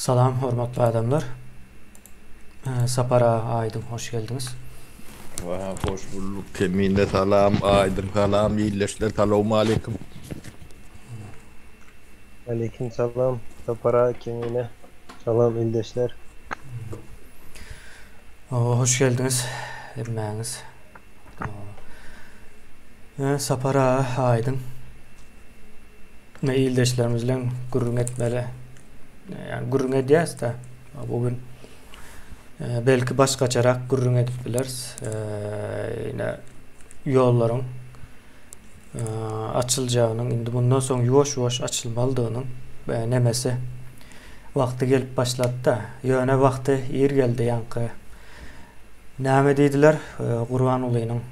Salam hormatly adamlar. Sapar aga Aýdyň hoş geldiňiz. Wah hoş bulduk Kemine salam Aýdyň salam ildeşler salowmaleýkim. Aleýkim salam Sapar aga Kemine salam ildeşler. Hoş geldiňiz hemmäňiz. Sapar aga Aýdyň. Ildeşlerimiz bilen gürrüň etmeli. Ýagny gürrüň edýäs-de. Bu gün belki başgaçarak gürrüň edip bileris. Ine ýollaryň açyljagynyň, indi mundan soň ýuwaş-ýuwaş açylmalydygynyň nemesi wagty gelip başlady-da. Ýöne wagty ir geldi ýaňky. Näme diýdiler? Gurbangulynyň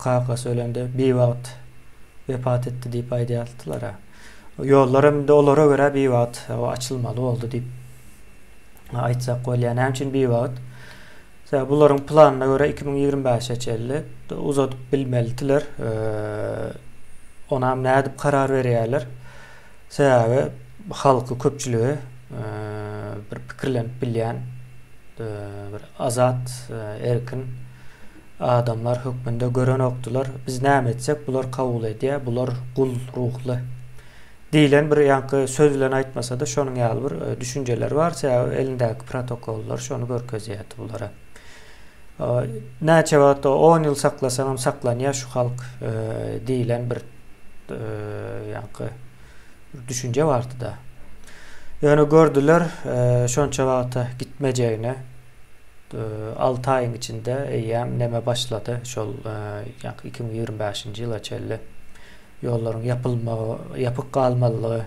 kakasy ölende biwagt wepat etdi diýip aýdýardylar-a. Ýollar hem indi olara görä biwagt açylmaly boldy diýip aýtsak bolýar. Näme üçin biwagt? Sebäbi bularyň planyna görä 2025-e çenli uzadyp bilmelidiler. Onam nädip karar berýärler? Sebäbi halky, köpçüligi bir pikirlenip bilýän bir azat, erkin adamlar hökmünde görenokdylar. Biz näme etsek, bular kabul edýär, bular gul ruhly diýlen bir ýaňky söz bilen aýtmasa-da şonuň ýaly bir düşünjeleri bar. Sebäbi elindäki protokollar şony görkezýärdi bulara. Näçe wagt on ýyl saklasaňam saklanýar şu halk diýlen bir ýaňky düşünje bardy-da. Ýöne gördüler şonça wagta gitmejegini. 6 aýyň içinde eýýäm neme başlady şol ýaňky 2025-nji ýyla çenli ýollaryň ýapylmagy, ýapyk galmalygy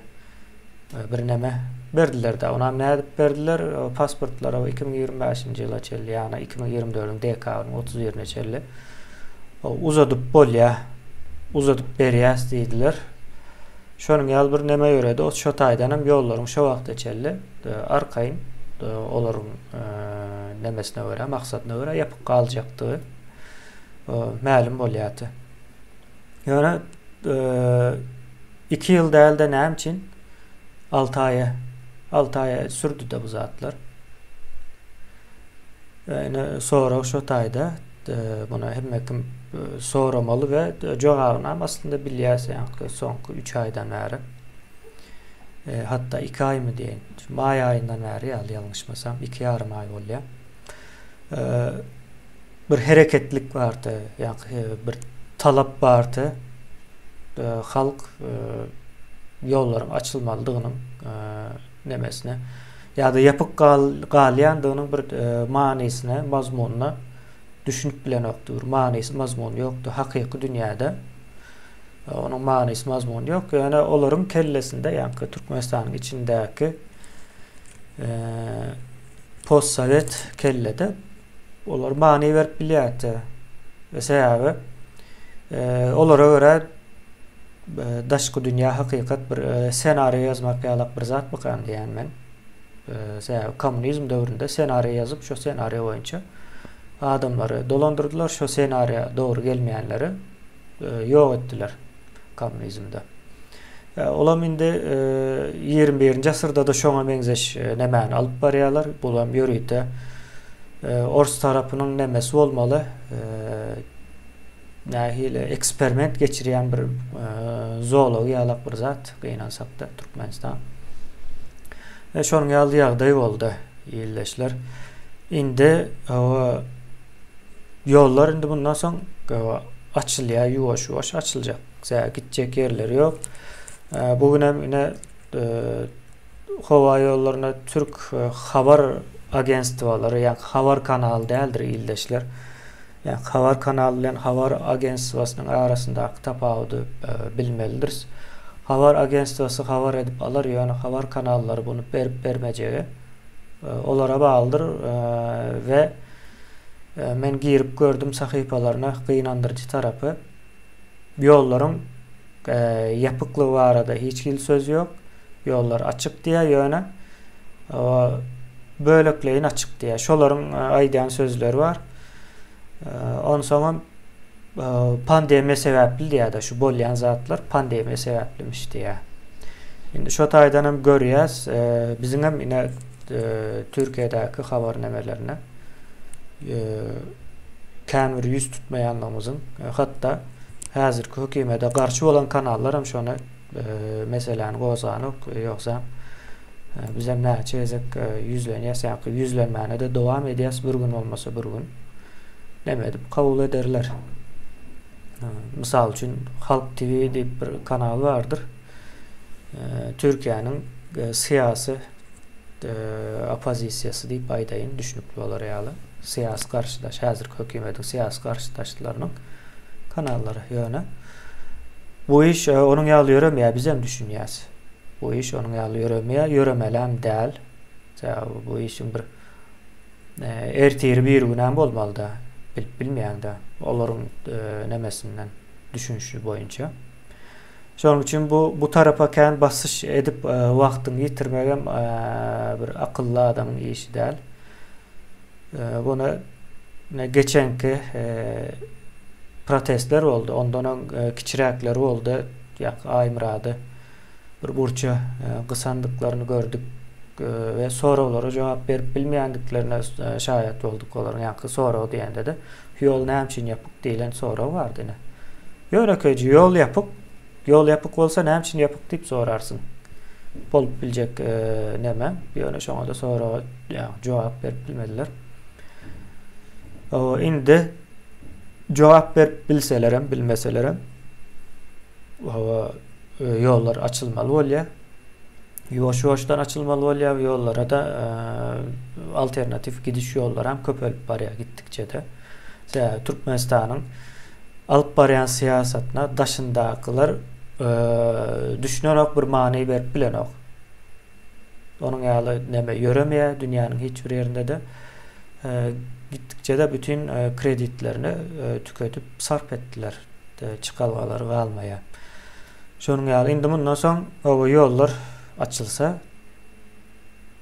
birneme berdiler-de. Onam nädip berdiler? Pasportlara 2025-nji ýyla çenli, ýagny 2024-iň dekabryň 31-ine çenli uzadyp bolýar, uzadyp berýäs diýdiler. Şonuň ýaly bir neme ýöredi. O şo taýdan hem ýollaryň şo wagta çenli arkaýyn olaryň nemesine görä, maksadyna görä ýapyk galjakdygy mälim bolýardy. Ýöne 2 ýyl däl-de näme üçin 6 aýa 6 aýa sürdi-de bu zatlar. Ine sorag şo taýda. Muny hemme kim soramaly we jogabyny hem aslynda bilýäs ýaňky soňky 3 aýdan bäri. Hatda 2 aýmy diýeýin. Maý aýyndan bäri ýaly ýalňyşmasam 2 ýarym aý bolýar. Bir hereketlik bardy, ýaňky bir talap bardy. Halk ýollaryň açylmalydygynyň nemesine ýa-da ýapyk galýandygynyň bir manysyna, mazmunyna düşünip bilenokdy. Bir manysy, mazmuny ýokdy. Hakyky dünýäde onuň manysy, mazmuny ýok. Ýöne olaryň kellesinde, ýaňky Türkmenistanyň içindäki postsowet kellede olar many berip bilýärdi. Sebäbi olara görä daşky dünýä hakykat bir ssenariý ýazmak ýalak bir zatmykan diýýän men. Sebäbi kommunizm döwründe ssenariý ýazyp, şo ssenariý boýunça adamlary dolandyrdylar, şo ssenariýa dogry gelmeýänleri ýok etdiler kommunizmde. Olam indi 21-nji asyrda-da şoňa meňzeş nemäni alyp barýarlar. Bulam ýörite ors tarapynyň nemesi bolmaly. Nähili eksperiment geçirýän bir zoology ýalak bir zat gynansakda Türkmenistan. E şonuň ýaly ýagdaý boldy ildeşler. Indi ýollar indi bundan soň açylýar, ýuwaş-ýuwaş açyljak. Sebäbi gitjek ýerleri ýok. Bu gün hem ine howa ýollaryna türk habar agentstwalary, ýa habar kanaly däldir ildeşler. Ýa habar kanaly bilen habar agentstwasynyň arasyndaky tapawudy bilmelidiris. Habar agentstwasy habar edip alar, ýöne habar kanallary buny berip bermejegi olara baglydyr we men girip gördüm sahypalaryna gynandyryjy tarapy ýollaryň ýapyklygy barada hiç hili söz ýok. Ýollar açyk diýýär, ýöne bölekleýin açyk diýýär. Şolaryň aýdýan sözleri bar. Onsoňam pandemiýa sebäpli diýýär-de, şu bolýan zatlar pandemiýa sebäplimiş diýýär. Indi şo taýdan hem görýäs, biziň hem ine Türkiýedäki habar nemelerine kän bir ýüz tutmaýanlygymyzyň, hatda häzirki hökümete garşy bolan kanallar hem şony meseläni gozganok, ýogsa bizem näçe gezek ýüzlenýäs, ýa-da ýüzlenmäne-de dowam edýäs, bir gün bolmasa bir gün neme edip kabul ederler. Mysal üçin Halk TV diýip bir kanal bardyr. Türkiýäniň syýasy oppozisiýasy diýip aýdaýyn, düşnükli bolar ýaly. Syýasy garşydaş, häzirki hökümetiň syýasy garşydaşlarynyň kanallary. Ýöne bu iş onuň ýaly ýöremeýär, bizem düşünýäs. Bu iş onuň ýaly ýöremeýär, ýöremelem däl. Sebäbi bu işiň bir ertiri birigünäm bolmaly-da, bilip bilmeýäň-de olaryň nemesinden, düşünişi boýunça. Şonuň üçin bu bu tarapa kän basyş edip wagtyňy ýitirmegem bir akylly adamyň işi däl. Buna geçenki protestler boldy, ondan öň kiçiräkleri boldy, ýa-da Aýmyrady bir burça gysandyklaryny gördük we soraglara jogap berip bilmeýändiklerine şaýat bolduk olaryň ýaňky sorag diýende-de ýol näme üçin ýapyk diýlen sorag bardy ine. Ýönekeýje ýol ýapyk, ýol ýapyk bolsa näme üçin ýapyk diýip sorarsyň. Bolup biljek neme, ýöne şoňa-da soraga jogap berip bilmediler. Indi jogap berip bilselerem, bilmeselerem hawa ýollar açylmaly bolýar. Ýuwaş-ýuwaşdan açylmaly bolýar. Ýollara-da alternatiw gidiş ýollary hem köpelip barýar gitdikçe-de. Sebäbi Türkmenistanyň alyp barýan syýasatyna daşyndakylar düşünenok, bir many berip bilenok. Onuň ýaly neme ýöremeýär dünýäniň hiç bir ýerinde-de. Gitdikçe-de bütin kreditlerini tükedip sarp etdiler. Çykalgalary galmaýar. Şonuň ýaly indi mundan soň oba ýollar açylsa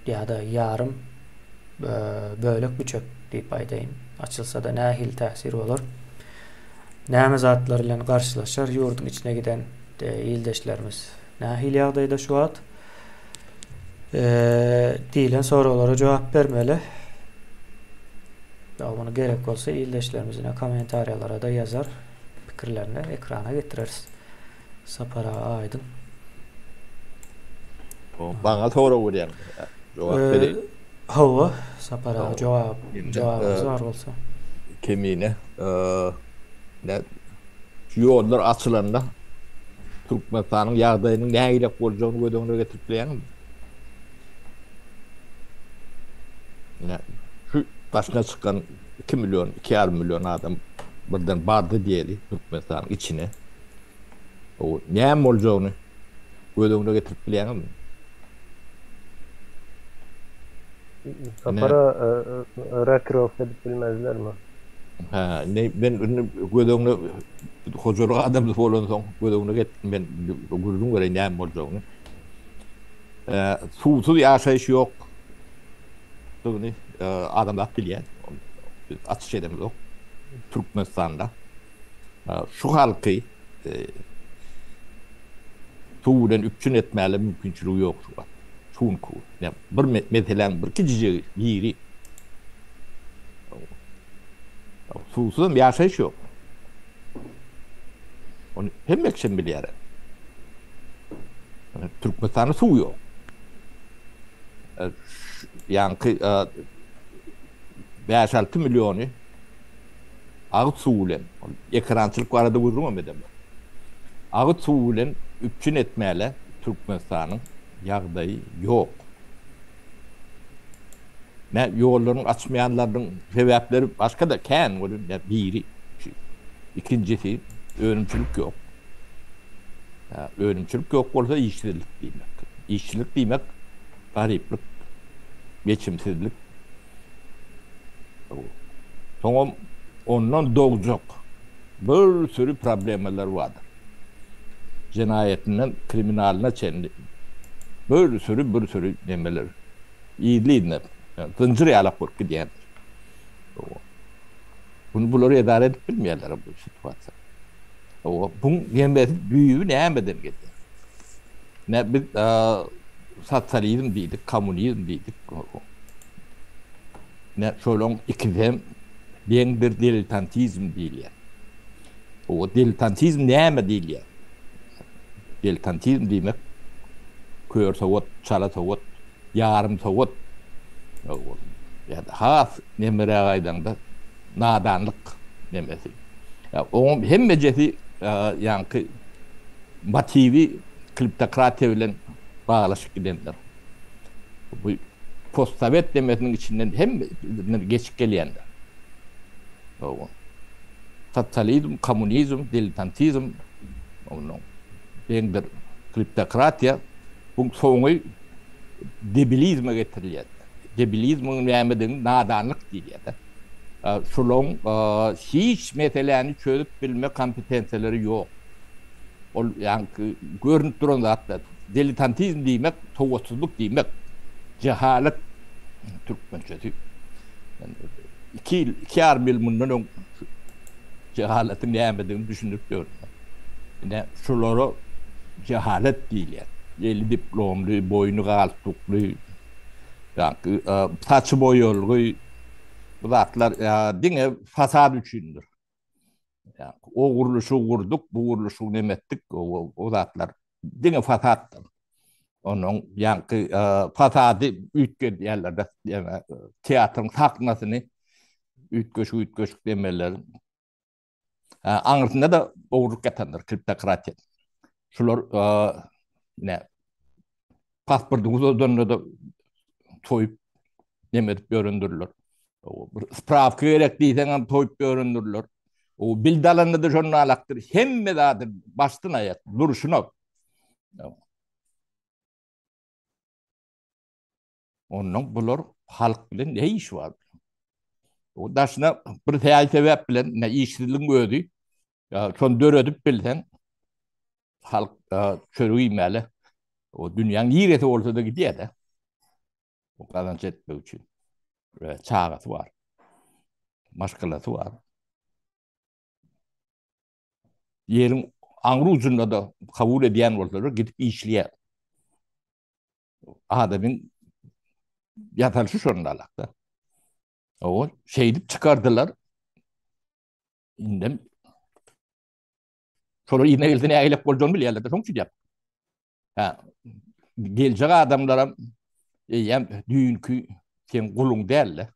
ýa-da ýarym bölek-büçek diýip aýdaýyn, açylsa-da nähili täsir bolar? Näme zatlar bilen garşylaşar ýurduň içine giden ildeşlerimiz? Nähili ýagdaýda şu wagt? Diýlen soraglara jogap bermeli. Ýa muny gerek bolsa ildeşlerimiz ine kommentariýalara-da ýazar, pikirlerini ekrana getireris. Sapar aga aýdyň. Maňa sorag berýäň. Jogap bereýin. Hawa, Sapar aga jogap jogabyňyz bar bolsa. Kemine. Şu ýollar açylanda Türkmenistanyň ýagdaýynyň nähilek boljagyny göz öňüne getirip bilýäňizmi? Ine, şu daşyna çykan 2 million, 2,5 million adam birden bardy diýeli Türkmenistanyň içine. O näme boljagyny göz öňüne getirip bilýäňizmi? Sapara rokirowka edip bilmezlermi? Hä, indi men indi göz öňüne hojalyk adamsy bolansoň göz öňüne get men gürrüň bereýin näme boljagyny. Suwsuz ýaşaýyş ýok. Dygyny adamzat bilýär. Biz açyş edemizok. Türkmenistanda şu halky suw bilen üpjün etmäge mümkinçiligi ýok şu wagt. Şu günki gün. Bir meseläň bir kiçijegi biri. Suwsuzam ýaşaýyş ýok. Ony hemme kişem bilýär. Türkmenistanda suw ýok. Ýaňky 5-6 milliony agyz suwy bilen, ekerançylyk barada gürrüňem edemok. Agyz suwy bilen üpjün etmäle Türkmenistanyň ýagdaýy ýok. Mä ýollaryň açmaýanlarynyň sebäpleri başga-da kän welin biri şu. Ikinjisi önümçilik ýok. Önümçilik ýok bolsa işsizlik diýmek. Işsizlik diýmek garyplyk, geçimsizlik. Soňam ondan dogjak bir sürü problemalar bardyr. Jenaýatyndan kriminalyna çenli bir sürü bir sürü nemeler yzly-yzyna zynjyr ýalak bolup gidýändir. Bunu bular edara edip bilmeýärler bu situasiýa. Buň nemesi düýbi nämeden gelýär? Ne biz sosializm diýdik, kommunizm diýdik. Ne şolaryň ikisem deň bir diletantizm diýilýär. O diletantizm näme diýilýär? Diletantizm diýmek kör sowat, çala sowat, ýarym sowat. Ýa-da has nemeräk aýdaňda nadanlyk nemesi. Oňam hemmejesi ýaňky motiwi kleptokratiýa bilen baglaşyp gidendir. Bu postsowet nemesiniň içinden hemme geçip gelýändir. Sosializm, kommunizm, diletantizm, ondan deňdir kleptokratiýa bu soňy debilizme getirilýär. Debilizmiň nämedigini nadanlyk diýilýär-de. Şularyň hiç meseläni çözüp bilme kompetensiýalary ýok. Ol ýaňky görnüp duran zatlar. Diletantizm diýmek sowatsyzlyk diýmek. Jehalet türkmençesi. Iki ýyl, iki ýarym ýyl mundan öň jehaletiň nämedigini düşündirip ýördüm. Ine, şulara jehalet diýilýär. Eli diplomly, boýny galstukly, ýaňky saçy boýalgy bu zatlar diňe fasad üçindir. O gurluşygy gurduk, bu gurluşygy neme etdik, o zatlar diňe fasaddyr. Onuň ýaňky fasady üýtgedýärler-de, teatryň sahnasyny üýtgeşik-üýtgeşik demeler. Aňyrsynda-da ogurlyk ýatandyr, kleptokratiýa. Şular ne pasporty uzadanda-da toýup neme edip ýörendirler. Bir sprawka gerek diýseň hem toýup ýörendirler. O bildi alanda-da şonda alakdyr. Hemme zady başdan aýak durşuna. Ondan bular halk bilen ne işi bar? O daşyna bir säý sebäp bilen ne işsizligiň özi şony döredip bilseň halk çörek iýmäli. O dünýäň niresi bolsa-da gidýär-de. O gazanç etmek üçin. Çagasy bar. Maşgalasy bar. Ýeriň aňry ujunda-da kabul edýän bolsalar gidip işleýär. Adamyň ýasalyşy şonda alakda. O şeýdip çykardylar. Indem şolar yzyna gelse nägilek boljagyny bilýärler-de, şonuň üçin ýap. Ha, geljek adamlaram eýýäm düýnki seň guluň däl-de.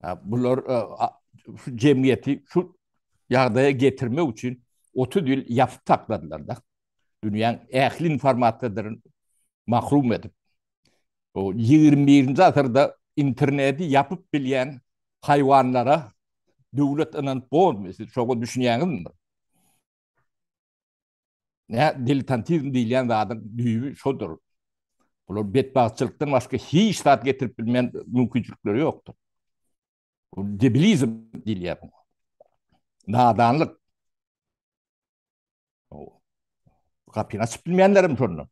Ha, bular e, şu jemgyýeti şu ýagdaýa getirmek üçin 30 ýyl ýapyp sakladylar-da. Dünýäň ähli informasiýalaryndan mahrum edip. O 21-nji asyrda interneti ýapyp bilýän haýwanlara döwlet ynanyp bormy? Siz şoňa düşünýäňizmi? Nä diletantizm diýilýän zadyň düýbi şodur. Bular betbagtçylykdan başga hiç zat getirip bilmeýän mümkinçilikleri ýokdur. Bu debilizm diýilýär muňa. Nadanlyk. Gapyny açyp bilmeýänlerem şonda.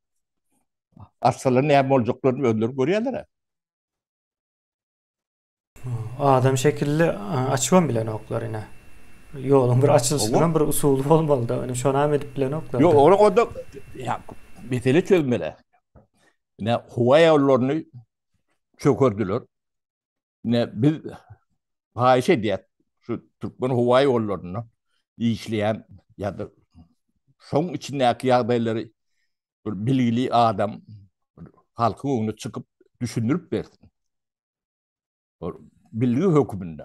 Açsalar näme boljaklaryny özleri görýärler. Adam şekilli açybam bilenoklar ine. Ýoluň bir açylyşynyň bir usuly bolmaly-da. Ine şonam edip bilenoklar. Ýok, ony onda ýa mesele çözmeli. Ine howa ýollaryny çökerdiler. Ine biz haýyş edýäs şu türkmen howa ýollarynda işleýän ýa-da şoň içindäki ýagdaýlary bir bilgili adam halkyň öňüne çykyp düşündirip bersin. Bilgi höküminde.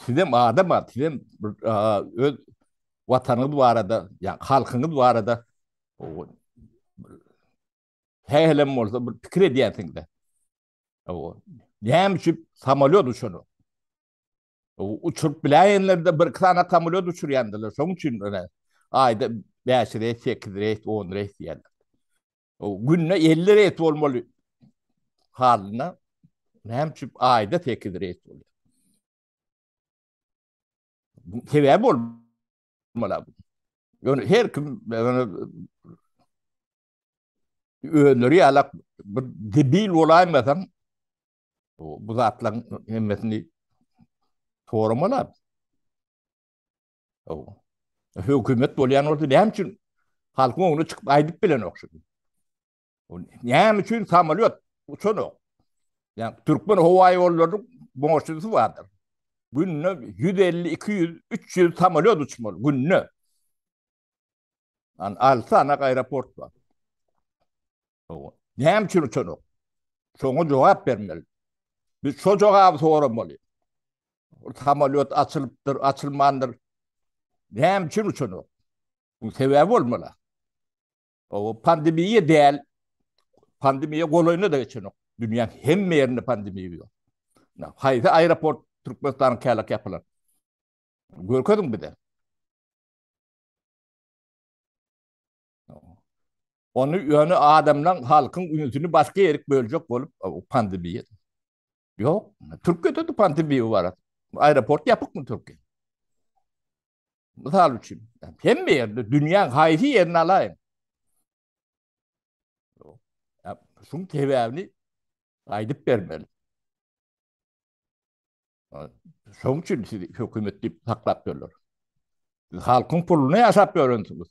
Sizem adam bar, sizem öz watanyňyz barada, ýa halkyňyz barada hähelem bolsa bir pikir edýänsiňiz. Näme üçin samolýot uçanok? Uçuryp biläýenlerde bir iki sany samolýot uçurýandylar. Şonuň üçin aýda 5 reýs, 8 reýs, 10 reýs diýýärler. Günde 50 reýs bolmaly halyna näme üçin aýda 8 reýs bolýar? Sebäbi bolmaly. Ýöne her kim özleri ýalak bir debil bolaýmasaň bu zatlaryň hemmesini soramaly. Hökümet bolýan bolsa näme üçin halkyň öňüne çykyp aýdyp bilenok şuny? Näme üçin samolýot uçanok? Ýa Türkmen howa ýollarynyň boşlugy bardyr. Günde 150, 200, 300 samolýot uçmaly günde. An alty sany aeroport bar. Näme üçin uçanok? Şoňa jogap bermeli. Biz şo jogaby soramaly. Samolýot açylypdyr, açylmandyr. Näme üçin uçanok? Bu sebäbi bolmaly. O pandemiýa däl. Pandemiýa golaýyna da geçenok. Dünýäň hemme ýerinde pandemiýa ýok. Haýsy aeroport Türkmenistanyň kälek ýapylan? Görkeziň bize. Ony ýöne adamlaň halkyň ünsüni başga ýerik böljek bolup pandemiýa. Ýok. Türkiýede de pandemiýa bar. Aeroport ýapykmy Türkiýe? Mysal üçin, hemme ýerde dünýäň haýsy ýerini alaýyň. Şuň sebäbini aýdyp bermeli. Şoň üçin sizi hökümet diýip saklap ýörler. Siz halkyň puluna ýaşap ýörensiňiz.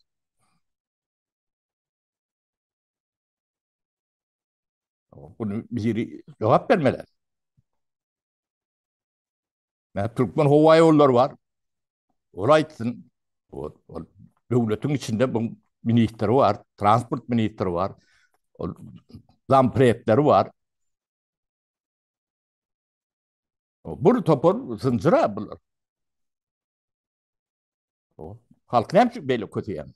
Bunu biri jogap bermeli. Mä Türkmen howa ýollary bar. Ol aýtsyn. Ol, ol döwletiň içinde bu ministri bar, transport ministri bar. Ol zampredleri bar. Bir topar zynjyra bular. Halk näme üçin beýle köseýär?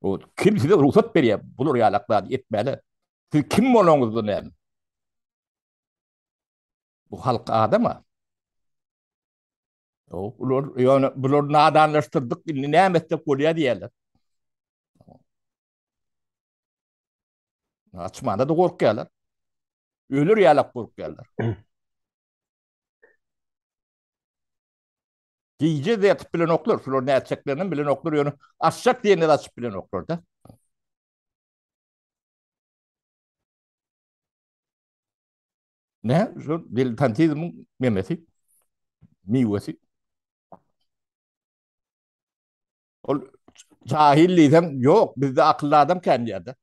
O kim size rugsat berýär bular ýalak zady etmäne? Siz kim bolaňyzda näme? Bu halk adama. O bular ýöne bular nadanlaşdyrdyk indi näme etsek bolýar diýýärler. Açmanda da gorkýarlar. Ölür ýalak gorkýarlar. Gije de yatıp bilenoklar. Şular nätjeklerini bilenoklar. Ýöne açjak diýenler açyp bilenoklar da. Ne? Şu diletantizmiň memesi, miwesi. Ol jahil diýsem, ýok, bizde akylly adam kän diýýär-de.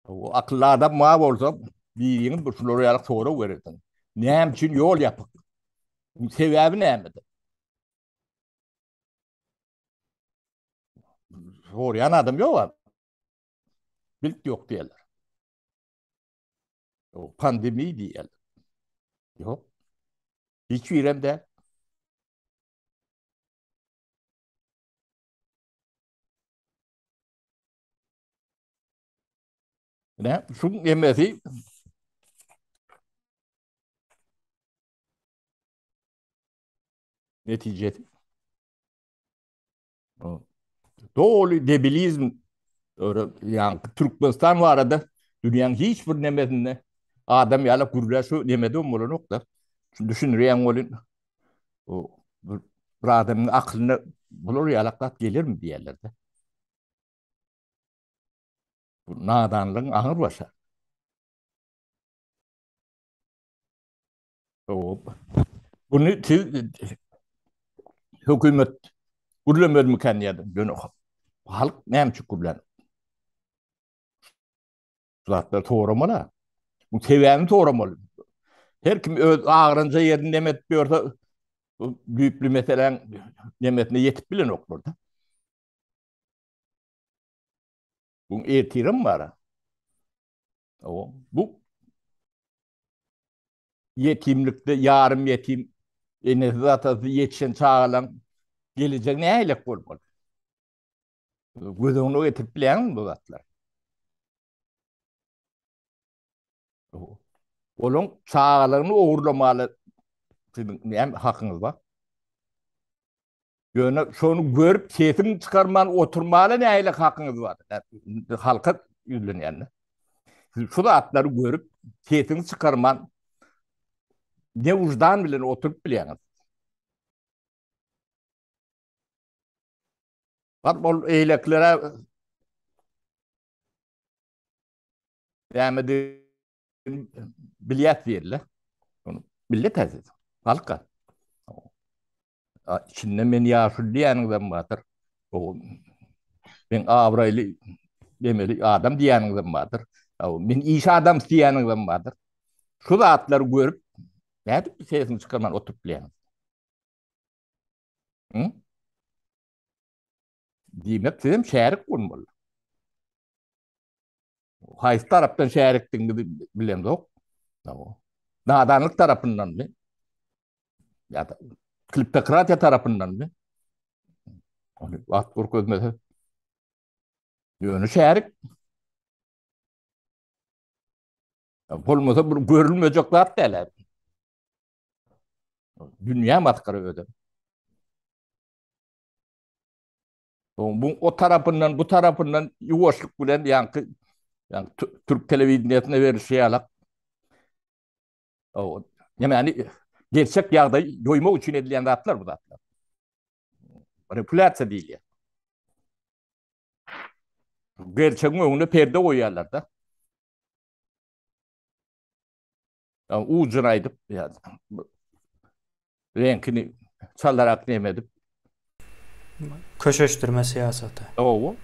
O akylly adam bar bolsa, biriňiz bir şulara ýaly sorag bererdiň. Näme üçin ýol ýapyk? Sebäbi nämede? Soraýan adam ýok. Bilt ýok diýerler. Pandemiýa diýerler. Ýok. Hiç birem däl. Ne? Şu emesi netijesi. Doly debilizm yani Türkmenistan barada dünýäň hiç bir nemesinde adam ýaly gürlä şu nemede bolanok da. Düşündirýän bolun. O bir, bir adamyň aklyna bular ýalak zat gelermi diýerler-de. Bu nadanlygyň aňyr başy. Bunu siz hökümet gürlemezmikä diýerdim. Ýöne halk näme üçin gürlän? Zatlar soramaly. Bu sebäbini soramaly. Her kim öz agyrynja ýerini neme edip ýörse, bu düýpli meseläň nemesine ýetip bilenoklar-da. Bu ertirem bar. O bu ýetimlikde ýarym ýetim enesiz atasy ýetişen çagalaň gelejegi nähilek bolmaly? Göz öňüne getirip bilýäňmi bu zatlary? Olaň çagalaryny ogurlamaly siziň näme hakyňyz bar? Ýöne şony görüp sesiň çykarman oturmaly nähili hakyňyz bar? Halka ýüzlenýän. Siz şu zatlary görüp sesiňi çykarman ne ujdan bilen oturyp bilýäňiz? Bak ol eýleklere näme bilýär diýerler. Onu millet äziz. Halka. Içinde men ýaşuly diýýäniňizem bardyr. Men abraýly demeli adam diýýäniňizem bardyr. Men iş adamsy diýýäniňizem bardyr. Şu zatlary görüp, nädip sesini çykarman oturyp bilýäňiz? Hı? Diýmek, sizem şärik bolmaly. Haýsy tarapdan şärikdigiňizi bilemzok. Nadanlyk tarapyndanmy? Ýa-da kleptokratiýa tarapyndanmy? Ony wagt görkezmese. Ýöne şärik bolmasa bir görülmejek zat däl. Dünýä masgara özem. Bu o tarapyndan, bu tarapyndan ýuwaşlyk bilen ýaňky ýaňky türk telewideniýesine berilişi ýalak. O nämäni gerçek ýagdaý ýoýmak üçin edilýän zatlar bu zatlar. Manipulýasiýa diýilýär. Gerçegiň öňüne perde goýýarlar-da. Ujuny aýdyp, reňkini çalarak neme edip. Köşeşdirme syýasaty. Hawa.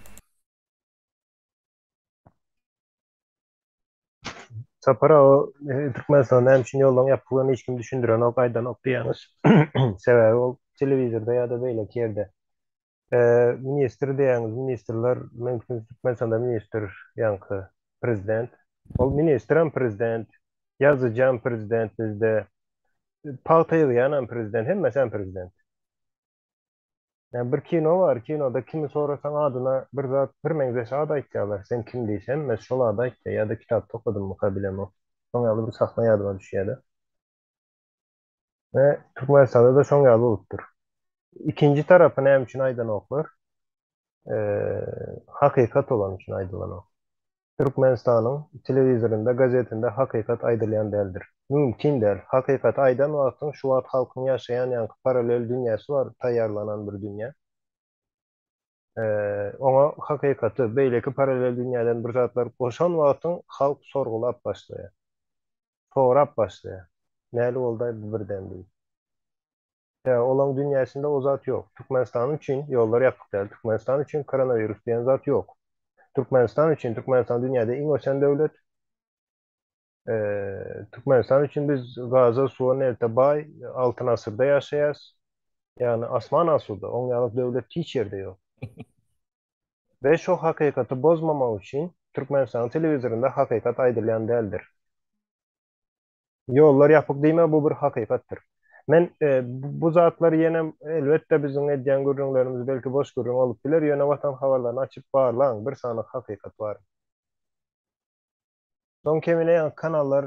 Sapar aga, Türkmenistanda näme üçin ýollaryň ýapyklygyny hiç kim düşündirenok, aýdanok diýýäňiz. Sebäbi ol telewizorda ýa-da beýleki ýerde. Ministr diýýäňiz, ministrler, meň pikirimçe Türkmenistanda ministr ýaňky prezident. Ol ministrem prezident, ýazyjam prezident bizde, pagta ýygýanam prezident, hemmesem prezident. Ýa bir kino bar, kinoda kimi sorasaň adyna bir zat, bir meňzeş at aýtýarlar. Sen kim diýse, hemmesi şol ady aýtýar. Ýa-da kitapda okadymmyka bilemok. Şoň ýaly bir sahna ýadyma düşýär-de. We Türkmenistanda-da şoň ýaly bolupdyr. Ikinji tarapy näme üçin aýdanoklar? Hakykat bolany üçin aýdylanok. Türkmenistanyň telewizorynda, gazetinde hakykat aýdylýan däldir. Mümkin däl. Hakykaty aýdan wagtyň şu wagt halkyň ýaşaýan ýaňky paralel dünýäsi bar, taýýarlanan bir dünýä. Oňa hakykaty, beýleki paralel dünýäden bir zatlar goşan wagtyň halk sorgulap başlaýar. Sorap başlaýar. Näli boldaý bu birden diýip. Ýa olaň dünýäsinde o zat ýok. Türkmenistan üçin ýollar ýapyk däl. Türkmenistan üçin koronawirus diýen zat ýok. Türkmenistan üçin, Türkmenistan dünýäde iň ösen döwlet. Türkmenistan üçin biz gaza, suwa, nebte baý, altyn asyrda ýaşaýas. Ýagny asman asuda, oň ýaly döwlet hiç ýerde ýok. We şo hakykaty bozmamak üçin Türkmenistanyň telewizorynda hakykat aýdylýan däldir. Ýollar ýapyk diýme bu bir hakykatdyr. Men bu zatlary ýenem elbetde biziň edýän gürrüňlerimiz belki boş gürrüň bolup biler ýöne watan habarlaryny açyp barlaň bir sany hakykat bar. Soň kemine ýaňky kanallar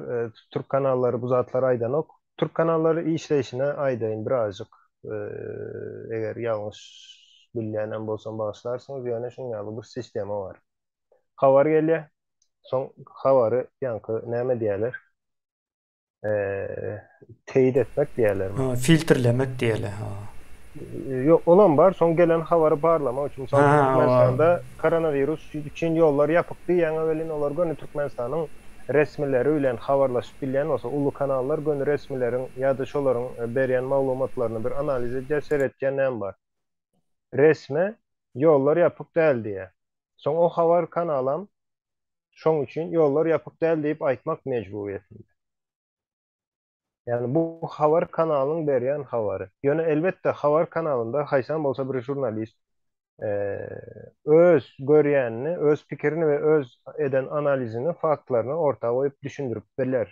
türk kanallary bu zatlary aýdanok. Türk kanallary işleýşine aýdaýyn birazjyk eger ýalňyş bilýänem bolsam bagyşlarsyňyz ýöne şuň ýaly bir sistema bar. Habar gelýär Soň habary ýaňky näme diýerler? Teýit etmek diýerlermi? Ha, filtrlemek diýerler, ha. Ýok, olam bar, soň gelen habary barlamak üçin. Mysal üçin, Türkmenistanda koronawirus üçin ýollar ýapyk diýýäňä welin, olar göni Türkmenistanyň resmileri bilen habarlaşyp bilýän bolsa, uly kanallar göni resmileriň ýa-da şolaryň berýän maglumatlaryny bir analiz edýär, seretýär näme bar. Resme ýollar ýapyk däl diýýär. Soň o habar kanalam şoň üçin ýollar ýapyk däl diýip aýtmak mejburyýetinde. Ýagny bu habar kanalyň berýän habary. Ýöne elbetde habar kanalynda haýsam bolsa bir žurnalist öz görýänini, öz pikirini we öz eden analizini, faktlaryny orta goýup düşündirip biler.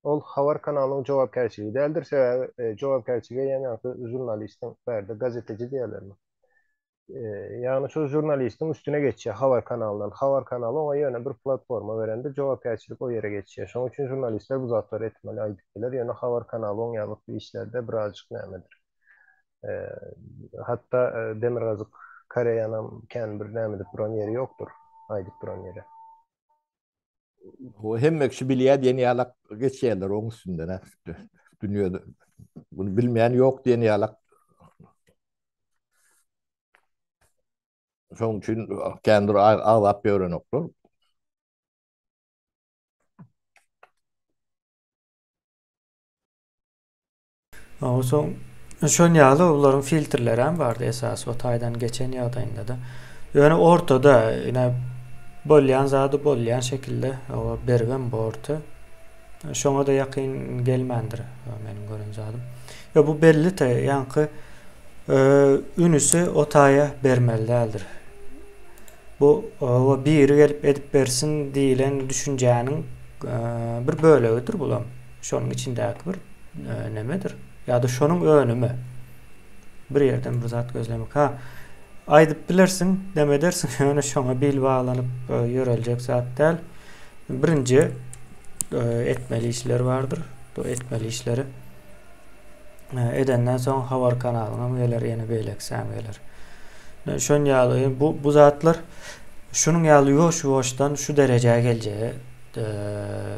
Ol habar kanalynyň jogapkärçiligi däldir, sebäbi jogapkärçilige ýaňky žurnalistiň bärde gazeteji diýerlermi? Ýagny şu žurnalistiň üstüne geçýär habar kanalyndan. Habar kanaly oňa ýöne bir platforma berende jogapkärçilik o ýere geçýär. Şonuň üçin žurnalistler bu zatlary etmeli, aýdyp biler. Ýöne habar kanaly oň ýaly bu işlerde birazjyk nämedir. Hatda Demirgazyk Koreýanam kän bir näme edip duran ýeri ýokdur, aýdyp duran ýeri. O hemme kişi bilýär diýen ýalak geçýärler oň üstünden. Dünýede bunu bilmeýän ýok diýen ýalak. Şoň üçin kendir agzap ýörenoklar. Onsoň. Şon ýaly olaryň filtrleri hem bardy esasy o taýdan geçen ýagdaýynda-da. Ýöne ortada ine bolýan zady bolýan şekilde o beribem bordy. Şoňa-da ýakyn gelmändir meniň gören zadym. Ýa bu belli-te ýaňky ünüsi o taýa bermeli däldir. Bu o biri gelip edip bersin diýlen düşünjäniň bir bölegidir bulam. Şonuň içindäki bir nemedir. Ýa-da şonuň önümi. Bir ýerden bir zat gözlemek. Ha, aýdyp bilersiň, dem edersiň, ýöne şoňa bil baglanyp ýöreljek zat däl. Birinji etmeli işler bardyr. Bu etmeli işleri edenden soň habar kanalyňam geler, ýene beýlekisem geler. Şon ýaly bu bu zatlar şunuň ýaly ýuwaş-ýuwaşdan şu derejä geljegi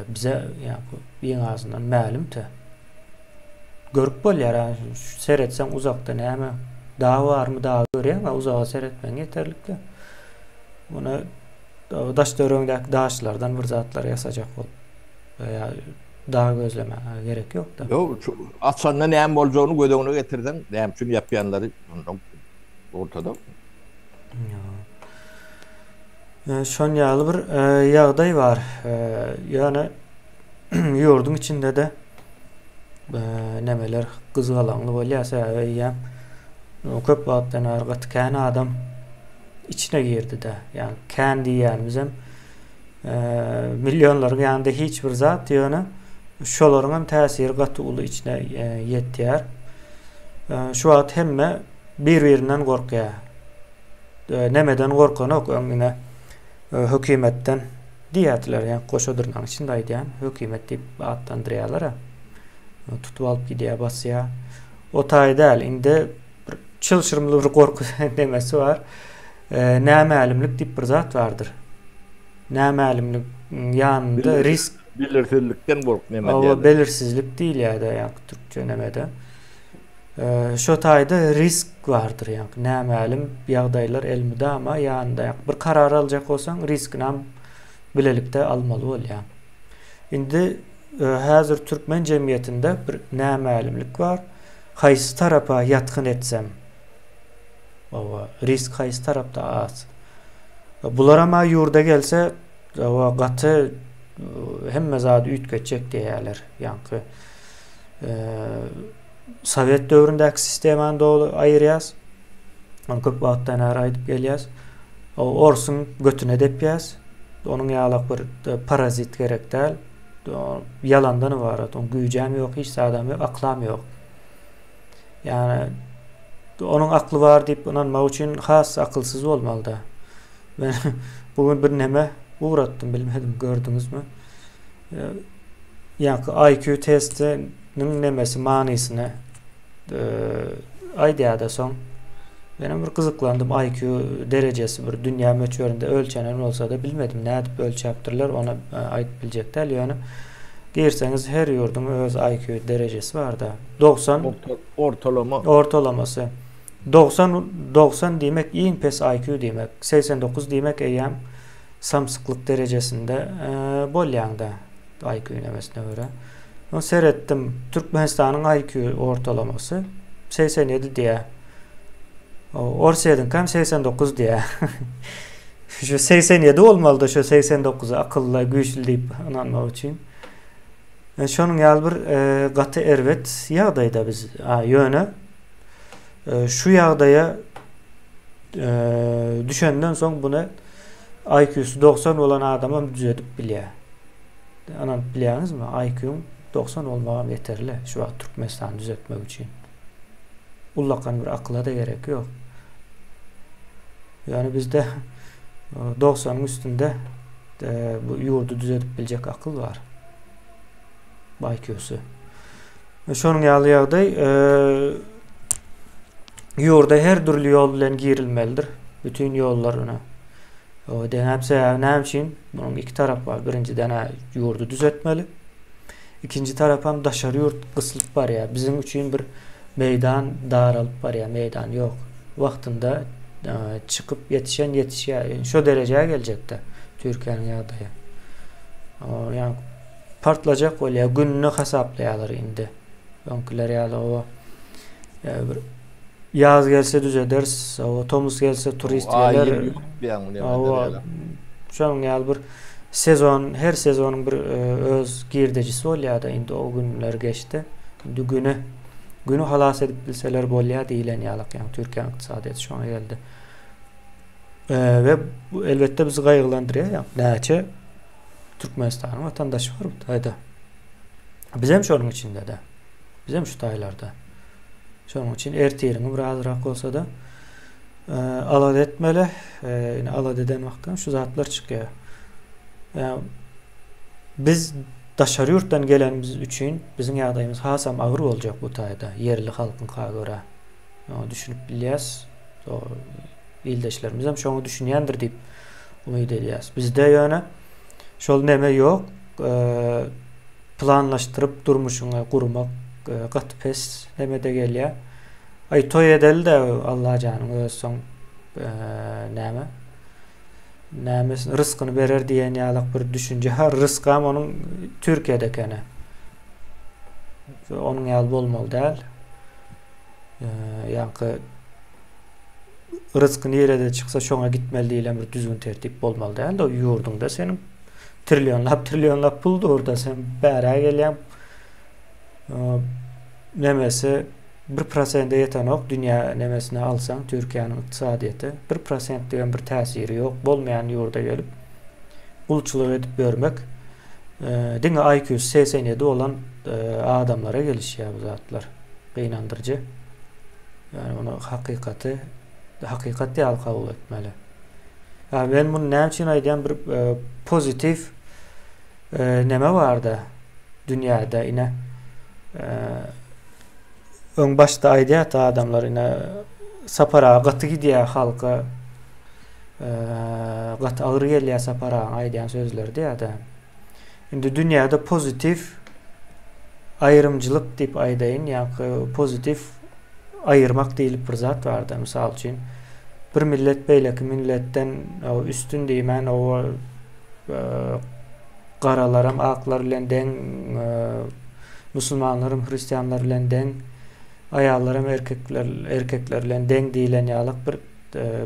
bize ýa-ni iň azyndan mälimdi. Görüp bolýar a seretseň uzakda näme dag barmy dagy görýäň a uzaga seretmegiň ýeterlikli. Muny daş töweregiňdäki daşlardan bir zatlar ýasajak bolup ýa dag gözlemäge gerek ýok-da. Ýok, şu açanda näme boljagyny göz öňüne getirseň, näme üçin ýapýanlary ondan ortada. Şon ýaly bir ýagdaý bar. Ýöne ýurduň içinde-de nemeler gyzgalaňly bolýar. Sebäbi eýýäm köp wagtdan bäri gaty kän adam içine girdi-de. Ýagny kän diýýänimizem millionlaryň ýanynda hiç bir zat, ýöne şolaryň hem täsiri gaty uly içine ýetýär. Şu wagt hemme bir-birinden gorkýar. Nemeden gorkanok öň ine hökümetden diýýärdiler, ýa goşa dyrnagyň içinde aýdýan, hökümet diýip atlandyrýarlar-a. Tutup alyp gidýär, basýar. O taý däl, indi bir çylşyrymly bir gorky nemesi bar. Nämälimlik diýip bir zat bardyr. Nämälimlik ýanynda risk. Belirsizlikden gork neme diýýärler. Belirsizlik diýilýär-de, ýa türkçe nemede. Şo taýda risk bardyr, ýagny nämälim ýagdaýlar elmydama ýanynda. Bir karar aljak bolsaň, riskinem bilelikde almaly bolýaň. Indi häzir türkmen jemgyýetinde bir nämälimlik bar. Haýsy tarapa ýatgyn etsem, hawa, risk haýsy tarapda az. Bularam-a ýurda gelse, hawa, gaty hemme zady üýtgetjek diýýärler. Ýaňky Sowet döwründäki sistemany doly aýyrýas. Ony köp wagtdan bäri aýdyp gelýäs. Orsuň götüne depýäs. Onuň ýalak bir parazit gerek däl. Ýalandan ybarat. Onuň güýjem ýok, hiç zadam ýok, aklam ýok. Ýani onuň akly bar diýip ynanmak üçin has akylsyz bolmalyda. Men bu gün bir neme ugratdym, bilmedim, gördüňizmi? Ýaňky IQ testiniň nemesi manysyny aýdýarda soň. Menem bir gyzyklandym IQ derejesi bir dünýä möçberinde ölçenen bolsada bilmedim nädip ölçäpdirler ony aýdyp biljek däl ýöne girseňiz her ýurduň öz IQ derejesi barda. 90 ortalama ortalamasy 90 90 diýmek iň pes IQ diýmek 89 diýmek eýýäm samsyklyk derejesinde bolýaňda IQ nemesine görä. Soň seretdim, Türkmenistanyň IQ ortalamasy 87 diýä. Orsýetiňkem 89 diýä. Şu 87 bolmalydy şu 89-a akylly, güýçli diýip ynanmak üçin. E, şonuň ýaly bir e, gaty erbet ýagdaýda biz. A, ýöne e, şu ýagdaýa e, düşenden soň buny IQ-sy 90 bolan adamam düzedip bilýär. Ynanyp bilýäňizmi? IQ-ň 90 bolmagam ýeterli şu wagt Türkmenistany düzetmek üçin. Ullakan bir akyla-da gerek ýok. Ýöne bizde 90-yň üstünde bu ýurdy düzedip biljek akyl bar. IQ-sy. Şonuň ýaly ýagdaý ýurda her dürli ýol bilen girilmelidir. Bütün ýollar ine. O deňäp sebäbi näme üçin? Munuň iki tarapy bar. Birinjiden ýurdy düzetmeli. Ikinji tarapam daşary ýurt gyslyp barýar. Biziň üçin bir meýdan daralyp barýar. Meýdan ýok. Wagtynda çykyp ýetişen ýetişýär. Şo derejä geljekde Türkiýäniň ýagdaýy. Ýa Partlajak bolýar, gününi hasaplaýarlar indi. Öňküler ýaly o. Bir ýaz gelse düzederis, o tomus gelse turist geler. Şonuň ýaly bir sezon, her sezonyň bir öz girdejisi bolýar-da, indi o günler geçdi. Indi güni güni halas edip bilseler bolýar diýlen ýalak, ýagny Türkiýäniň ykdysadyýeti şoňa geldi. We bu elbetde bizi gaýgylandyrýar, ýagny näçe Türkmenistanyň watandaşy bar bu taýda. Bizem şonuň içinde-de. Bizem şu taýlarda. Şonuň üçin ertiriňi bir azrak bolsa-da alada etmeli. Ine alada eden wagtyň şu zatlar çykýar. Ýa biz daşary ýurtdan gelenimiz üçin biziň ýagdaýymyz hasam agyr boljak bu taýda ýerli halkyňka görä. Ýa düşünip bilýäs. Ildeşlerimiz hem şoňa düşünýändir diýip umyt edýäs. Bizde ýöne şol neme ýok. Planlaşdyryp durmuşyňy gurmak gaty pes nemede gelýär. Aý toý edeli-de Allajanyň özi soň näme nämesini ryskyny berer diýen ýalak bir düşünje har ryskam onuň Türkiýede ekeni. Onuň ýaly bolmaly däl. Ýaňky rysky nirede çyksa şoňa gitmeli diýlen bir düzgün tertip bolmaly däl-de ýurduňda seniň Trillionlap trillionlap pul dur-da sen bärä gelýäň. Nemesi bir prosente ýetenok dünýä nemesine alsaň Türkiýäniň ykdysadyýeti bir prosentligem bir täsiri ýok bolmaýan ýurda gelip gulçulyk edip ýörmek diňe IQ-sy 87 bolan adamlara gelişýär bu zatlar gynandyryjy. Ýani muny hakykaty hakykat ýaly kabul etmeli. Ýa men muny näme üçin aýdýan bir pozitiw neme barda dünýäde ine öň başda aýdýardy adamlar ine Sapar aga gaty gidýär halka gaty agyr gelýär Sapar agaň aýdýan sözleri diýýärdi. Indi dünýäde pozitiw aýrymçylyk diýip aýdaýyn, ýa-da pozitiw aýyrmak diýlip bir zat barda. Mysal üçin, bir millet beýleki milletden üstün diýmän, o garalaram aklar bilen deň, musulmanlaram hristianlar bilen deň, aýallaram erkekler erkekler bilen deň diýlen ýalyk bir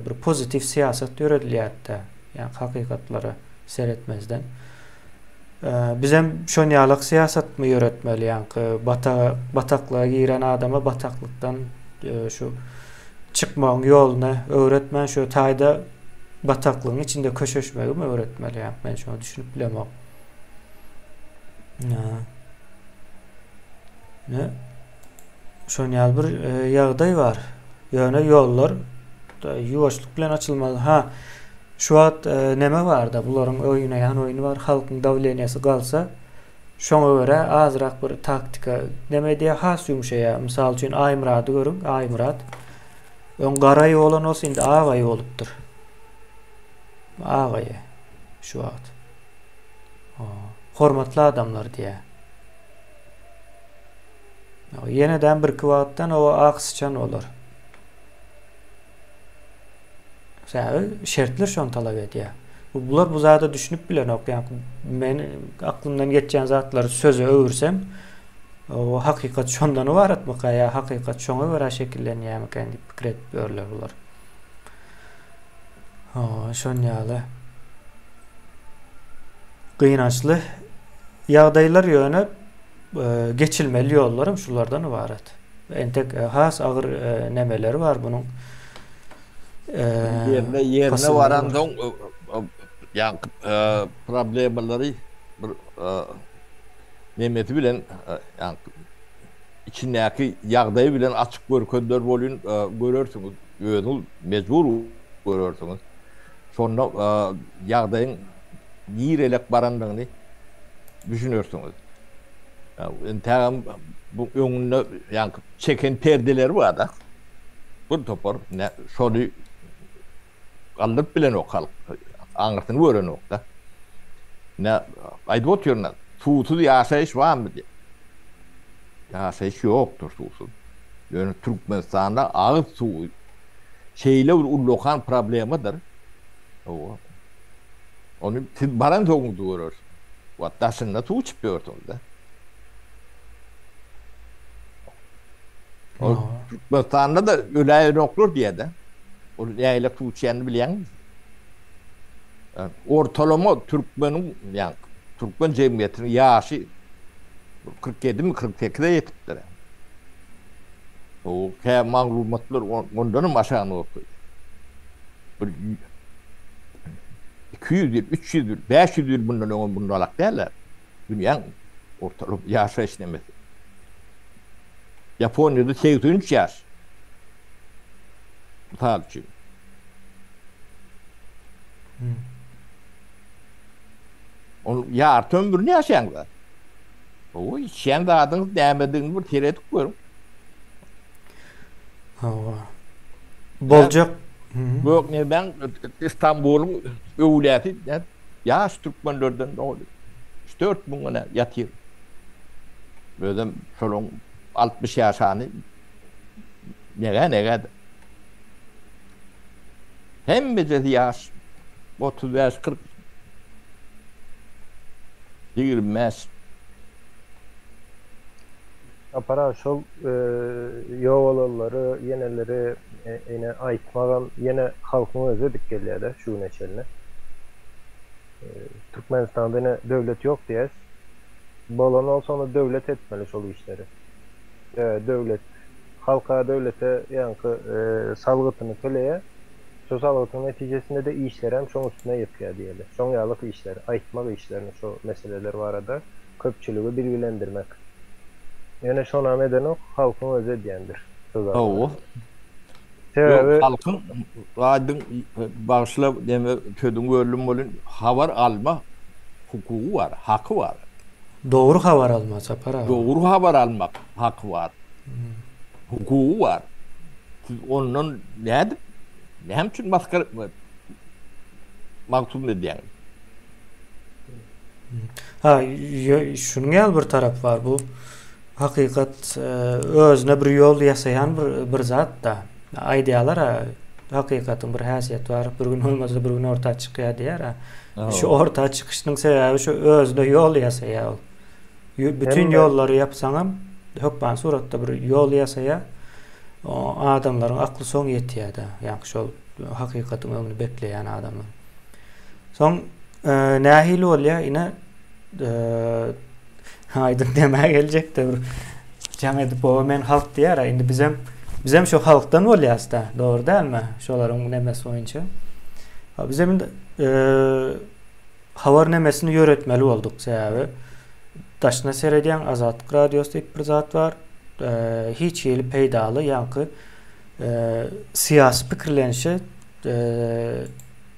bir pozitiw syýasat ýöredilýärdi-de, ýa-da hakykatlara. seretmezden. Bizem şon ýalak syýasatmy ýöretmeli ýaňky bata bataklyga giren adama bataklykdan şu çykmagyň ýoluny öwretmän şu taýda bataklygyň içinde köşeşmegimi öwretmeli ýaňky men şoňa düşünip bilemok. Ne? Şon ýaly bir ýagdaý bar. Ýöne ýollar ýuwaşlyk bilen açylmaly. Ha, Şu wagt neme barda bularyň oýnaýan oýny bar halkyň dawleniýasy galsa şoňa görä azrak bir taktika neme edýär has ýumşaýar mysal üçin Aýmyrady görüň Aýmyrat öň gara aýy bolan bolsa indi ak aýy bolupdyr ak aýy şu wagt hormatly adamlar diýýär ýenedem birki wagtdan o ak syçan bolar. Sebäbi şertler şony talap edýär. Bular bu zada düşünip bilenok. Ýagny men aklymdan geçýän zatlary söze öwürsem, o hakykat şondan ybaratmyka ýa hakykat şoňa görä şekillenýärmikä diýip pikir edip ýörler bular. Şon ýaly gynançly ýagdaýlar ýöne geçilmeli ýollaram şulardan ybarat. Entek has agyr nemeleri bar bunuň. Ýerine ýerine baransoň ýaňky problemalary bir nemesi bilen ýaňky içindäki ýagdaýy bilen açyk görkezler bolýun görersiňiz özüňiz mejbur görersiňiz. Şonda ýagdaýyň nirelek barandygyny düşünersiňiz. Entägem bu öňünde ýaňky çeken perdeleri bar-da. Bir topar şony galdyryp bilenok halk. Aňyrsyny görenok-da. Ine, aýdyp otyryn, suwsuz ýaşaýyş barmy diýip. Ýaşaýyş ýokdur suwsuz. Ýöne Türkmenistanda agyz suwy şeýle bir ullakan problemadyr. Hawa. Ony siz baransoňyz görersiňiz. Wagt daşynda suw içip ýörsüňiz-de. Ol Türkmenistanda-da öläýenoklar diýýär-de. Ol nähili suw içýänini bilýäňmi? Ortalama türkmeniň, ýagny türkmen jemgyýetiniň ýaşy 47 mi 48-e ýetipdir. O kä maglumatlar ondan hem aşagyny görkezýär. Bir 200 ýyl, 300 ýyl, 500 ýyl mundan öňem bundalak dälär. Dünýäň ortalama ýaşaýyş nemesi. Ýaponiýada 83 ýaş. Mysal üçin. Ol ýarty ömrüni ýaşaýaň zat. O içýän zadyňyz nämedigini bir seredip görüň. Hawa. Boljak. Gök nämäň Istanbulyň öwlüýäsi ýaş türkmenlerden doly. 3-4 müňüne ýatyr. Özem şolaň 60 ýaşany nege-nege. Hemmejesi ýaş. 35, 40, 25. Sapar aga şol ýogalanlary ýeneleri ine aýtmagam ýene halkyň özi edip gelýärde şu güne çenli. Türkmenistanda ine döwlet ýok diýäs. Bolan bolsa onda döwlet etmeli şol işleri. Döwlet halka döwlete ýaňky salgytyny töleýär. Şo salgytyň netijesinde-de işlerem şoň üstüne ýykýar diýeli. Şoň ýalyk işleri, aýtmak işlerini şo meseleler barada köpçüligi bilgilendirmek. Ýöne şonam edenok, halkyň özi edýändir şo zatlary. Hawa. Sebäbi. Ýok, halkyň aýdyň bagyşla neme sözüňi böldüm welin habar alma hukugy bar, haky bar. Dogry habar alma Sapar aga. Dogry habar almak haky bar. Hukugy bar. Siz ondan nädip, näme üçin masgara magtym edýäňiz? Ha, şunuň ýaly bir tarap bar. Bu hakykat özüne bir ýol ýasaýan bir bir zat-da. Aýdýarlar-a, hakykatyň bir häsiýeti bar, bir gün bolmasa bir gün orta çykýar diýýär-ä. Şu orta çykyşynyň sebäbi şu özüne ýol ýasaýar ol. Bütin ýollary ýapsaňam, hökman suratda bir ýol ýasaýar. Adamlaryň akly soň ýetýär-de, ýagny şol hakykatyň öňüni bekleýän adamlar. Soň nähili bolýar, ine, aýdyň demä geljekde bir jaň edip oba men halk diýär, indi bizem bizem şo halkdan bolýas-da, dogry dälmi? Şolaryň nemesi boýunça. Bizem indi habar nemesini ýöretmeli bolduk, sebäbi daşyna seredýäň Azatlyk radiosy diýip bir zat bar. Hiç hili peýdaly, ýaňky syýasy pikirlenişe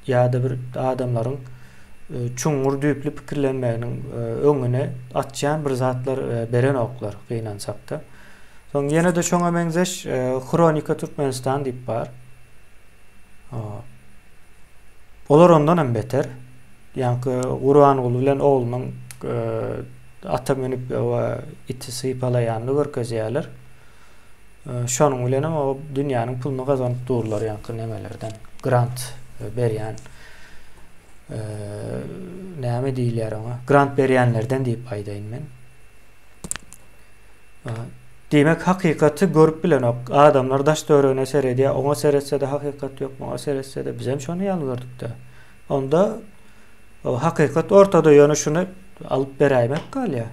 ýa-da bir adamlaryň çuňňur düýpli pikirlenmeginiň öňüni açýan bir zatlar berenoklar gynansakda. Soň ýene-de şoňa meňzeş Hronika Türkmenistan diýip bar. Olar ondan hem beter. Ýaňky Gurbanguly bilen oglunyň ata münüp we iti sypalaýanyny görkezýärler. Şonuň bilenem o dünýäniň puluny gazanyp durlar ýaňky nemelerden grant berýän näme diýilýär oňa grant berýänlerden diýip aýdaýyn men. Diýmek hakykaty görüp bilenok. Adamlar daş töweregine seredýär, oňa seretse-de hakykat ýok, muňa seretse-de bizem şony ýaly gördük-de. Onda hakykat ortada ýöne şuny alyp beräýmek galýar.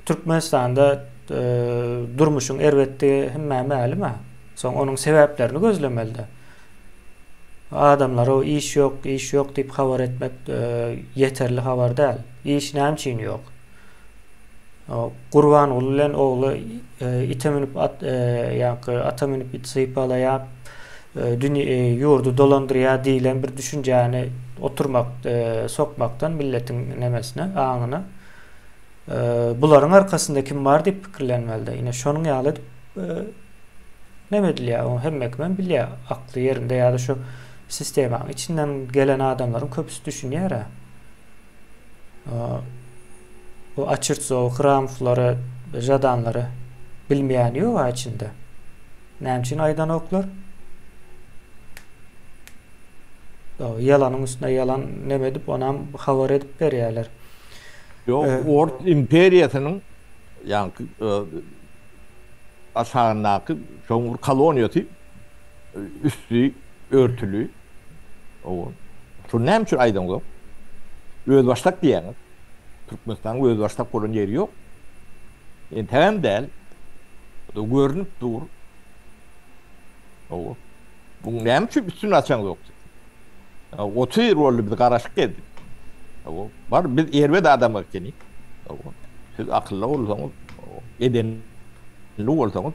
Türkmenistanda durmuşyň erbetdigi hemmä mälim-ä. Soň onuň sebäplerini gözlemeli-de. Adamlara iş ýok, iş ýok diýip habar etmek ýeterli habar däl. Iş näme üçin ýok? Gurbanguly bilen ogly ite münüp at, ýaňky ata münüp it sypalaýar, dünýä ýurdy dolandyrýar diýlen bir düşünjäni oturmak, sokmakdan milletiň nemesine, aňyna Bularyň arkasynda kim bar diýip pikirlenmelide. Ine şonuň ýaly edip neme edilýär, ony hemme kimem bilýär. Akly ýerinde ýa-da şu sistemanyň içinden gelen adamlaryň köpüsi düşünýär-ä. Bu Açirtsowy, Hramowlary, Žadanlary bilmeýäni ýog-a içinde. Näme üçin aýdanoklar? Ýalanyň üstüne ýalan neme edip, onam habar edip berýärler. Ýok, Ors imperiýasynyň ýaňky. aşagyndaky şoň bir koloniýasy üsti örtüli. Şony näme üçin aýdaňzok? Özbaşdak diýýäňiz. Türkmenistanyň özbaşdak bolan ýeri ýok. Entegem däl. O-da görnüp dur. Hawa. Buň näme üçin üstüni açaňzok siz? 30 ýyl boldy biz garaşyp geldik. Hawa. Bar biz erbet adam ekenik. Hawa. Siz akylly bolsaňyz, edenli bolsaňyz,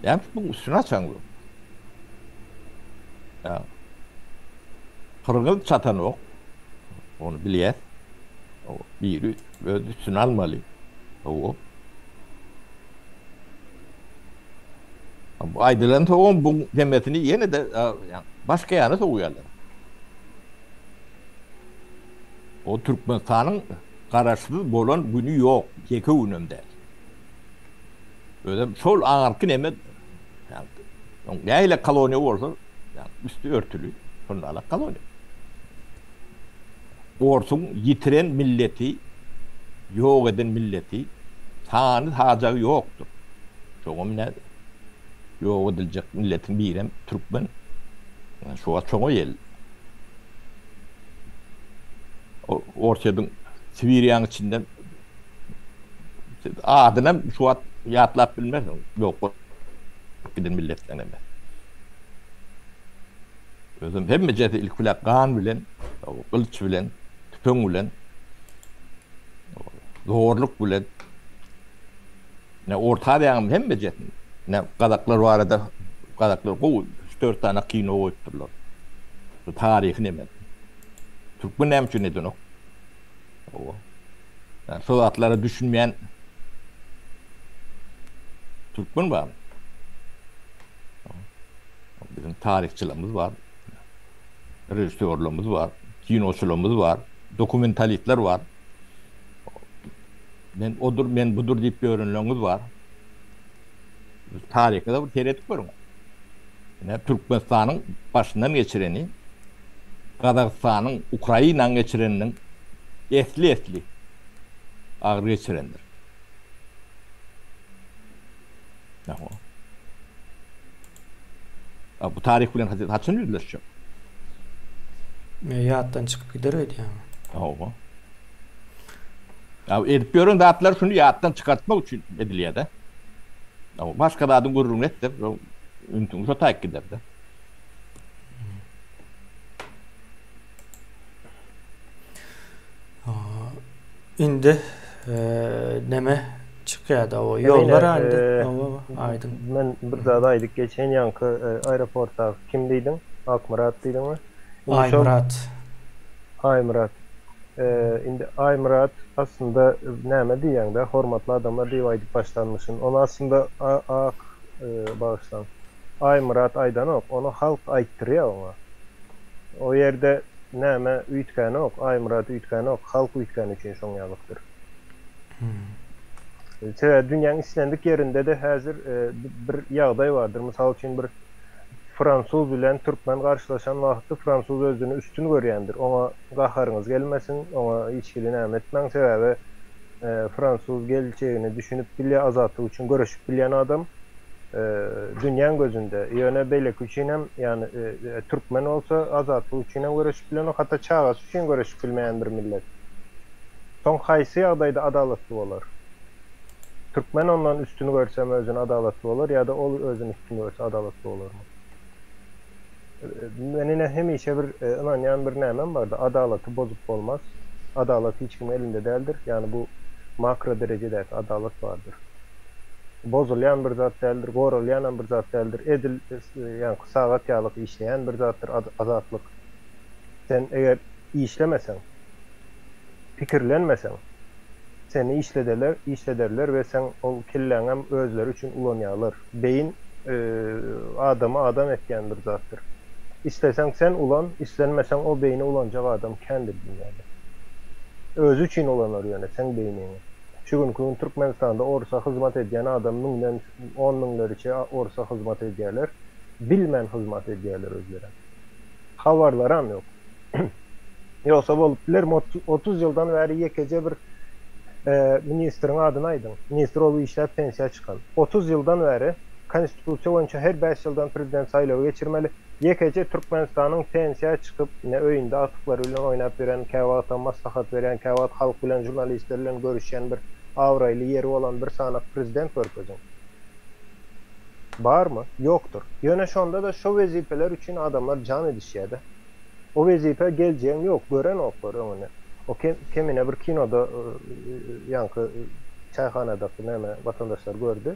näme üçin buň üstüni açaňzok? Ýa. Gyrgyz çatanok. Ony bilýäs. Biri öz üstüne almaly. Hawa. Bu aýdylan soňam bu demesini ýene-de başga ýana sowýarlar. O Türkmenistanyň garaşsyz bolan güni ýok, ýeke günem däl. Özem şol aňyrky neme nähili koloniýa bolsa, üsti örtüli, şonda ala koloniýa. Orsuň ýitiren milleti, ýok eden milleti sany-sajagy ýokdur. Şoňa ine ýok ediljek milletiň birem türkmen. Şu wagt şoňa geldi. Orsýetiň Sibiriýanyň içinden adynam şu wagt ýatlap bilmersiň. Ýok bolup giden milletleň hem. Özem hemmejesi ilki bilen gan bilen, gylyç bilen, tüpeň bilen, zorluk bilen. Ne Orta Aziýanyň hemmejesini. Ne gazaklar barada gazaklar gowy üç-dört sany kino goýupdyrlar. Bu taryhy neme. Türkmen näme üçin edenok? Hawa. Yani şo zatlara düşünmeýän türkmen barmy? Biziň taryhçylarymyz bar, režissýorlarymyz bar, kinoçylarymyz bar, dokumentalistler bar. Men odur, men budur diýip ýörenleriňiz bar. Taryha-da bir seredip görüň. Ine, Türkmenistanyň başyndan geçireni Gazagystanyň, Ukrainanyň geçireniniň esli-esli agyr geçirendir. Bu taryh bilen haçan ýüzleşjek? Ýatdan çykyp gider öýdýäňmi? Hawa. Ya edip ýören zatlar şuny ýatdan çykartmak üçin edilýär-de. Başga zadyň gürrüňini etsek, ünsüň şo taýyk gider-de. Indi neme çykýada o ýollar indi aýdyň. Men bir zat aýdyp geçeýin ýaňky aeroportdaky kim diýdiň? Akmyrat diýdiňmi? Aýmyrat. Aýmyrat. Indi Aýmyrat aslynda näme diýýäňdä hormatly adamlar diýip aýdyp başlanmyşyn. Ony aslynda ak bagyşlaň. Aýmyrat aýdanok, ony halk aýtdyrýa oňa. O ýerde näme üýtgänok, Aýmyrat üýtgänok, halk üýtgäni üçin şoň ýalykdyr. Sebäbi dünýäň islendik ýerinde-de häzir bir ýagdaý bardyr. Mysal üçin bir fransuz bilen türkmen garşylaşan wagty fransuz özüni üstün görýändir. Oňa gaharyňyz gelmesin, oňa hiç hili näme etmäň, sebäbi fransuz geljegini düşünip bilýär, azatlyk üçin göreşip bilýän adam dünýäň gözünde. Ýöne beýleki üçin hem, ýagny türkmen bolsa azatlyk üçin hem göreşip bilenok, hatda çagasy üçin göreşip bilmeýän bir millet. Soň haýsy ýagdaýda adalatly bolar? Türkmen ondan üstün görsem özüni adalatly bolar ýa-da ol özüni üstün görse adalatly bolarmy? Men ine hemişe bir ynanýan bir nämem bardy, adalaty bozup bolmaz. Adalat hiç kimiň elinde däldir. Ýagny bu makro derejedäki adalat bardyr. Bozulýan bir zat däldir, goralýanam bir zat däldir. Edil ýaňky sagat ýalyk işleýän bir zatdyr azatlyk. Sen eger işlemeseň, pikirlenmeseň, seni işlederler, işlederler we seň ol kelläňem özleri üçin ulanýarlar. Beýin adamy adam etýän bir zatdyr. Isleseň sen ulan, islenmeseň o beýni ulanjak adam kändir dünýäde. Özi üçin ulanar ýöne seň beýniňi. Şu günki gün Türkmenistanda orsa hyzmat edýän adam müňden on müňleriçe orsa hyzmat edýärler. Bilmän hyzmat edýärler özlerem. Habarlaram ýok. Ýogsa bolup bilermi 30 ýyldan bäri ýekeje bir. Ministriň adyny aýdyň. Ministr bolup işläp pensiýa çykan. 30 ýyldan bäri Konstitusiýa boýunça her bäş ýyldan prezident saýlawy geçirmeli. Ýekeje Türkmenistanyň pensiýa çykyp ine öýünde agtyklary bilen oýnap ýören, käwagtam maslahat berýän, käwagt halk bilen, žurnalistler bilen görüşýän bir abraýly ýeri bolan bir sanak prezident görkeziň. Barmy? Ýokdur. Ýöne şonda-da şo wezipeler üçin adamlar jan edişýär-de. O wezipä geljegiň ýok, görenoklar öňüni. O kemine bir kinoda ýaňky çaýhanadaky näme watandaşlar gördi.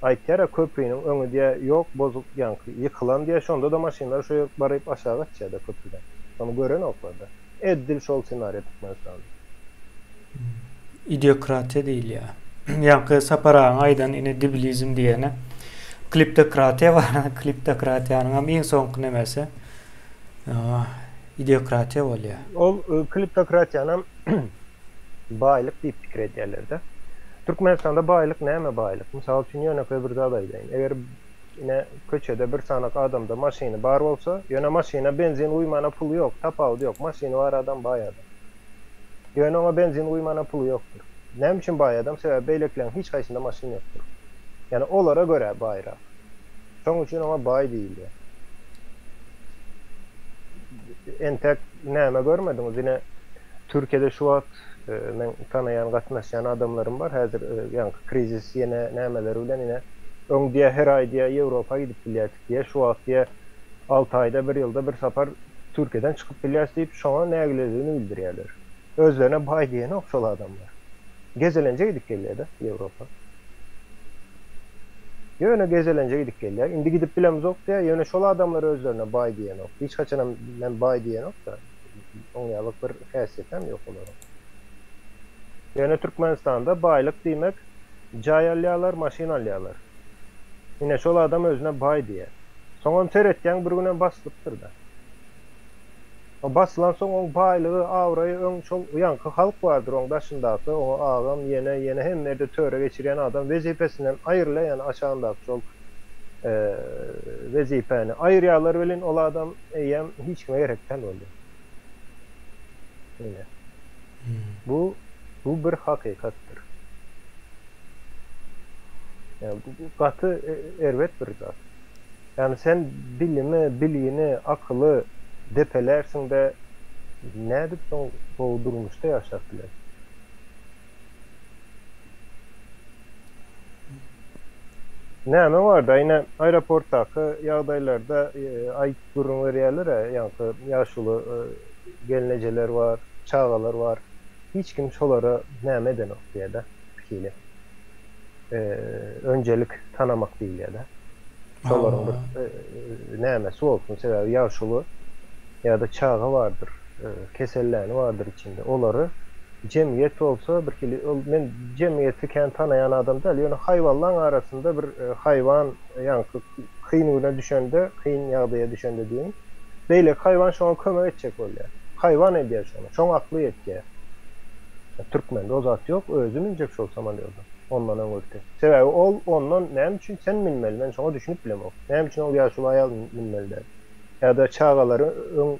Aýtýar-a köpriniň öňi diýä ýok bozuk ýaňky ýykylan diýä şonda-da maşynlar şo ýer baryp aşak atýa-da köprüden. Şony görenoklar-da. Eddil şol ssenariýa Türkmenistanda. Ideokratiýa diýilýär. Ýaňky Sapar agaň aýdan ine debilizm diýeni. Kliptokratiýa bar. Kliptokratiýanyň hem iň soňky nemesi ideokratiýa bolýar. Ol kliptokratiýanam baýlyk diýip pikir edýärler-de. Türkmenistanda baýlyk näme baýlyk? Mysal üçin ýönekeý bir zat aýdaýyn. Eger ine köçede bir sanak adamda maşyny bar bolsa, ýöne maşyna benzin guýmana puly ýok, tapawudy ýok, maşyny bar adam baý adam. Ýöne oňa benzin guýmana puly ýokdur. Näme üçin baý adam? Sebäbi beýlekileň hiç haýsynda maşyn ýokdur. Ýagny olara görä baýrak. Şoň üçin oňa baý diýilýär. Entek näme görmediňiz? Ine Türkiýede şu wagt meň tanaýan, gatnaşýan adamlarym bar. Häzir ýaňky krizis ýene nämeler bilen ine öň diýä her aý diýä Ýewropa gidip bilýärdik diýä. Şu wagt diýä alty aýda bir ýylda bir sapar Türkiýeden çykyp bilýäs diýip, şoňa nägileligini bildirýärler. Özlerine baý diýenok şol adamlar. Gezelenje gidip gelýär-de Ýewropa. Ýöne gezelenje gidip gelýär. Indi gidip bilemzok diýýär, ýöne şol adamlar özlerine baý diýenok. Hiç haçanam men baý diýenok-da. Oň ýaly bir häsiýetem ýok olaryň. Ýöne Türkmenistanda baýlyk diýmek, jaý alýarlar, maşyn alýarlar. Ine şol adam özüne baý diýýär. Soňam seretýäň bir günem baslypdyr-da. O basylansoň oň baýlygy, abraýy öň şol ýaňky halk bardyr oň daşyndaky, oňa agam, ýene, ýene hemme ýerde töre geçirýän adam wezipesinden aýrylýar, ýagny aşagyndaky şol wezipäni aýyrýarlar welin ol adam eýýäm hiç kime gerek däl bolýar. Ine. Bu bu bir hakykatdyr. Ýa bu gaty erbet bir zat. Ýagny sen bilimi, bilgini, akyly depelärsiň-de, nädip soň gowy durmuşda ýaşap bilersiň? Näme barda, ine, aeroportdaky ýagdaýlarda aýt gürrüň berýärler-ä, ýaňky ýaşuly gelnejeler bar, çagalar bar. Hiç kim şolara näme edenok diýýär-de, hili. Önjelik tanamak diýilýär-de. Şolaryň bir nämesi bolsun, sebäbi ýaşuly ýa-da çaga bardyr, keselläni bardyr içinde. Olary jemgyýet bolsa birhili, ol men jemgyýeti kän tanaýan adam däl, ýöne haýwanlaň arasynda bir haýwan ýaňky kyn güne düşende, kyn ýagdaýa düşende diýeýin, beýleki haýwan şoňa kömek etjek bolýar. Haýwan edýär şony, şoň akly ýetýär. Türkmende o zat ýok, özi münjek şol samolýoda, ondan öňürti. Sebäbi ol ondan näme üçin sen münmeli, men şoňa düşünip bilemok. Näme üçin ol ýaşuly aýal münmeli däl? Ýa-da çagalary öň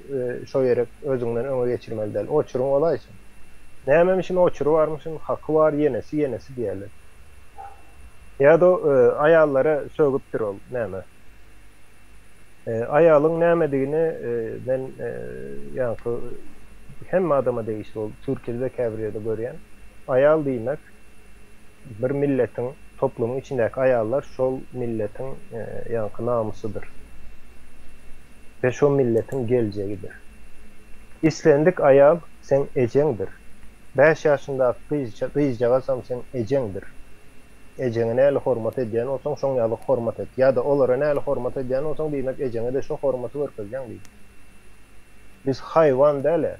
şo ýere özüňden öňe geçirmeli däl. Oçuryň bolaýsyn. Nämemişin oçury barmyşyn, haky bar, ýenesi, ýenesi diýerler. Ýa-da aýallara sögüpdir ol näme. Aýalyň nämedigini men ýaňky hemme adama degişli bolup, Türkiýede-de käbir ýerde görýän. Aýal diýmek bir milletiň, toplumyň içindäki aýallar şol milletiň ýaňky namysydyr we şo milletiň geljegidir. Islendik aýal seň ejeňdir. Bäş ýaşyndaky gyzjagazam seň ejeňdir. Ejeňe näli hormat edýän bolsaň, şoň ýaly hormat et. Ýa-da olara näli hormat edýän bolsaň, diýmek ejeňe-de şo hormaty görkezýäň diýmek. Biz haýwan däl-ä.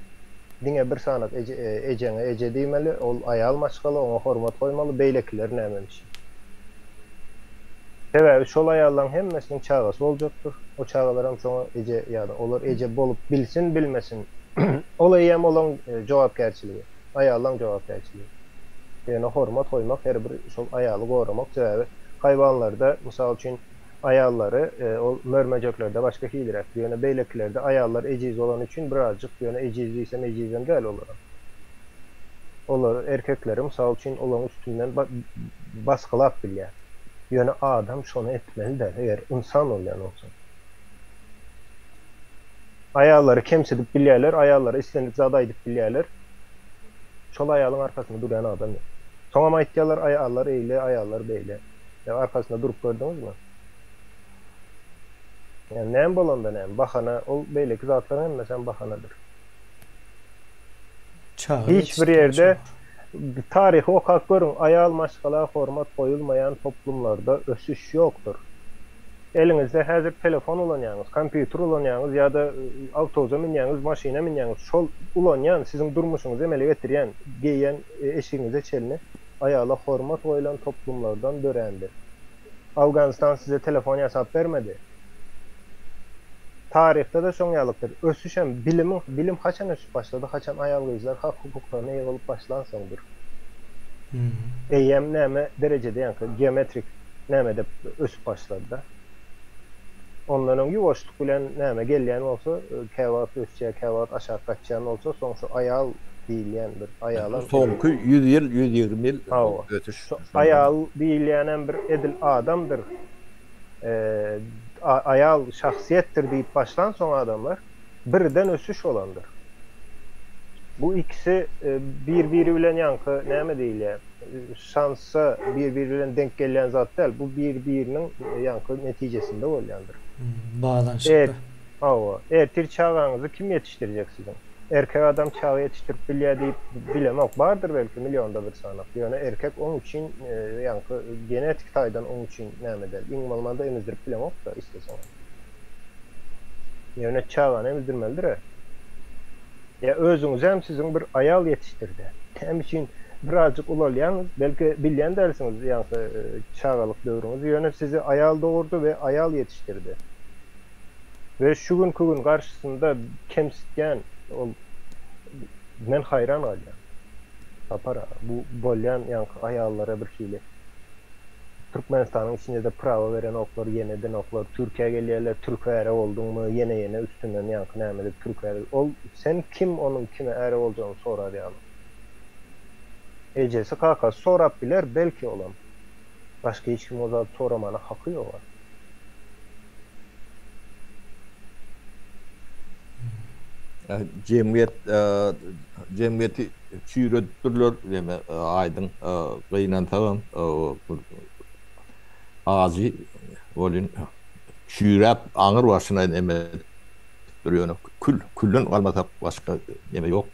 Diňe bir sanak ejeňe eje diýmeli, ol aýal maşgala, oňa hormat goýmaly, beýlekiler nämemiş. Sebäbi şol aýallaň hemmesiniň çagasy boljakdyr. O çagalaram şoňa eje ýa-da olar eje bolup bilsin, bilmesin, ol eýýäm olaň jogapkärçiligi, aýallaň jogapkärçiligi. Ýöne hormat goýmak her bir şol aýaly goramak sebäbi haýwanlarda mysal üçin aýallary ol mör-möjeklerde başga hiliräkdir ýöne beýlekilerde aýallar ejiz bolany üçin birazjyk ýöne ejiz diýsem ejizem däl olaram. Olar erkekleri mysal üçin olaryň üstünden basgylap bilýär. Ýöne adam şony etmeli däl, eger ynsan bolýan bolsa. Aýallary kemsidip bilýärler, aýallara islendik zat aýdyp bilýärler. Şol aýalyň arkasynda durýan adam ýok. Soňam aýtýarlar aýallar eýle, aýallar beýle. Ýa arkasynda durup gördüňizmi? Ýa näme bolanda näme, bahana, ol beýleki zatlaryň hemmesem bahanadyr. Çaga Hiç bir ýetişdirmek ýerde zor. taryhy okap görüň, aýal maşgala hormat goýulmaýan toplumlarda ösüş ýokdur. Eliňizde häzir telefon ulanýaňyz, kompýuter ulanýaňyz ýa-da awtobusa münýäňiz, maşyna münýäňiz, şol ulanýan, siziň durmuşyňyzy emele getirýän, geýýän eşigiňize çenli aýala hormat goýlan toplumlardan dörändir. Afganistan size telefon ýasap bermedi. Taryhda-da şoň ýalykdyr. Ösüşem, bilimiň, bilim haçan ösüp başlady, haçan aýal-gyzlar hak-hukuklaryna eýe bolup başlansoňdyr. Eýýäm näme derejede ýaňky geometrik nämede ösüp başlady-da. Ondan öň ýuwaşlyk bilen näme gelýän bolsa, käwagt ösýär, käwagt aşak gaçýan bolsa, soň şu aýal diýilýän bir aýalam edil. Soňky 100 ýyl, 120 ýyl Hawa. ösüş Şu şondan. aýal diýilýänem bir edil adamdyr. Aýal şahsyýetdir diýip başlansoň adamlar, birden ösüş bolandyr. Bu ikisi bir-biri bilen ýaňky näme diýilýär, şansa bir-biri bilen deňk gelýän zat däl, bu bir-biriniň ýaňky netijesinde bolýandyr. Baglanyşykly. Hawa, ertir çagaňyzy kim ýetişdirjek siziň? Erkek adam çaga ýetişdirip bilýär diýip bilemok, bardyr belki millionda bir sanak, ýöne erkek oň üçin ýaňky genetik taýdan oň üçin näme däl, iň bolmanda emizdirip bileňok-da isleseňem. Ýöne çagany emizdirmelidir-ä. Ýa özüňizem siziň bir aýal ýetişdirdi. Näme üçin birazjyk ulalýaňyz, belki bilýän dälsiňiz ýaňky çagalyk döwrüňizi, ýöne sizi aýal dogurdy we aýal ýetişdirdi. We şu günki gün garşysynda kemsitýän ol men haýran galýan. Sapar aga bu bolýan ýaňky aýallara bir hili Türkmenistanyň içindede prawa berenoklar ýene edenoklar Türkiýä gelýärler türke äre bolduňmy ýene ýene üstünden ýaňky näme edip türke äre ol sen kim onuň kime äre boljagyny sorar ýaly ejesi kakasy sorap biler belki olam başga hiç kim o zady soramana haky ýoga. Jemgyýet jemgyýeti çüýredipdirler ýene aýdyň gynansagam ajy welin çüýräp aňyr başyna neme edipdir ýöne kül külden galmasak başga neme ýok.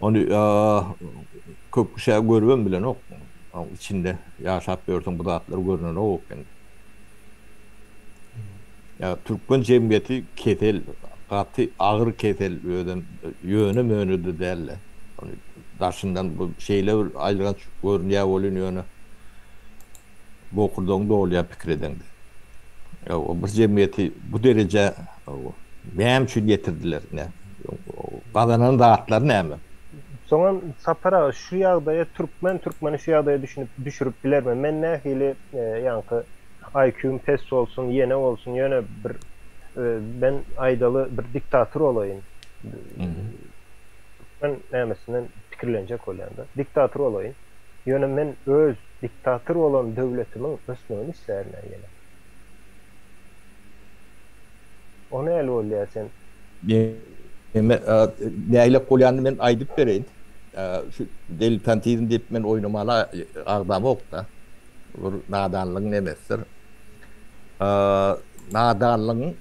Ony köp kişä görübem bilenok. Içinde ýaşap ýörseň bu zatlar görnenok eken. Ýa türkmen jemgyýeti kesel, gaty agyr kesel özem ýöne-möne-de däl-de. Ony daşyndan bu şeýle bir aýylganç görünýär welin ýöne bokurdagyň dolýar pikir edeňde. Ýa o bir jemgyýeti bu derejä näme üçin ýetirdiler? Gazanan zatlary näme? Soňam Sapar aga şu ýagdaýa türkmen türkmeni şu ýagdaýa düşünip düşürip bilermi? Men nähili ýaňky IQ-m pes bolsun, ýene bolsun, ýöne bir men aýdaly bir diktator bolaýyn. Türkmen nämesinden pikirlenjek bolýan-da. Diktator bolaýyn. Ýöne men öz diktator bolan döwletimiň ösmegini islärin-ä ýene. O nähili bolýar sen? Neme nägilek bolýanyny men aýdyp bereýin. Şu diletantizm diýip men oýnamaly agzamok-da. Bir nadanlygyň nemesidir. Nadanlygyň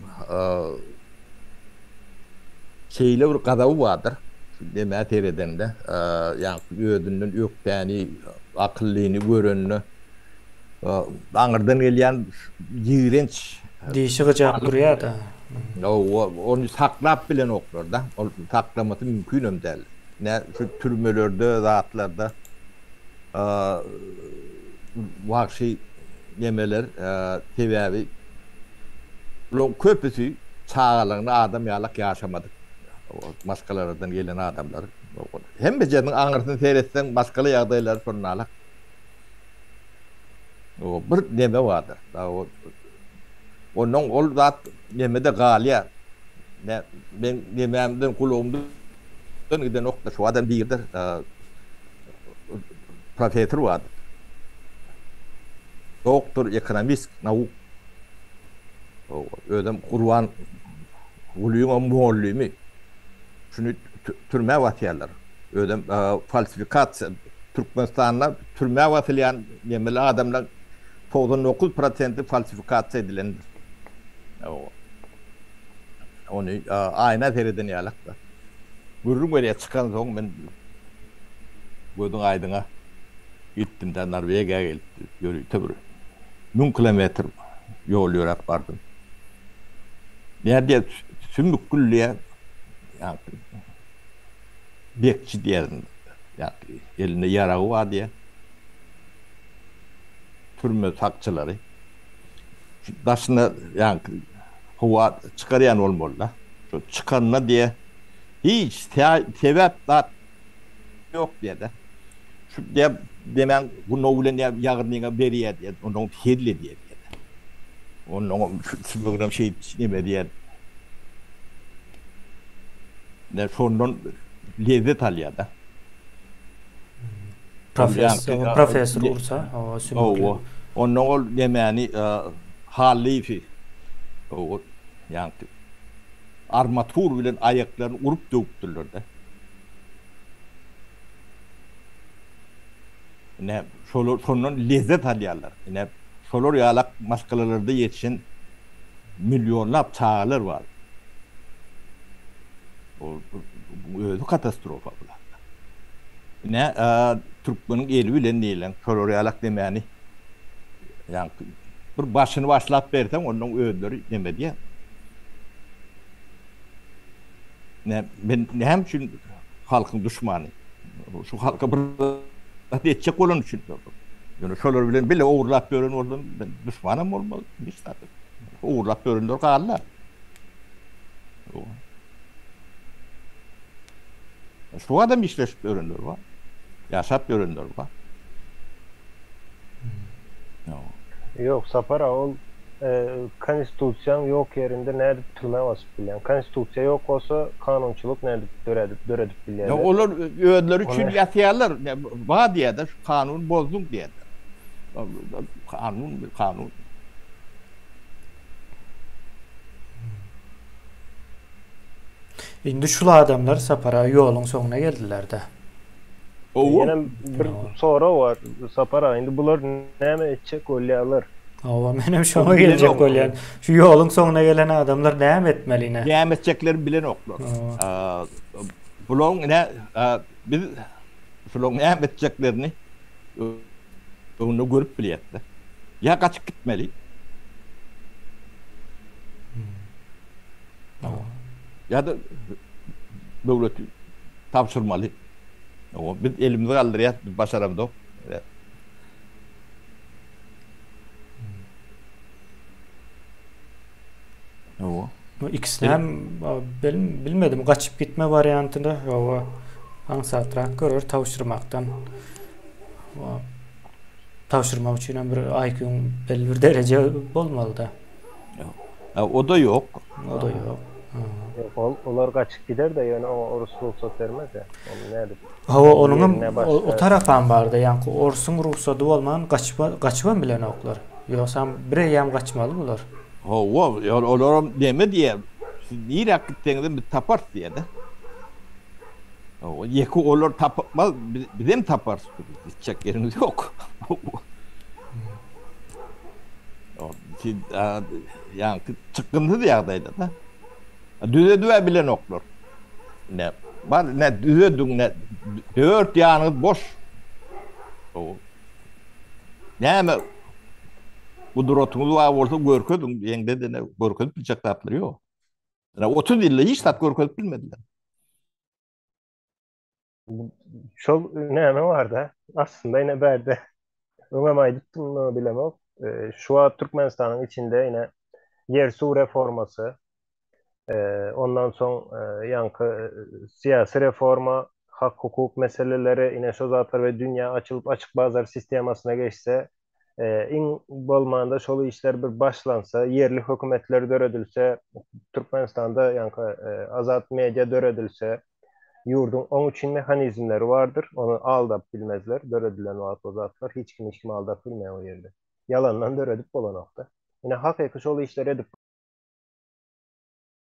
şeýle bir gazaby bardyr. Şu nemä seredende, ýagny özünden ökdäni, akyllyny görende aňyrdan gelýän ýigrenç Dişi gyjap durýar-da. Hawa, ony saklap bilenoklar-da. Ol saklamasy mümkinem däl. Nä şu türmelerde, zatlarda wagşy nemeler, sebäbi bularyň köpüsi çagalygynda adam ýalak ýaşamadyk maşgalalardan gelen adamlar. Hemmejesiniň aňyrsyny seretseň, maşgala ýagdaýlary şonalak. Bir neme bardyr. Ondan ol zat nemede galýar. Men nemämden gulagymdan gidenokda şu adam biridir. professor bardy. Doktor ekonomist nauk. Özem Gurban Gulyň mugallymy. Şuny türmä basýarlar. Özem falsifikasiýa Türkmenistanda türmä basylýan nemeli adamlaryň 99 prosenti falsifikasiýa edilendir. Ony aýna sereden ýalak-da. Gürrüň berýär, çykansoň men gözüň aýdyňa gitdim-de Norwegiýa gelip ýörite bir 1000 kilometr ýol ýöräp bardym. Nädýär, sümük gülýär. Ýaňky bekçi diýerin. Ýaňky elinde ýaragy bar diýýär. Türme sakçylary. Şu daşyna ýaňky howa çykarýan bolmaly-da. Şu çykanda diýýär, hiç sebäp zat ýok diýýär-de. Şu diýýär, demäň gunaw bilen diýýär, ýagyrnyňa berýär diýýär, onnoň hezil edýär diýýär. Onnoň sümüginem şeýdip neme edýär. Ne şondan lezzet alýar-da. Professor, professor ursa, o sümükli. Hawa. Ondan ol nemäni Hallyýewi o ýaňky armatur bilen aýaklaryny urup döwüpdirler-de. Ine, şolar şondan lezzet alýarlar. Ine, şolar ýalak maşgalalarda ýetişen millionlap çagalar bar. O özi katastrofa bular. Ine, türkmeniň eli bilen diýlen şolar ýalak demäni ýaňky bir başyny başlap berseň ondan özleri neme diýýär. Ne, men näme üçin halkyň duşmany? Şu halka bir zat etjek bolan üçin. Ýöne şolar bilen bile ogurlap ýören bolsam, men duşmanam bolmaz, hiç zat. Ogurlap ýörenler galdy. Şu adam işleşip ýörenler bar. Ýaşap ýörenler bar. Ýok, Sapar aga, ol konstitusiýaň ýok ýerinde nädip türmä basyp bilýäň? Konstitusiýa ýok bolsa, kanunçylyk nädip döredip döredip bilýärler? Olar özleri üçin ýasýarlar. Bar diýýärler, şu kanuny bozduň diýýärler. Kanun, kanun. Indi şul adamlar Sapar aga ýoluň soňuna geldiler-dä. Ýenem bir sorag bar Sapar aga indi bular näme etjek bolýarlar? Hawa menem şoňa geljek bolýan. Şu ýoluň soňuna gelen adamlar näme etmeli ine? Näme etjeklerini bilenoklar. Bularyň ine biz şularyň näme etjeklerini öňünde görüp bilýäs-de. Ýa gaçyp gitmeli. Ýa-da döwleti tabşyrmaly. Owa, biz elimizi galdyrýas, biz başaramzok. Owa. Bu ikisini hem bilmedim, gaçyp gitme wariantyny, owa, aňsatrak görer tabşyrmakdan. Tabşyrmak üçin hem bir IQ-ň belli bir dereje bolmaly-da. O-da ýok. O-da ýok. Ýok, ol olar gaçyp gider-de, ýöne oňa orus rugsat bermez-ä. Ony nädip? Hawa, onuňam o tarapam bar-da, ýaňky orsuň rugsady bolman gaçyp gaçybam bilenoklar. Ýogsam bireýýäm gaçmaly bular. Hawa, olaram neme diýýär, siz niräk gitseňizem biz taparys diýýär-de. Hawa, ýeke olar tapmaz, bizem taparys. Gitjek ýeriňiz ýok. Siz ýaňky çykgynsyz ýagdaýda-da. Düzedib-ä bilenoklar. Ne, bar, ne düzediň, ne dört ýanyňyz boş. Näme gudratyňyz bar bolsa görkeziň, ýeňde-de ne görkezip biljek zatlary ýok. 30 ýylda hiç zat görkezip bilmediler. Şol näme barda? Aslynda ine bärde öňem aýdypdym bilemok. Şu wagt Türkmenistanyň içinde ine ýer-suw reformasy, ondan soň ýaňky syýasy reforma, hak-hukuk meseleleri, ine şo zatlar we dünýä açylyp açyk bazar sistemasyna geçse, iň bolmanda şol işler bir başlansa, ýerli hökümetler döredilse, Türkmenistanda ýaňky azat media döredilse, Ýurduň oň üçin mehanizmleri bardyr, ony aldap bilmezler, döredilen wagt o zatlar, hiç kim hiç kimi aldap bilmeýär o ýerde. Ýalandan döredip bolanokda. Ine hakyky şol işleri edip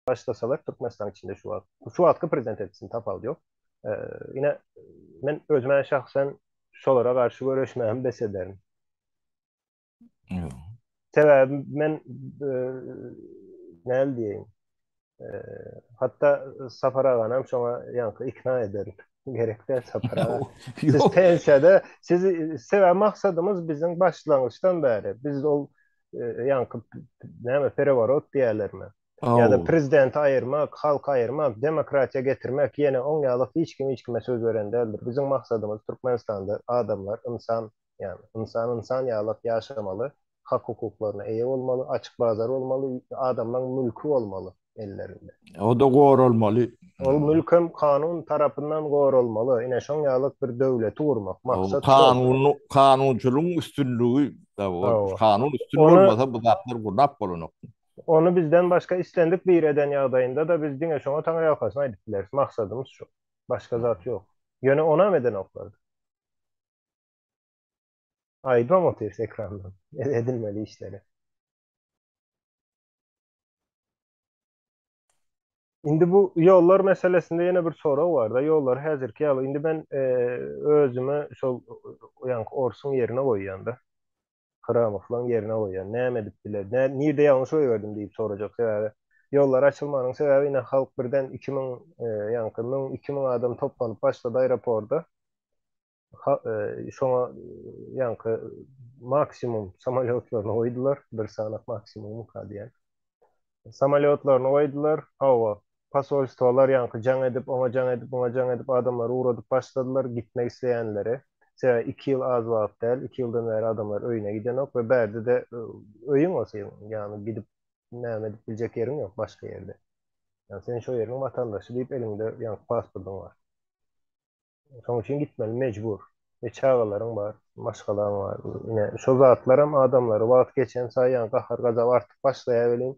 başlasalar Türkmenistanyň içinde şu wagt, şu wagtky prezident etsin tapawudy ýok. Ine men özüme şahsen şolara garşy göreşmämi bes ederin. Sebäbi men näl diýeýin. Hatda Sapar aganam şoňa ýaňky ikna ederin. Gerek däl Sapar aga. Siz pensiýada, siz sebäbi maksadymyz biziň başlangyçdan bäri biz ol ýaňky näme pereworot diýerlermi? Ýa-da prezidenti aýyrmak, halky aýyrmak, demokratiýa getirmek ýene oň ýaly hiç kim hiç kime söz beren däldir. Biziň maksadymyz Türkmenistanda adamlar ynsan Ýagny, ynsan ynsan ýalak ýaşamaly, hak-hukuklaryna eýe bolmaly, açyk bazar bolmaly, adamlaň mülki bolmaly ellerinde. O-da goralmaly. Ol mülkem kanun tarapyndan goralmaly. Ine, şoň ýalak bir döwleti gurmak. Maksat şol. Kanuny, kanunçylygyň üstünligi, kanun üstün bolmasa bu zatlar gurnap bolanok. Ony bizden başga islendik biri eden ýagdaýynda-da biz diňe şoňa taňryýalkasyn aýdyp bileris. Maksadymyz şu. Başga zat ýok. Ýöne onam edenoklar. Aýdybam otyrys ekrandan edilmeli işleri. Indi bu ýollar meselesinde ýene bir sorag bar-da, ýollar häzirki ýaly, indi men özümi şol ýaňky orsuň ýerine goýýan-da. Hramowlaň ýerine goýýan. Näme edip biler? Nä, nirde ýalňyş goýberdim diýip sorajak. Sebäbi ýollar açylmanyň sebäbi ine halk birden 2000 ýaňky 1000, 2000 adam toplanyp başlady aeroporda. Ha, şoňa ýaňky maksimum samolýotlaryny goýdular. Bir sanak maksimumka diýen. Samolýotlaryny goýdular. Hawa, posolstwolar ýaňky jaň edip, oňa jaň edip, muňa jaň edip adamlary ugradyp başladylar, gitmek isleýänleri. Sebäbi iki ýyl az wagt däl, iki ýyldan bäri adamlar öýüne gidenok we bärde-de öýüň bolsa, ýagny gidip näme edip biljek ýeriň ýok başga ýerde. Ýagny sen şo ýeriň watandaşy diýip eliňde ýaňky pasportyň bar. Şonuň üçin gitmeli mejbur. We çagalaryň bar, maşgalaň bar. Ine, şo zatlaram adamlary wagt geçen saýy gahar-gazap artyp başlaýar welin,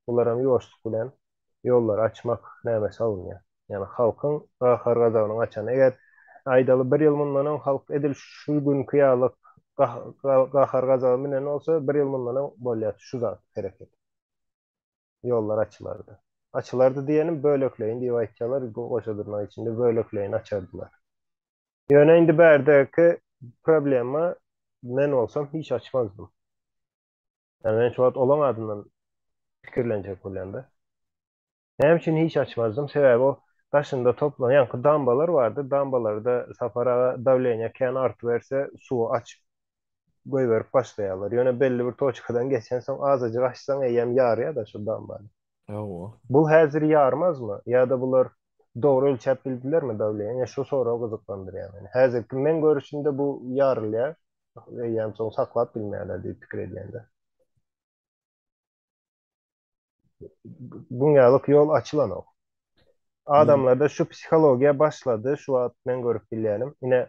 bularam ýuwaşlyk bilen ýollary açmak nämesi alynýar. Ýagny halkyň gahar-gazabynyň açany. Eger aýdaly bir ýyl mundan öň halk edil şu günki ýaly gahar-gazaba münen bolsa, bir ýyl mundan öň bolýar şu zat hereket. Ýollar açylardy. Açylardy diýenim bölekleýin diýip aýtýarlar, goşa dyrnak içinde bölekleýin açardylar. Ýöne indi bärdäki problema men bolsam hiç açmazdym. Ýani men şu wagt olaň adyndan pikirlenjek bolýan-da. Näme üçin hiç açmazdym? Sebäbi o daşynda toplan ýaňky dambalar bardy. Dambalarda Sapar aga dawleniýa kän artyberse suwy açyp goýberip başlaýarlar. Ýöne belli bir toçkadan geçensoň azajyk açsaň eýýäm ýarýar-da şo dambany. Hawa. Bu häzir ýarmazmy? Ýa-da bular dogry ölçäp bildilermi dawleniýa? Ine şu sorag gyzyklandyrýar meni. Häzirki meň görüşimde bu ýarylýar. Eýýäm soň saklap bilmeýärler diýip pikir edýän-de. Buň ýalyk ýol açylanok. Adamlarda şu psihologiýa başlady, şu wagt men görüp bilýänim. Ine,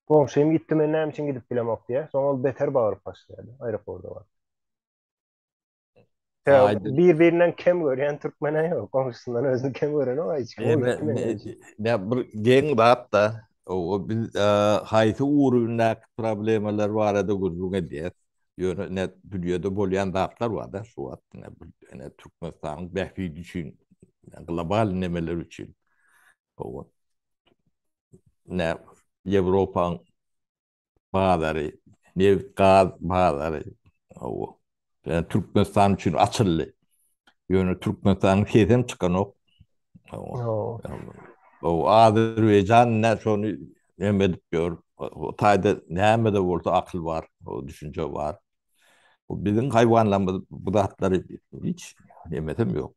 goňşym gitdi, men näme üçin gidip bilemok diýýär. Soň ol beter bagyryp başlaýar, aeroporda baryp. Bir-birinden kem görýän türkmen-ä ýok. Goňşusyndan özüni kem görenok hiç kim. Ne bir geň zat-da, o biz haýsy ugrundaky problemalar barada gürrüň edýäs. Ýöne ine dünýede bolýan zatlar bar-da şu wagt ine bir ine Türkmenistanyň bähbidi üçin global nemeler üçin. Hawa. Ine Ýewropaň bazary, nebit gaz bazary hawa. Ýani Türkmenistan üçin açyldy. Ýöne Türkmenistanyň sesem çykanok. Hawa. O Azerbaýjan ne şony neme edip ýör. O taýda näme-de bolsa akyl bar, o düşünje bar. Bu biziň haýwanlarymyz bu zatlary hiç nemesem ýok.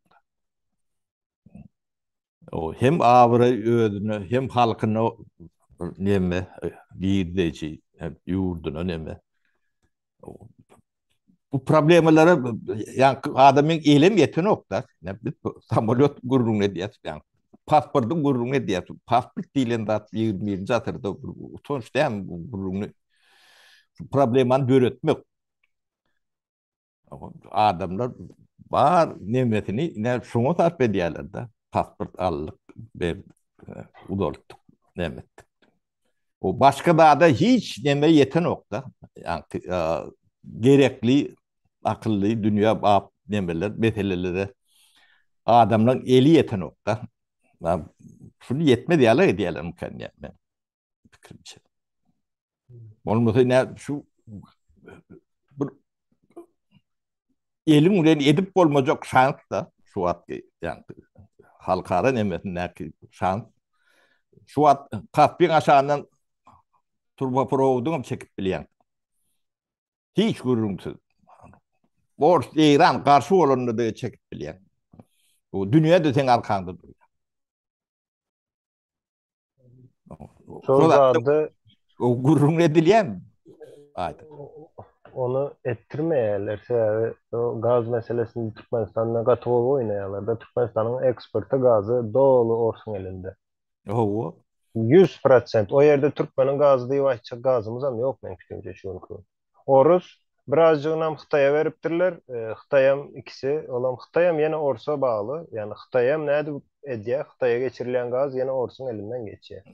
O hem abraý özüne, hem halkyna neme girdeji, hem ýurduna neme. Bu problemalara ýaňky adamyň elem ýetenok-da. Biz samolýot gürrüňini edýäs, ýaňky pasportyň gürrüňini edýäs. Pasport diýlen zat 21-nji asyrda utanç dälmi bu gürrüňini? Şu problemany döretmek. Adamlar bar nemesini ine şoňa sarp edýärler-de. Pasport aldyk, berdik. Uzaltdyk, näme etdik. O başga zada hiç neme ýetenok-da. Ýagny gerekli, akylly dünýä bap nemeler, meselelere adamlaryň eli ýetenok-da. Şuny ýetmez ýaly edýärlermikä diýýän men pikirimçe. Bolmasa ne şu bir eliň bilen edip bolmajak şans da şu wagt ýagny halkara nemesindäki şans. Şu wagt Kaspiň aşagyndan turboprowodyň hem çekip bilýän. Hiç gürrüňsiz. Ors, Eýran garşy bolanda da çekip bilýän. Bu dünýä de seň arkaňda durýar. Şol zady o gürrüň edilýän aýdyň. Ony etdirmeýärler, sebäbi o gaz meselesinde Türkmenistan bilen gaty gowy oýnaýarlar-da. Türkmenistanyň eksporty gazy doly orsuň elinde. Hawa. 100%. O ýerde türkmeniň gazy diýip aýtjak gazymyzam ýok meň pikirimçe şu günki gün. Orus birazjygynam Hytaýa beripdirler. Hytaýam ikisi, olam Hytaýam ýene Orsa bagly. Ýagny Hytaýam nädip edýär? Hytaýa geçirilýän gaz ýene Orsuň elinden geçýär.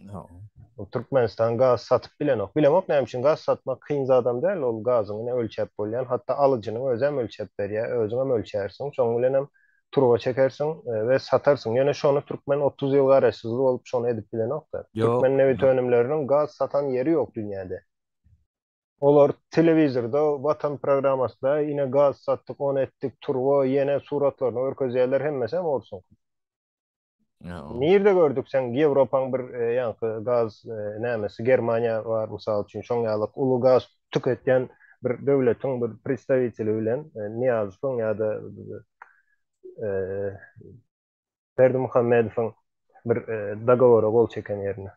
Türkmenistan gaz satyp bilenok. Bilemok näme üçin gaz satmak kyn zadam däl, ol gazyň ine ölçäp bolýan. Hatda alyjynyň özem ölçäp berýär, özüňem ölçärsiň. Şonuň bilenem turba çekersiň we satarsyň. Ýöne şony türkmen 30 ýyl garaşsyzlyk bolup şony edip bilenok-da. Türkmen nebit önümleriniň gaz satan ýeri ýok dünýäde. Olar telewizorda Watan programmasynda ine gaz satdyk, ony etdik, turba, ýene suratlaryny görkezýärler, hemmesem orsuňky. Nirde gördük sen Ýewropaň bir ýaňky gaz nämesi Germaniýa bar mysal üçin şoň ýalyk uly gaz tüketýän bir döwletiň bir predstawiteli bilen Nyýazowyň ýa-da Berdimuhamedowyň bir dogowora gol çeken ýerini.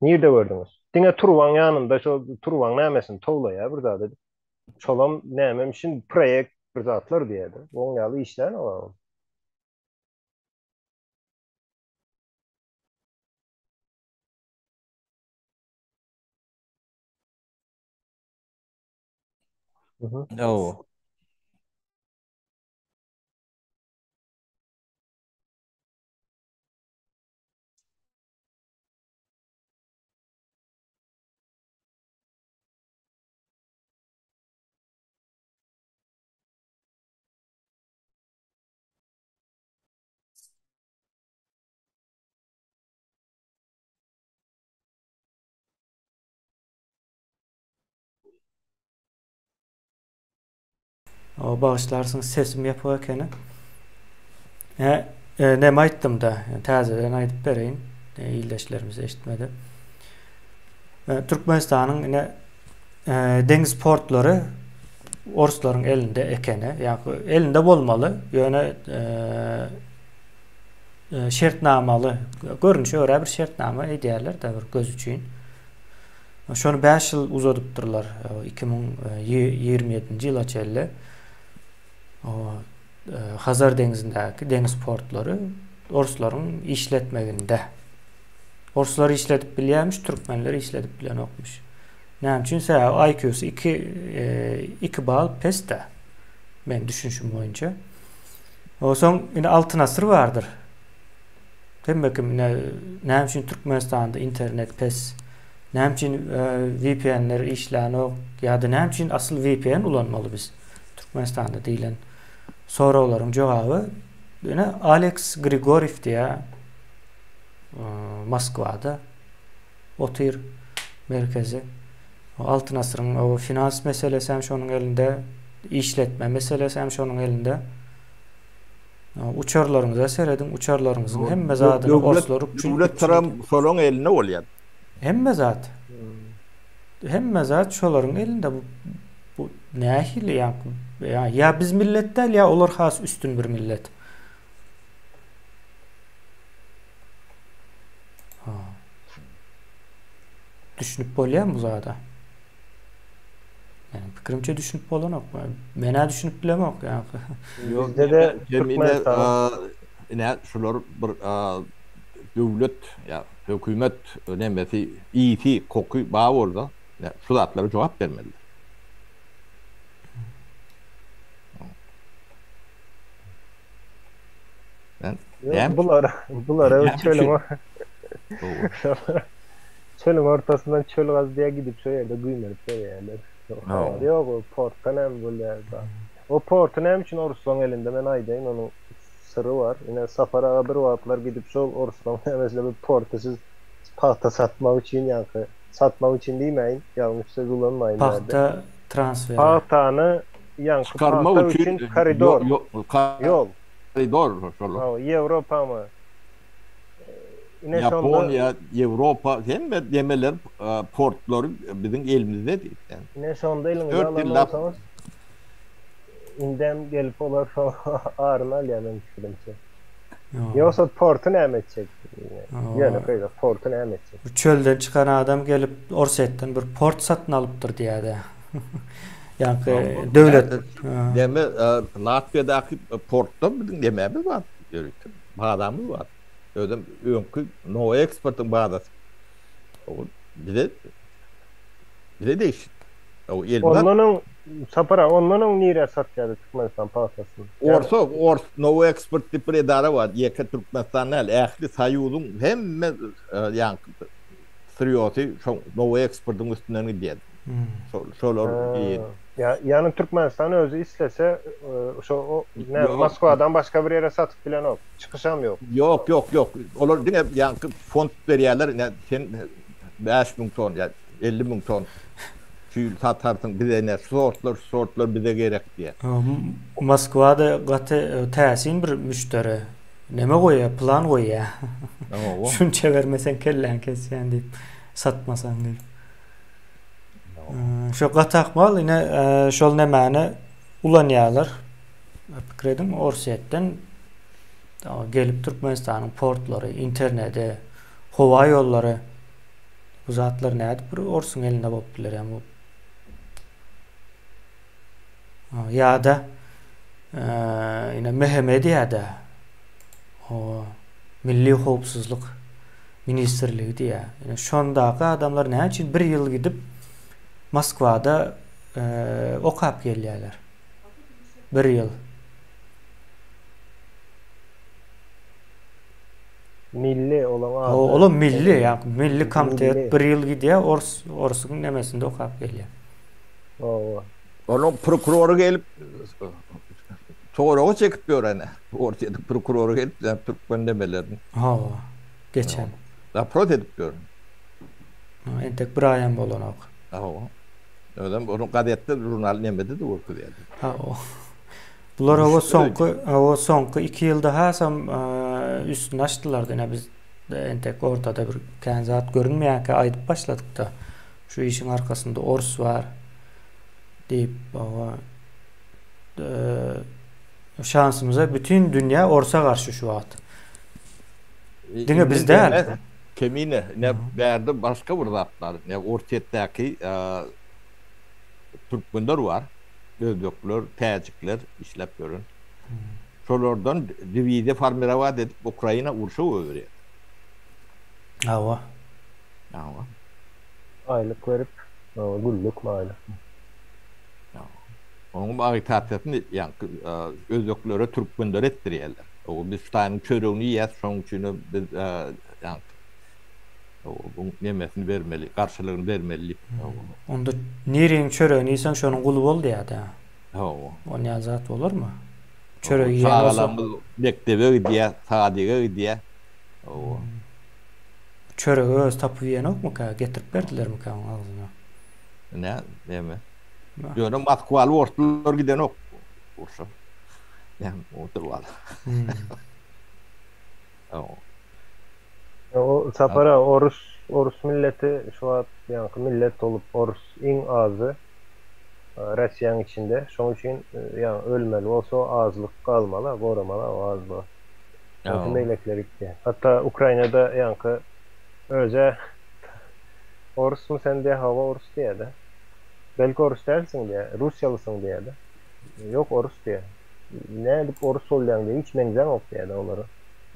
Nirde gördüňiz? Diňe turbaň ýanynda şo turbaň nämesini towlaýar bir zat edip. Şolam nämemişin proýekt bir zatlar diýýärdi. Oň ýaly işlän ol. Hawa. O bagyşlarsyň sesim ýapyk ekeni. He, e, näme aýtdym-da, täzeden aýdyp bereýin. E, ildeşlerimiz eşitmedi. E, Türkmenistanyň ine e, deňiz portlary orslaryň elinde ekeni. Ýa elinde bolmaly, ýöne e, e, şertnamaly, görnüşe görä bir şertnama edýärler-de bir göz üçin. Şony 5 ýyl uzadypdyrlar. 2027-nji ýyla çenli Hazar deňzindäki deňiz portlary orslaryň işletmeginde. Orslar işledip bilýärmiş, türkmenler işledip bilenokmyş. Näme üçin? Sebäbi IQ-sy 2 2 bal pes-de. Men düşünişim boýunça. Onsoň indi Altyn asyr bardyr. Hemme kim ine näme üçin Türkmenistanda internet pes? Näme üçin VPN-ler işlänok ýa-da näme üçin asyl VPN ulanmaly biz Türkmenistanda diýlen soraglaryň jogaby ine Alex Grigoriew diýä Moskwada otyr merkezi. Altyn asyryň o finans meselesi hem şonuň elinde, işletme meselesi hem şonuň elinde. Uçarlaryňyza serediň, uçarlaryňyzyň hemme zadyny orslar üpjün Döwlet syram şolaň elinde bolýar. Hemme zat. Hemme zat şolaryň elinde. Bu, bu nähili ýa, ýa biz millet däl, ýa olar has üstün bir millet. Ha. Düşünip bolýarmy bu zada? Meniň pikirimçe düşünip bolanok. Men-ä düşünip bilemok ýa. Bizde-de Türkmenistan ine şular bir döwlet ýa hökümet nemesi ýiti koky bar bolsa şu zatlara jogap bermelidir. Bulara bulara çölüň. Çölüň ortasyndan çöl gaz diýä gidip şo ýerde güýmenip berýärler. Ýok o portda näme bolýar da. O porty näme üçin orslaň elinde men aýdaýyn onuň syry bar. Ine Sapar aga bir wagtlar gidip şol orslaň nämesine bir porty siz pagta satmak üçin ýaňky satmak üçin diýmäýin ýalňyş söz ulanmaýyn bärde. Pagta transferi. Pagtany ýaňky Çykarmak pagta üçin üçin koridor ýol. Koridor şol. Hawa Ýewropamy Ine şonda Ýaponiýa, Ýewropa hemme demeler portlary biziň elimizde diýip. Ine şonda eliňize 4 alan ýyllap bolsaňyz indem gelip olar şo aryny alýar meň pikirimçe. Ýogsa porty näme etjek? Ýöne köýde porty näme etjek? Bu çölden çykan adam gelip Orsýetden bir port satyn alypdyr diýýär-de. Ýaňky döwlet Deme Latwiýadaky portda biziň demämiz bar ýörite. Bazamyz bar. Özem öňki Nowoeksportyň bazasy. Ol bize bize degişli. O elmydam Ondan öň Sapar aga, ondan öň nirä satýardy Türkmenistan pagtasyny? Orsa, ors Nowoeksport diýip bir edara bar. Ýeke Türkmenistan däl, ähli Soýuzyň hemme ýaňky syrýosy şo Nowoeksportyň üstünden gidýär. Şol şolar Ýa ýagny Türkmenistan özi islese şo näme Moskwadan başga bir ýere satyp bilenok. Çykyşam ýok. Ýok ýok ýok. Olar diňe ýaňky fond berýärler. Ine sen 5000 ton ýa 50000 ton şu ýyl satarsyň bize ine şu sortlar şu sortlar bize gerek diýýär. Moskwada gaty täsin bir müşderi. Neme goýýar, plan goýýar. Şunça bermeseň kelläňi kesýän diýip, satmasaň diýip. Şo gaty ahmal ine şol nemäni ulanýarlar. Pikir ediň Orsýetden gelip Türkmenistanyň portlary, interneti, howa ýollary bu zatlar nädip bir orsuň elinde bolup biler ýa bu ýa-da ine MHM diýýär-de o Milli howpsuzlyk ministrligi diýýär. Ine şondaky adamlar näme üçin bir ýyl gidip Moskwada okap gelýärler? Bir ýyl. Milli olaň ady. Olam milli, ýa milli komitet bir ýyl gidýär, ors orsuň nemesinde okap gelýär. Hawa. Onuň prokurory gelip soraga çekip ýör ene. Orsýetiň prokurory gelip türkmen nemelerini. Hawa. Geçen. Dopros edip ýör. Entek bir aýam bolanok. Hawa. Özem onu gazetde, žurnal nemede-de görkezýärdi. Hawa. Bular hawa soňky, hawa soňky 2 ýylda hasam üstüni açdylar. Ine biz entek ortada bir kän zat görünmeýärkä aýdyp başladyk-da. Şu işiň arkasynda ors bar diýip, hawa. Şansymyza bütin dünýä orsa garşy şu wagt. Diňe biz däl. Kemine, ine bärde başga bir zat bar. Ine Orsýetdäki türkmenler bar. Özbekler, täjikler işläp ýören. Şolardan diwiziýa formirowat edip Ukraina urşa goýberýär. Hawa. Hawa. Aýlyk berip, günlük aýlyk. Onuň agitasiýasyny ýaňky özbeklere, türkmenlere etdirýärler. O biz Hytaýyň çöregini iýýäs, şonuň üçin hem biz ýaňky bu nemesini bermeli, garşylygyny bermeli diýip. Onda niriň çöregini iýseň şonuň guly bol diýýär-dä. Hawa. Onýa zat bolarmy? Çörek iýen bolsa. Çagalarymyz mekdebe gidýär, sadige gidýär. Hawa. Çöregi özi tapyp iýenokmyka, getirip berdilermikä onuň agzyna? Ine, neme. Ýöne Moskwaly orslar gidenok urşa. Näme otur bar. O Sapar aga orus orus milleti şu wagt ýaňky millet bolup orus iň azy Rossiýaň içinde şoň üçin ýaňy ölmeli bolsa azlyk galmaly goramaly o azlygy. Şoň üçin beýlekiler gitýär. Hatda Ukrainada ýaňky özä orusmy sen diýä hawa orus diýýärde. Belki orus dälsiň diýýär, russiýalysyň diýýär-de. Ýok, orus diýýär. Nädip orus bolýaň diýýär, hiç meňzäňok diýýär-de olara.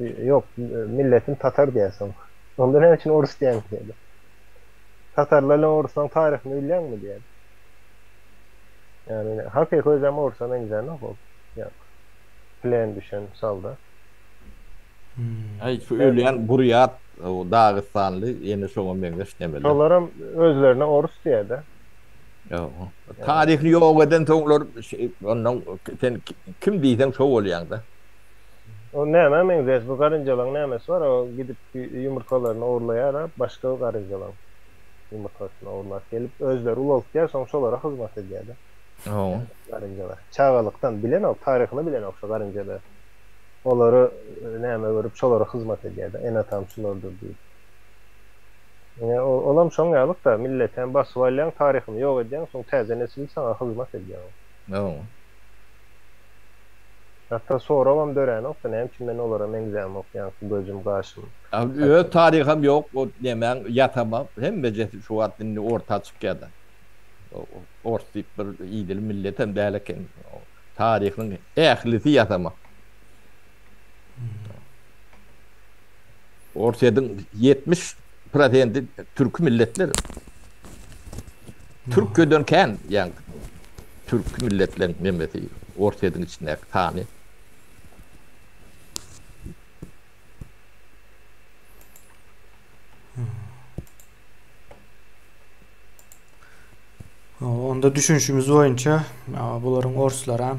Ýok, milletim tatar diýýär soň. Onda näme üçin orus diýýäň diýýär-de. Tatarlar bilen oruslaryň taryhyny bilýäňmi diýýär. Ýagny hakyky özem orusa meňzänok ol. Ýok. Plen düşen salda. Aý şu ölýän burýat. Dagystanly ýene şoňa meňzeş nemeler. Şolaram özlerine orus diýýär-de. Ýok. Taryhyny ýok eden soňlar ondan sen kim diýseň şo bolýaň-da. O nämä meňzeş bu garynjalaň nämesi bar o gidip ýumurtgalaryny ogurlaýar-a başga garynjalaň ýumurtgasyny ogurlap gelip özleri ulaltýar soň şolara hyzmat edýär-de. Hawa. Garynjalar. Çagalykdan bilenok taryhyny bilenok şo garynjalar. Olary näme görüp şolara hyzmat edýär-de ene-atam şulardyr diýip. Ine olam şoň ýalyk-da milleti hem basyp alýaň taryhyny ýok edýäň soň täze nesil saňa hyzmat edýär. Hawa. Hatda soragam döränokda näme üçin men olara meňzämok ýaňky gözüm gaşym Öz taryham ýok o nemäň ýasama hemmejesi şu wagt indi orta çykýada. Ors diýip bir idili milletem däl eken. Taryhyň ählisi ýasama. Orsýetiň 70 prosenti türki milletler. Türkiýeden kän ýa türki milletleriň nemesi Orsýetiň içindäki sany. Onda düşünişimiz boýunça bularyň orslaram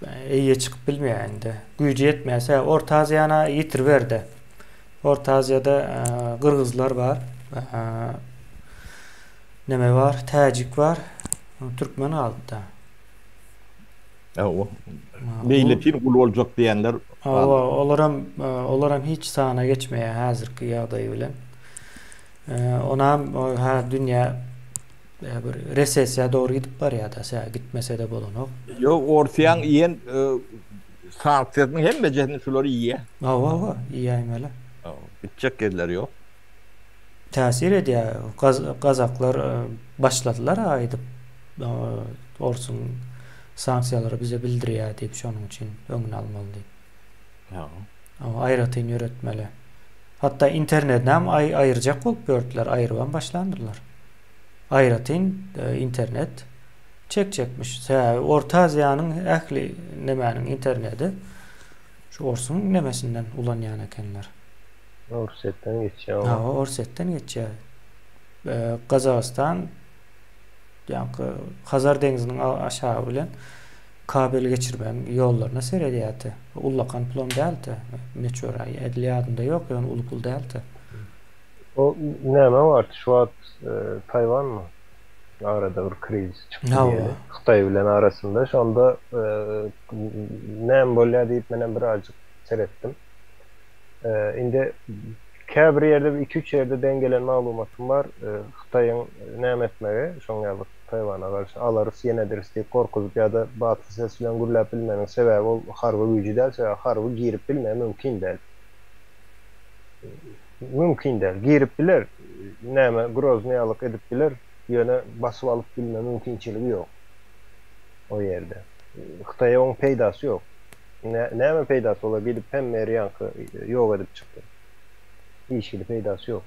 eýe çykyp bilmeýär indi. Güýji ýetmeýär. Orta Aziýany ýitiriberdi. Orta Aziýada gyrgyzlar bar. Neme bar? Täjik bar. Türkmen galdy-da. Hawa. Meýletin gul boljak diýenler Hawa, olaram olaram hiç sana geçmeýär häzirki ýagdaýy bilen. Onam ha dünýä bir resessiýa dogry gidip barýar-da, sä gitmese-de bolanok. Ýok, Orsyýaň iýen sanksiýasynyň hemmejesini şular iýýär. Hawa, hawa, iýäýmeli. Gitjek ýerleri ýok. Täsir edýär. Gazaklar başladylar aýdyp, orsuň sanksiýalary bize bildirýär diýip, şonuň üçin öňüni almaly diýip. Hawa, aýratyn ýöretmeli. Hatda internetinem aýyrjak bolup ýördüler, aýyrybam başlandyrlar. Aýratyn internet çekjekmiş. Sebäbi Orta Aziýanyň ähli nemäniň interneti şu orsuň nemesinden ulanýan ekenler. Orsýetden geçýär o. Hawa, Orsýetden geçýär. Gazagystan ýaňky Hazar deňziniň aşagy bilen kabel geçirmegiň ýollaryna seredýärdi. Ullakan pulam däldi. Möçberi edil ýadymda ýok, ýöne uly pul däldi. O näme bardy şu wagt Taýwanmy? Arada bir krizis çykdy diýeli. Hytaý bilen arasynda. Şonda näme bolýar diýip menem birazjyk seretdim. Indi käbir ýerde bir iki-üç ýerde deň gelen maglumatym bar. Hytaýyň näme etmegi, şoň ýaly Taýwana garşy alarys, ýenediris diýip gorkuzyp ýa-da batly ses bilen gürläp bilmeginiň sebäbi ol harby güýji däl, sebäbi harby girip bilmegi mümkin däl. Mümkin däl. Girip biler, näme Groznyýalyk edip biler, ýöne basyp alyp bilme mümkinçiligi ýok o ýerde. Hytaýa oň peýdasy ýok. Näme peýdasy bolar gidip hemme ýeri ýaňky ýok edip çykdy. Hiç hili peýdasy ýok.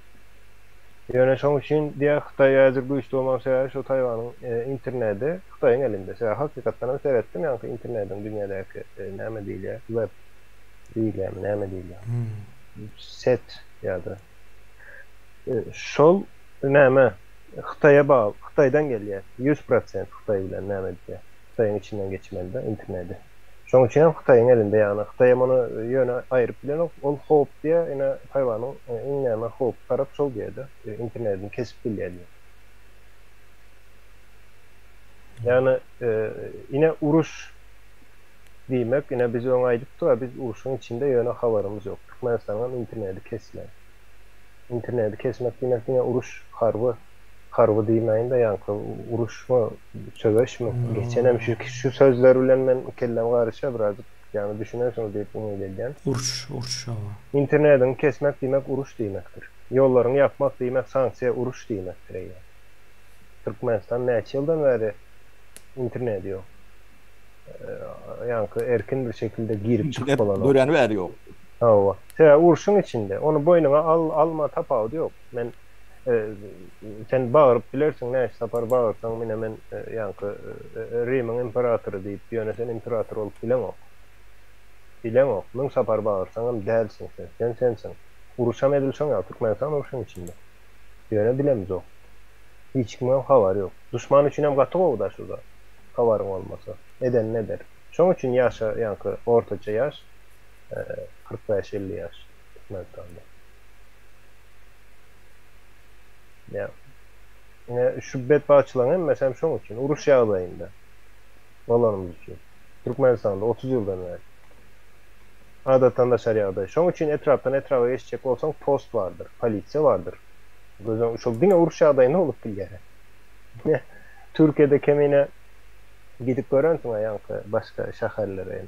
Ýöne şoň üçin diýýär Hytaý häzir güýçli bolmagyň sebäbi şo Taýwanyň internedi Hytaýyň elinde. Sebäbi hakykatdan hem seretdim ýaňky internediň dünýädäki näme diýilýär web diýilýärmi näme diýilýär. Set ýa-da şol näme Hytaýa bagly Hytaýdan gelýär. 100% Hytaý bilen näme edýär. Hytaýyň içinden geçmeli-de internedi. Şonuň üçin hem Hytaýyň elinde, ýagny Hytaý hem ony ýöne aýryp bilenok. Ol howp diýýär, ine Taýwanyň iň näme howply tarapy şol diýýär-de, internetini kesip bilýär diýýär. Ýagny ine uruş diýmek, ine biz öň aýdypdyk-a, biz urşuň içinde ýöne habarymyz ýok. Türkmenistanyň hem interneti kesilen. Interneti kesmek diýmek diňe uruş, harby Harby diýmäýin-de ýaňky uruşmy, söweşmi, geçenem şu şu sözler bilen men kellem garyşýar birazjyk, ýagny düşünersiňiz diýip umyt edýän. Uruş, uruş hawa. Internediňi kesmek diýmek uruş diýmekdir. Ýollaryňy ýapmak diýmek sanksiýa uruş diýmekdir eýýäm. Türkmenistan näçe ýyldan bäri internedi ýok. Ýaňky erkin bir şekilde girip çykyp bolanok. Döräni bäri ýok. Hawa. Sebäbi urşuň içinde. Ony boýnuňa al, alma tapawudy ýok. Men Sen bagyryp bilersiň, näçe sapar bagyrsaň, ine men ýaňky Rimiň imperatory diýip, ýöne sen imperator bolup bileňok. Bileňok. Müň sapar bagyrsaňam dälsiň sen. Sen sensiň. Uruşam edil şoň ýaly, Türkmenistan urşuň içinde. Ýöne bilemizok. Hiç kimiňem habary ýok. Duşman üçinem gaty gowy-da şu zat. Habaryň bolmasa. Edenini eder. Şoň üçin ýaşa ýaňky ortaça ýaş 45-50 ýaş Türkmenistanda. Ýa ine şu betbagtçylygyň hemmesem şoň üçin, uruş ýagdaýynda bolanymyz üçin. Türkmenistanda 30 ýyldan bäri. Adatdan daşary ýagdaý. Şoň üçin etrapdan etraba geçjek bolsaň post bardyr, polisiýa bardyr. Gözüň şol diňe uruş ýagdaýynda bolup bilýär. Türkiýede kemine gidip görensiň-ä ýaňky başga şäherlere hem.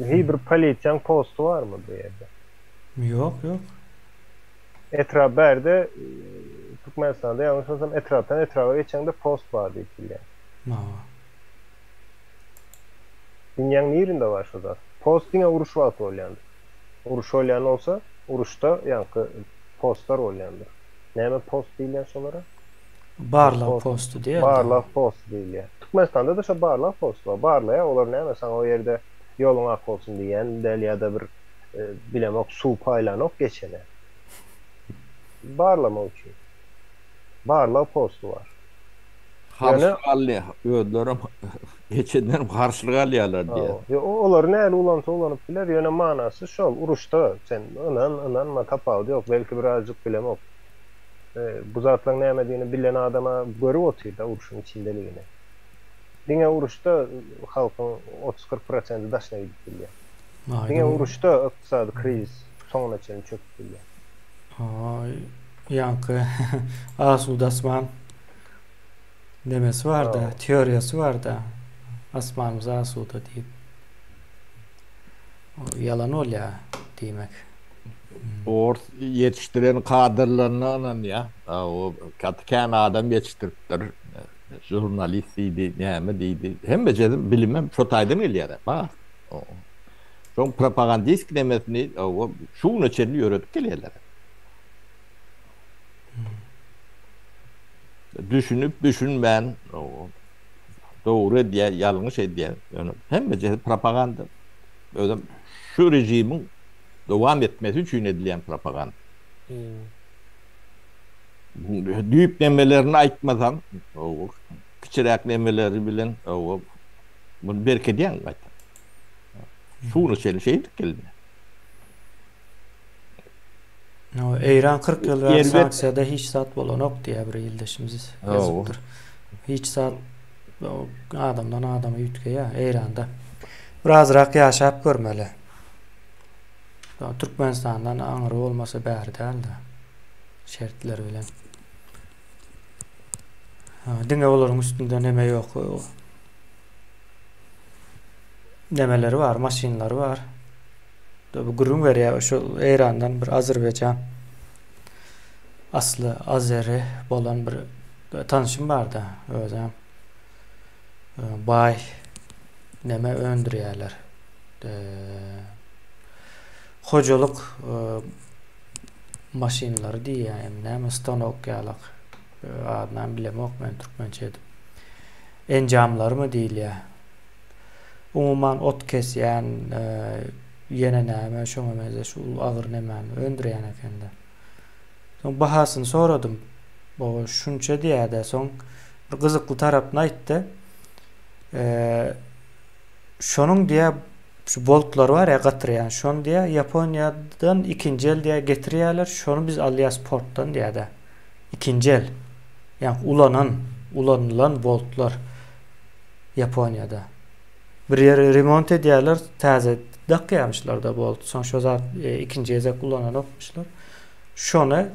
Hiý bir polisiýaň posty barmy bu ýerde? Ýok, ýok. Etrap bärde Türkmenistanda ýalňyşmasam etrapdan etraba geçeňde post bar diýip bilýän. Hawa. Dünýäň nirinde bar şo zat? Post diňe uruş wagty bolýandyr. Uruş bolýan bolsa, uruşda ýaňky postlar bolýandyr. Näme post diýilýär şolara? Barlag posty diýer. Barlag posty diýilýär. Türkmenistanda-da şo barlag posty bar. Barlaýar olar näme saňa o ýerde ýoluň ak bolsun diýýän däl ýa-da bir bilemok suw paýlanok geçene. Barlamak üçin. Barlag posty bar. Harçlyk alýar. Özlerem geçenlerem harçlyk alýarlar diýýär. Ýok, olary nähili ulansa ulanyp biler, ýöne manasy şol, uruşda sen ynan, ynanma tapawudy ýok, belki birazjyk bilemok. Bu zatlaryň nämedigini bilen adama görüp otyr-da urşuň içindeligini. Diňe uruşda halkyň otuz-kyrk prosenti daşyna gidip bilýär. Diňe uruşda ykdysady krizis soňuna çenli çöküp bilýär. Ýaňky asuda asman nemesi barda, teoriýasy barda. Asmanymyz asuda diýip. Ýalan bolýar diýmek. Ors ýetişdiren kadrlaryna ynanýar. O gaty kän adam ýetişdiripdir. Žurnalist diýdi, näme diýdi. Hemmejesi bilimem şo taýdan gelýär. Bar. Şoň propagandist nemesini şu güne çenli ýöredip gelýärler. Düşünip, düşünmän, dogry edýär, ýalňyş edýär. Ýöne hemmejesi propaganda. Özem şu režimiň dowam etmesi üçin edilýän propaganda. Düýp nemelerini aýtmasaň, kiçiräk nemeleri bilen muny berkidýäň gaýta. Şuny çenli şeýdip gelindi. Eýran 40 ýyl bäri sanksiýada hiç zat bolanok diýýär bir ildeşimiz ýazypdyr. Hiç zat adamdan adama üýtgeýär Eýranda. Birazrak ýaşap görmeli. Türkmenistandan aňry bolmasa bäri däldi. Şertler bilen. Diňe olaryň üstünde neme ýok. Nemeleri bar, maşynlary bar. Bu gürrüň berýär şu Eýrandan bir Azerbaýjan asly azeri bolan bir tanşym barda özem baý neme öndürýärler. Hojalyk maşynlary diýýär, hem näme stanok ýalak adynam bilemok men türkmençe edip. Enjamlarymy diýilýär. Umuman ot kesýän ýene näme şoňa meňzeş uly agyr nemäni öndürýän ekende. Soň bahasyny soradym. O şunça diýýärdi. Soň bir gyzykly tarapyny aýtdy. Şonuň diýýär şu boltlar bar ýa gatyrýan şony diýýär Ýaponiýadan ikinji el diýýär getirýärler şony biz alýas portdan diýýärdi. Ikinji el. Ýa ulanan, ulanylan boltlar. Ýaponiýada. Bir ýeri remont edýärler, täze dakýarmyşlar-da bolt. Soň şo zat e, ikinji gezek ulananokmyşlar. Şony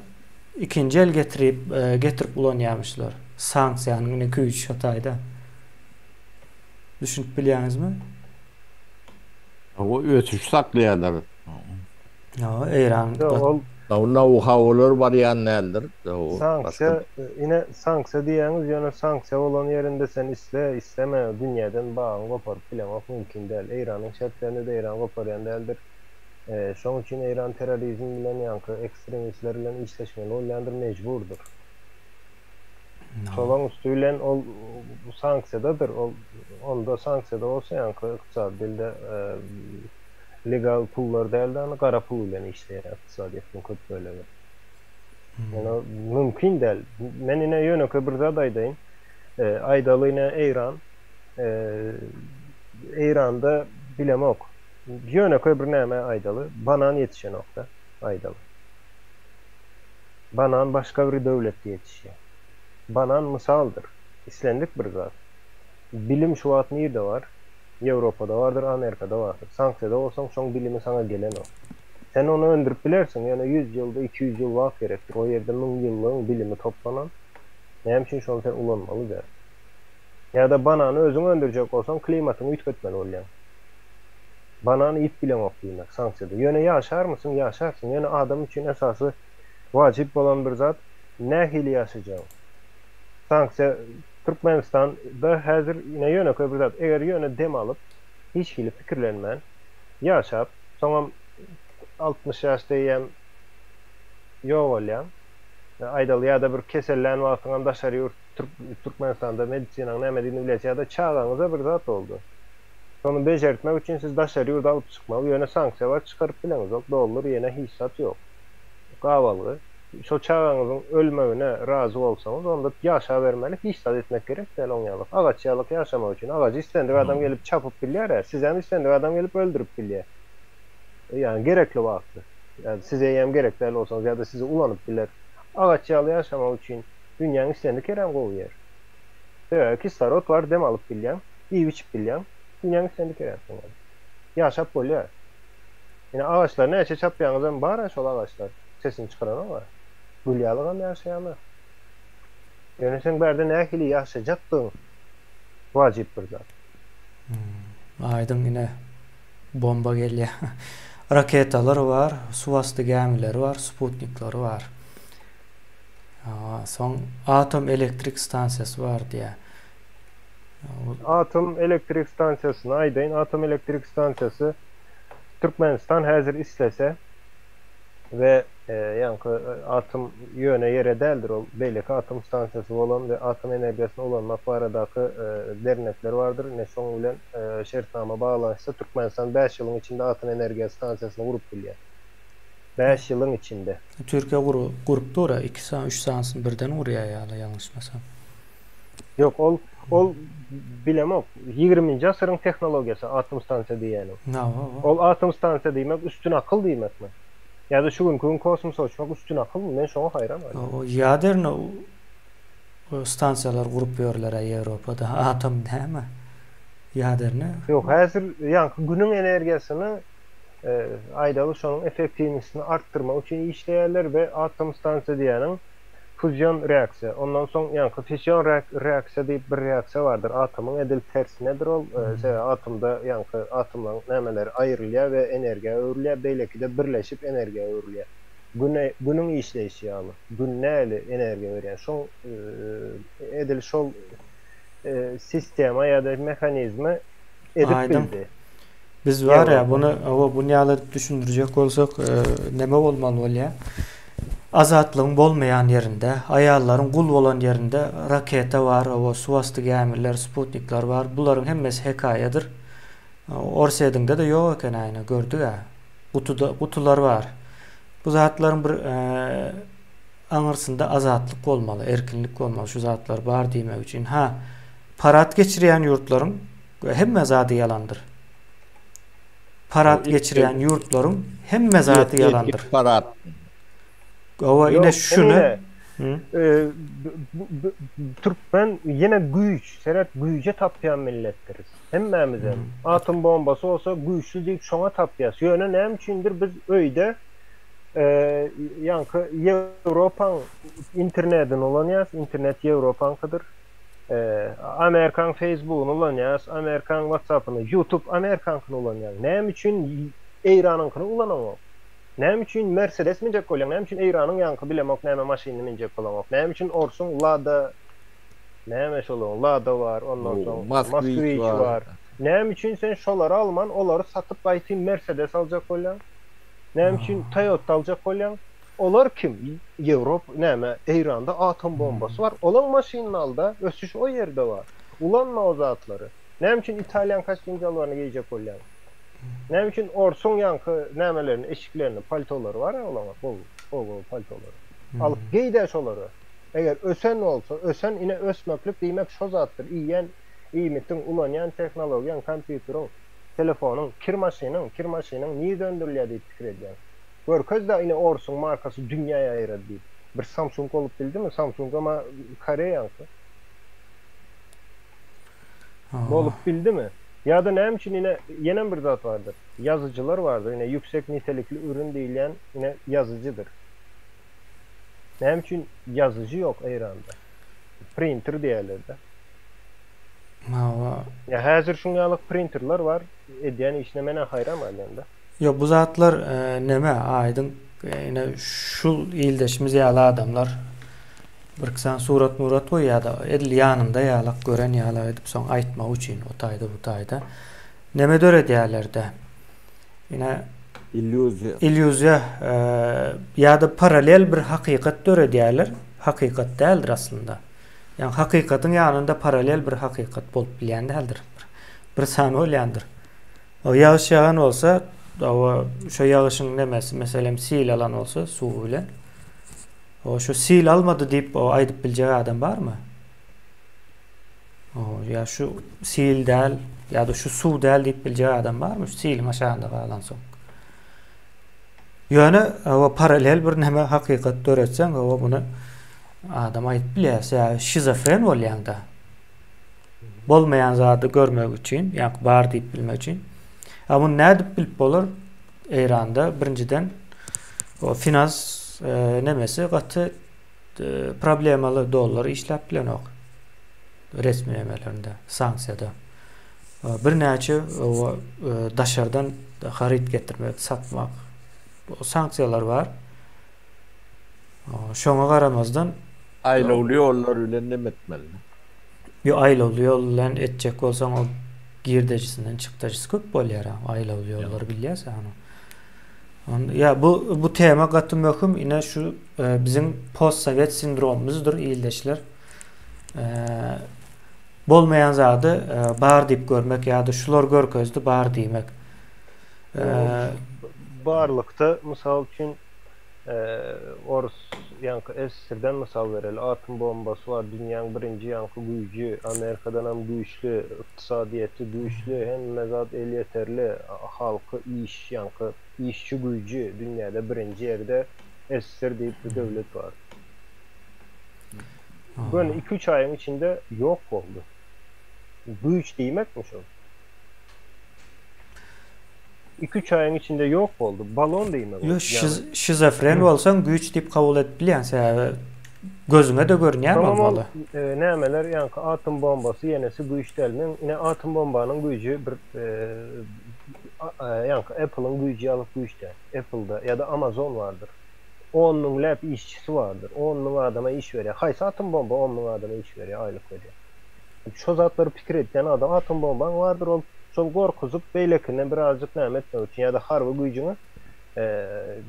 ikinji el getirip, e, getirip ulanýarmyşlar. Sanksiýanyň ine güýji şo taýda. Düşünip bilýäňizmi? O ösüş saklaýarlar. Ýa, Eýran. Ol Know-how-lar barýan däldir. Sanksiýa, ine sanksiýa diýýäňiz, ýöne sanksiýa bolan ýerinde sen isle, isleme dünýäden bagyňy goparyp bileňok, mümkin däl. Eýranyň şertlerinde-de Eýran goparýan däldir. Şoň üçin Eýran terrorizm bilen ýaňky ekstremistler bilen işleşmeli bolýandyr, mejburdyr. Şolaň üsti bilen ol sanksiýadadyr, ol onda sanksiýada bolsa ýaňky ykdysady dilde. Legal pullar däl-de, ony gara pul bilen işleýär ykdysadyýetiň köp bölegi. Ýöne mümkin däl. Men ine ýönekeý bir zat aýdaýyn. Aýdaly ine Eýran. Eýranda bilemok. Ýönekeý bir näme aýdaly, banan ýetişenok-da, aýdaly. Banan başga bir döwletde ýetişýär. Banan mysaldyr. Islendik bir zat. Bilim şu wagt nirde bar? Ýewropada bardyr, Amerikada bardyr. Sanksiýada bolsaň, şoň bilimi saňa gelenok. Sen ony öndürip bilersiň, ýöne ýüz ýylda, 200 ýyl wagt gerekdir. O ýerde müňýyllygyň bilimi toplanan. Näme üçin şony sen ulanmaly däl? Ýa-da banany özüň öndürjek bolsaň, klimatyňy üýtgetmeli bolýaň. Banany iýip bileňok diýmek, sanksiýada. Ýöne ýaşarmysyň? Ýaşarsyň. Ýöne adam üçin esasy wajyp bolan bir zat, nähili ýaşajagyň. Sanksiýa Türkmenistanda häzir ine ýönekeý bir zat, eger ýöne dem alyp, hiç hili pikirlenmän ýaşap, soňam 60 ýaşda eýýäm ýogalýaň, aýdaly ýa-da bir kesellän wagtyňam daşary ýurt Türkmenistanda medisinaň nämedigini bilesi ýa-da çagaňyza bir zat boldy. Şony bejertmek üçin siz daşary ýurda alyp çykmaly, ýöne sanksiýa bar çykaryp bileňizok, dollar ýene hiç zat ýok. Gabalgy. Şo çagaňyzyň ölmegine razy bolsaňyz, onda ýaşabermeli, hiç zat etmek gerek däl oň ýalyk. Agaç ýalyk ýaşamak üçin. Agajy islendik adam gelip çapyp bilýär-ä, sizem islendik adam gelip öldürip bilýär. Ýagny gerekli wagtda. Ýa siz eýýäm gerek däl bolsaňyz ýa-da sizi ulanyp biler. Agaç ýaly ýaşamak üçin dünýäň islendik ýerem gowy ýer. Sebäbi kislorod bar, dem alyp bilýäň, iýip-içip bilýäň. Dünýäň islendik ýerem şoň ýaly. Ýaşap bolýar. Ine agaçlar näçe çapýaňyzam bar-a şol agaçlar. Sesini çykaranok-a. Gül ýalygam ýaşaýarlar. Ýöne seň bärde nähili ýaşajakdygyň wajyp bir zat. Aýdyň ine bomba gelýär. Raketalary bar, suwasty gämileri bar, sputnikleri bar. Soň atom elektrik stansiýasy bar diýýär. Atom elektrik stansiýasyny aýdaýyn, atom elektrik stansiýasy Türkmenistan häzir islese we ýaňky atom ýöne ýere däldir ol beýleki atom stansiýasy bolan we atom energiýasyny ulanmak baradaky dernekler bardyr ine şoň bilen şertnama baglanyşsa Türkmenistan 5 ýylyň içinde atom energiýa stansiýasyny gurup bilýär. 5 ýylyň içinde. Türkiýe gurup dur, 2 sany, 3 sanysyny birden gurýar ýaly ýalňyşmasam. Ýok, ol ol bilemok. 20-nji asyryň tehnologiýasy atom stansiýa diýýäniň. Ol atom stansiýa diýmek üstün akyl diýmekmi? Ýa-da şu günki gün kosmosa uçmak üstün akylmy? Men şoňa haýran galýan. O ýaderno stansiýalar gurup ýörler-ä Ýewropada. Atom näme? Ýaderno? Ýok, häzir ýaňky günüň energiýasyny aýdaly şonuň effektiwnosini artdyrmak üçin işleýärler we atom stansiýa diýýäniň Fuzion reaksiýa. Ondan soň ýaňky fission reaksiýa diýip bir reaksiýa bardyr. Atomyň edil tersinedir ol. Sebäbi atomda ýaňky atomlaryň nämeleri aýrylýar we energiýa öwrülýär, beýlekide birleşip energiýa öwrülýär. Güne Günüň işleýşi ýaly. Gün nähili energiýa berýär? Şoň edil şol sistema ýa-da mehanizmi edip Aýdyň. bildi. Biz bar ya Ýewropa. bunu hawa bunu ýaly edip düşündirjek bolsak, neme bolmaly bolýar? Azatlygyň bolmaýan ýerinde, aýallaryň gul bolan ýerinde raketa bar, hawa suwasty gämiler, sputnikler bar. Bularyň hemmesi hekaýadyr. Orsýetiňde-de ýok eken aýna gördük-ä. Gutuda gutular bar. Bu zatlaryň bir aňyrsynda azatlyk bolmaly, erkinlik bolmaly şu zatlar bar diýmek üçin. Ha, parad geçirýän ýurtlaryň hemme zady ýalandyr. Parad geçirýän ýurtlaryň hemme zady ýalandyr. Parad. Hawa, ine şuny. Türkmen ýene güýç, seret güýje tapýan milletdiris. Hemmämizem. Atom bombasy bolsa güýçli diýip şoňa tapýas. Ýöne näme üçindir biz öýde ýaňky Ýewropaň internetini ulanýas, internet Ýewropaňkydyr. Amerikaň Facebookyny ulanýas, Amerikaň WhatsAppyny, YouTube Amerikaňkyny ulanýaň. Näme üçin Eýranyňkyny ulanaňok? Näme üçin Mercedes minjek bolýaň? Näme üçin Eýranyň ýaňky bilemok näme maşynyny minjek bolaňok? Näme üçin orsuň Lada näme şolaryň Lada bar, ondan soň Moskwiç bar. Näme üçin sen şolary alman, olary satyp gaýtyn Mercedes aljak bolýaň? Näme üçin Toyota aljak bolýaň? Olar kim? Ýewropa näme Eýranda atom bombasy bar. Olaň maşynyny alda, ösüş o ýerde bar. Ulanma o zatlary. Näme üçin italýan kostýum jalbaryny geýjek bolýaň? Näme üçin orsuň ýaňky nämelerini, eşiklerini, paltolary bar-a olaň, gowy, gowy-gowy paltolary. Alyp geý-dä şolary. Eger ösen bolsa, ösen ine ösmeklik diýmek şo zatdyr, iýýän iýmitiň, ulanýan tehnologiýaň, kompýuteriň, telefonyň, kir maşynyň, kir maşynyň nirde öndürilýär diýip pikir edýäň. Görkez-dä ine orsuň markasy dünýä ýaýrady diýip. Bir Samsung bolup bildimi? Samsung hem-ä koreýaňky. Bolup bildimi? Ýa-da näme üçin ine ýenem bir zat bardyr. Ýazyjylar bardyr, ine ýüksek nitelikli ürün diýilýän ine ýazyjydyr. Näme üçin ýazyjy ýok Eýranda? Printer diýerler-de. Hawa. Ýa häzir şuň ýaly printerler bar, edýän işine men-ä haýran galýan-da. Ýok bu zatlar neme aýdyň ine şul ildeşimiz ýaly adamlar bir sany surat murat goýýada edil ýanynda ýalak gören ýalak edip soň aýtmak üçin o taýda bu taýda neme döredýärlerde ine illýuziýa illýuziýa ýa-da paralel bir hakykat döredýärler hakykat däldir aslynda ýagny hakykatyň ýanynda paralel bir hakykat bolup bilýän däldir bir sany bolýandyr O ýagyş ýagan bolsa, o şo ýagyşyň nemesi, meselem, sil alan bolsa suwy bilen. O şo sil almady diýip, o aýdyp biljek adam barmy? O ýa şu sil däl, ýa-da şu suw däl diýip biljek adam barmy? Şu siliň aşagynda galansoň. Ýöne o paralel bir neme hakykat döretseň, o muny adam aýdyp bilýär. Ýa şizofren bolýaň-da. Bolmaýan zady görmek üçin, ýa bar diýip bilmek üçin. A muny nädip bilip bolar? Eýranda birinjiden o finans e, nemesi gaty e, problemaly dollar işläp bilenok. Resmi nemelerinde, sanksiýada. E, birnäçe o e, daşardan haryt getirmek, satmak o sanksiýalar bar. Şoňa garamazdan aýlawly ýollar bilen neme etmeli? Ýo aýlawly ýol bilen etjek bolsaň ol girdejisinden çykdajysy köp bolýar ha. Aýlawly ýollary bilýäs ha ony. Ýa bu bu tema gaty möhüm. Ine şu e, biziň postsowet sindromymyzdyr ildeşler. E, bolmaýan zady e, bar diýip görmek ýa-da şular görkezdi bar diýmek. E, Barlykda mysal üçin Orus ýaňky SSR-den mysal bereli, atom bombasy bar, dünýäň birinji ýaňky güýji, Amerikadanam güýçli, ykdysadyýeti güýçli, hemme zat elýeterli, halky iş ýaňky işçi güýji dünýäde birinji ýerde SSR diýip bir döwlet bar. Göni iki-üç aýyň içinde ýok boldy. Güýç diýmekmi şol? Iki-üç aýyň içinde ýok boldy. Balon diýmek ol. Ýok, şizofren bolsaň güýç diýip kabul edip bilýäň, sebäbi gözüňe-de görünýän bolmaly. Soňam ol nämeler, ýaňky atom bombasy ýenesi güýç däl. Men ine atom bombanyň güýji bir ýaňky Apple-yň güýji ýaly güýç däl. Apple-da ýa-da Amazon bardyr. On müňläp işçisi bardyr. On müň adama iş berýär. Haýsy atom bomba on müň adama iş berýär, aýlyk berýär? Şo zatlary pikir edýän adam atom bombaň bardyr ol şol gorkuzyp beýlekine birazjyk näme etmek üçin ýa-da harby güýjüňi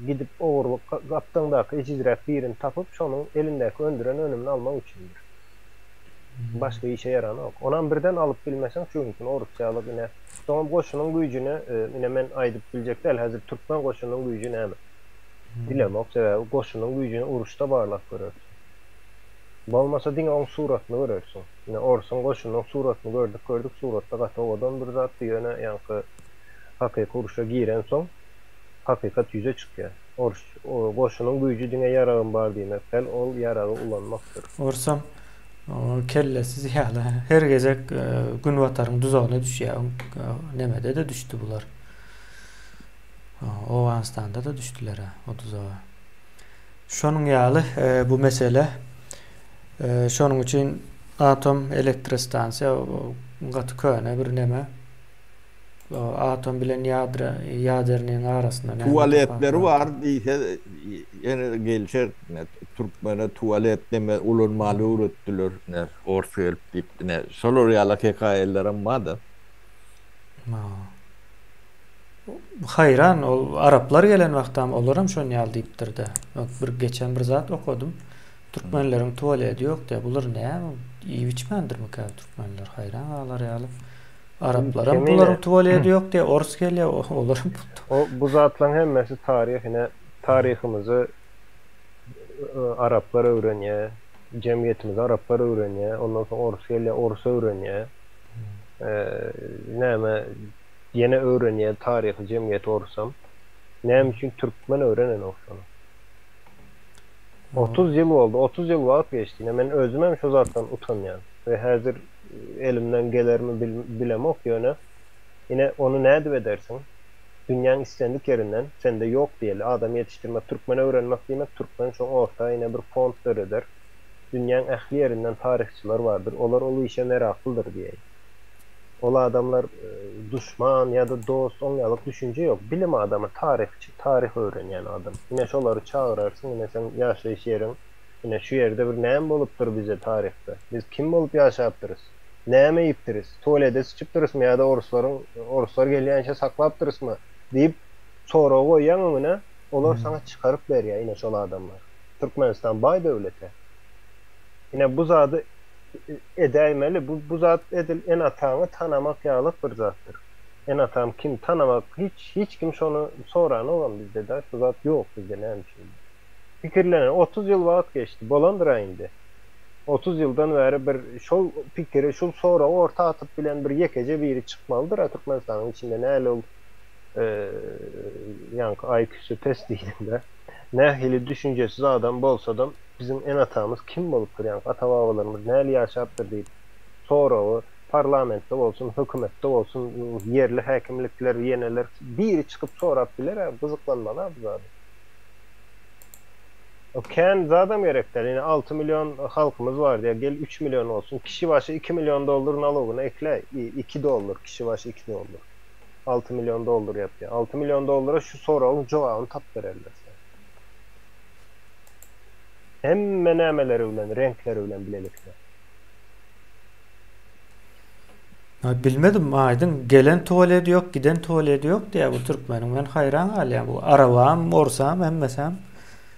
gidip ogurlyk gapdaňdaky ejizräk birini tapyp şonuň elindäki öndüren önümini almak üçindir. Başga işe ýaranok. Onam birden alyp bilmeseň şu günki orus ýaly ine soňam goşunyň güýjüni ine men aýdyp biljek däl häzir türkmen goşunynyň güýji näme? Bilemok sebäbi goşunyň güýjüni uruşda barlap görersiň. Bolmasa diňe oň suratyny görersiň. Ine orsuň goşunynyň suratyny gördük gördük suratda gaty owadan bir zatdy ýöne ýaňky hakyky urşa girensoň hakykat ýüze çykýar. Ors goşunyň güýji diňe ýaragym bar diýmek däl ol ýaragy ulanmakdyr. Orsam kellesiz ýaly her gezek günbataryň duzagyna düşýär nemede-de düşdi bular. Owganystanda-da düşdüler o duzaga. Şonuň ýaly bu mesele şonuň üçin atom elektrostansiýa gaty köne bir neme. Atom bilen ýadro ýaderniň arasynda näme Tualetleri bar diýse ýene gelşer türkmene tualet neme ulanmaly öwretdiler ine ors gelip diýip ine şolar ýaly hekaýalarem barda. Haýran ol araplar gelen wagtam olaram şon ýaly diýipdirde. Bir geçen bir zat okadym. Türkmenleriň tualedi ýok diýýär. Bular näme iýip içmändirmikä türkmenler haýran galar ýaly. Araplaram bularyň tuwaledi ýok diýýär, orus gelýär, olaram O bu zatlaryň hemmesi taryh ine taryhymyzy araplar öwrenýär, jemgyýetimizi araplar öwrenýär, ondan soň orus gelýär, orus öwrenýär. Näme ýene öwrenýär taryhy jemgyýeti orusam. Näme üçin türkmen öwrenenok şony? 30 ýyl boldy, 30 ýyl wagt geçdi. Ine men özümem şu zatdan utanýan we häzir elimden gelermi bilemok ýöne ine ony nädip edersiň? Dünýäň islendik ýerinden sende ýok diýeli adam ýetişdirmek türkmen öwrenmek diýmek türkmen şoň orta ine bir fond döreder. Dünýäň ähli ýerinden taryhçylar bardyr olar ol işe meraklydyr diýeýin. Ol adamlar duşman ýa-da dost oň ýalyk düşünje ýok. Bilim adamy taryhçy, taryh öwrenýän adam. Ine şolary çagyrarsyň ine seň ýaşaýyş ýeriň ine şu ýerde bir näme bolupdyr bize taryhda? Biz kim bolup ýaşapdyrys? Näme iýipdiris? Tualede syçypdyrysmy ýa-da oruslaryň oruslar gelýänçä saklapdyrysmy? diýip sorag goýýaň öňüne, olar saňa çykaryp berýär ine şol adamlar. Türkmenistan baý döwlet-ä. Ine bu zady edäýmeli. Bu bu zat edil ene-ataňy tanamak ýalyk bir zatdyr. Ene-atam kim tanamak hiç hiç kim şony soranogam bizde-de şu zat ýok bizde näme üçin. Pikirlenen 30 ýyl wagt geçdi bolandyr-a indi. 30 ýyldan bäri bir şol pikiri şul soragy orta atyp bilen bir ýekeje biri çykmalydyr-a Türkmenistanyň içinde näli ol ýaňky IQ-sy pes diýdim-de. Nähili düşünjesiz adam bolsadam biziň ene-atamyz kim bolupdyr, ýagny ata-babalarymyz nähili ýaşapdyr diýip soragy parlamentde bolsun, hökümetde bolsun, ýerli häkimlikler, ýeneler biri çykyp sorap biler-ä, gyzyklanmaly-a bu zada. O kän zadam gerek däl, ine 6 million halkymyz bar diýýär, gel 3 million bolsun, kişi başy 2 million dollar nalogyny ekläý, 2 dollar, kişi başy 2 dollar. 6 million dollar ýapýar. 6 million dollara şu soragyň jogabyny tapyp bererler saňa. Hemme nämeleri bilen, reňkleri bilen bilelikde. Ha, bilmedim aýdyň gelen tualedi ýok giden tualedi ýok diýýär bu türkmeniň men haýran galýan bu arabam orsam hemmesem.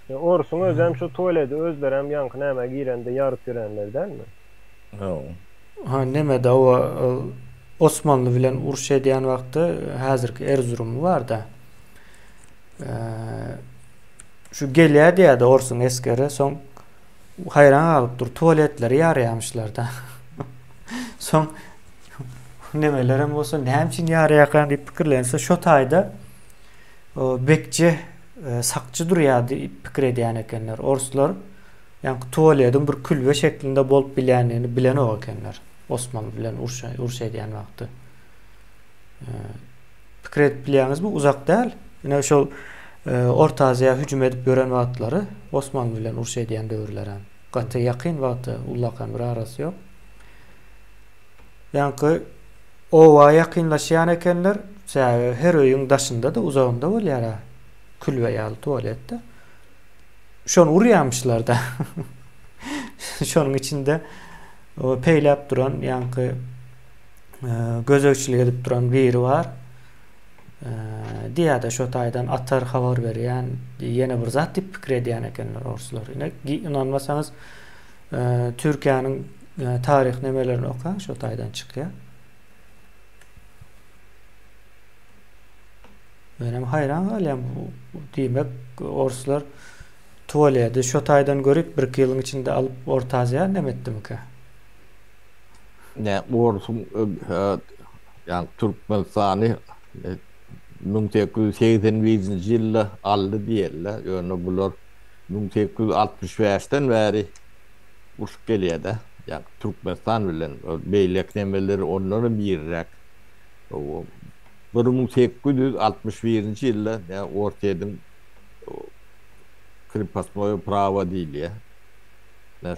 Ýa orsuň özem şu tualedi özlerem ýaňky nämä girende ýaryp ýörenler dälmi? Hawa. Ha nemede o Osmanly bilen uruş edýän wagtda häzirki Erzurum barda. Şu gelýär diýýärdi orsuň esgeri, soň haýran galyp dur, tualetleri ýarýarmyşlar-da. Soň nemelerem bolsa näme üçin ýarýarkan diýip pikirlense, şo taýda bekçi, e, sakçy durýar diýip pikir edýän ekenler. Orslar ýaňky tualediň bir külbe şeklinde bolup bilýändigini bilenok ekenler. Osmanly bilen uruş uruş edýän wagty. E, Pikir edip bilýäňizmi, uzak däl. Ine şol Orta Aziýa hüjüm edip ýören wagtlary, Osmanly bilen uruş edýän döwürlerem. Gaty ýakyn wagty, ullakan bir arasy ýok. Ýaňky oba ýakynlaşýan ekenler, sebäbi her öýüň daşynda-da, uzagynda bolýar-a külbe ýaly tualet-de. Şony urýarmyşlar-da. Şonuň içinde peýläp duran ýaňky gözegçilik edip duran biri bar. Diýýär-de şo taýdan atar habar berýän ýene bir zat diýip pikir edýän ekenler orslar. Ine ynanmasaňyz Türkiýäniň taryh nemelerini okaň şo taýdan çykýar. Menem haýran galýan bu diýmek orslar tualeti şo taýdan görüp birki ýylyň içinde alyp Orta Aziýa neme etdimikä? Ne orsuň ýagny Türkmenistany 1881-nji ýylda aldy diýerler. Ýöne bular 1865-den bäri urşup gelýär-de. Ýagny Türkmenistan bilen beýleki nemeler ondan hem irräk. 1861-nji ýylda Orsýetiň krepostnoýe prawo diýilýär.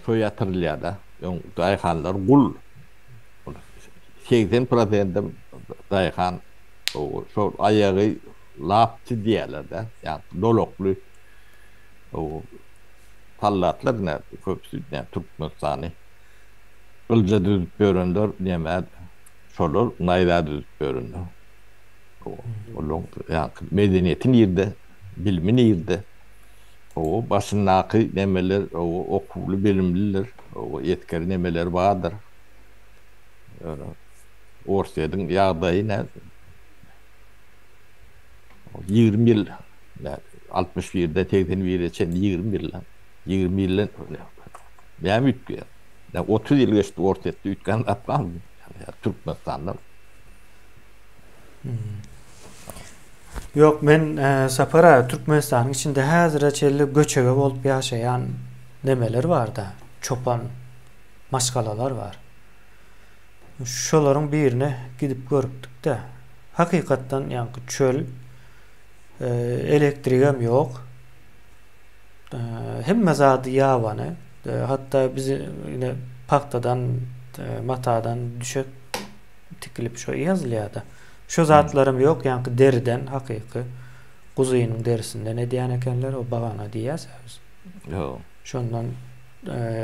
Şo ýatyrylýar-da. Öň daýhanlar gul. 80 prosendem daýhan şol aýagy lapçy diýýärler-de, ýagny dolakly soldatlar ine köpüsi ine Türkmenistany gylja düzüp ýörenler neme şolar naýza düzüp ýörenler. Olaryň ýagny medeniýeti nirde, bilimi nirde? Hawa, başyndaky nemeler, hawa, okuwly, bilimlidir, hawa, esgeri nemeleri bardyr. Ýöne. Orsýetiň ýagdaýy nä? 20 ýyl, 61-de 81-e çenli 20 ýyl. 20 ýyldan näme üýtgeýär? Ýa 30 ýyl geçdi Orsýetde üýtgän zat barmy? Ýa Türkmenistanda. Ýok, men e, Sapar aga Türkmenistanyň içinde häzire çenli göçege bolup ýaşaýan nemeler barda, çopan maşgalalar bar. Şolaryň birine gidip görüpdik-de. Hakykatdan ýaňky çöl, e, elektrigem ýok. E, hemme zady ýabany. E, hatda bizi ine pagtadan, e, matadan düşek tikilip şo ýazylýar-da. Şo zatlaram ýok, ýaňky deriden hakyky guzynyň derisinden edýän ekenler, o bagana diýýäs-ä biz. Ýok. Şondan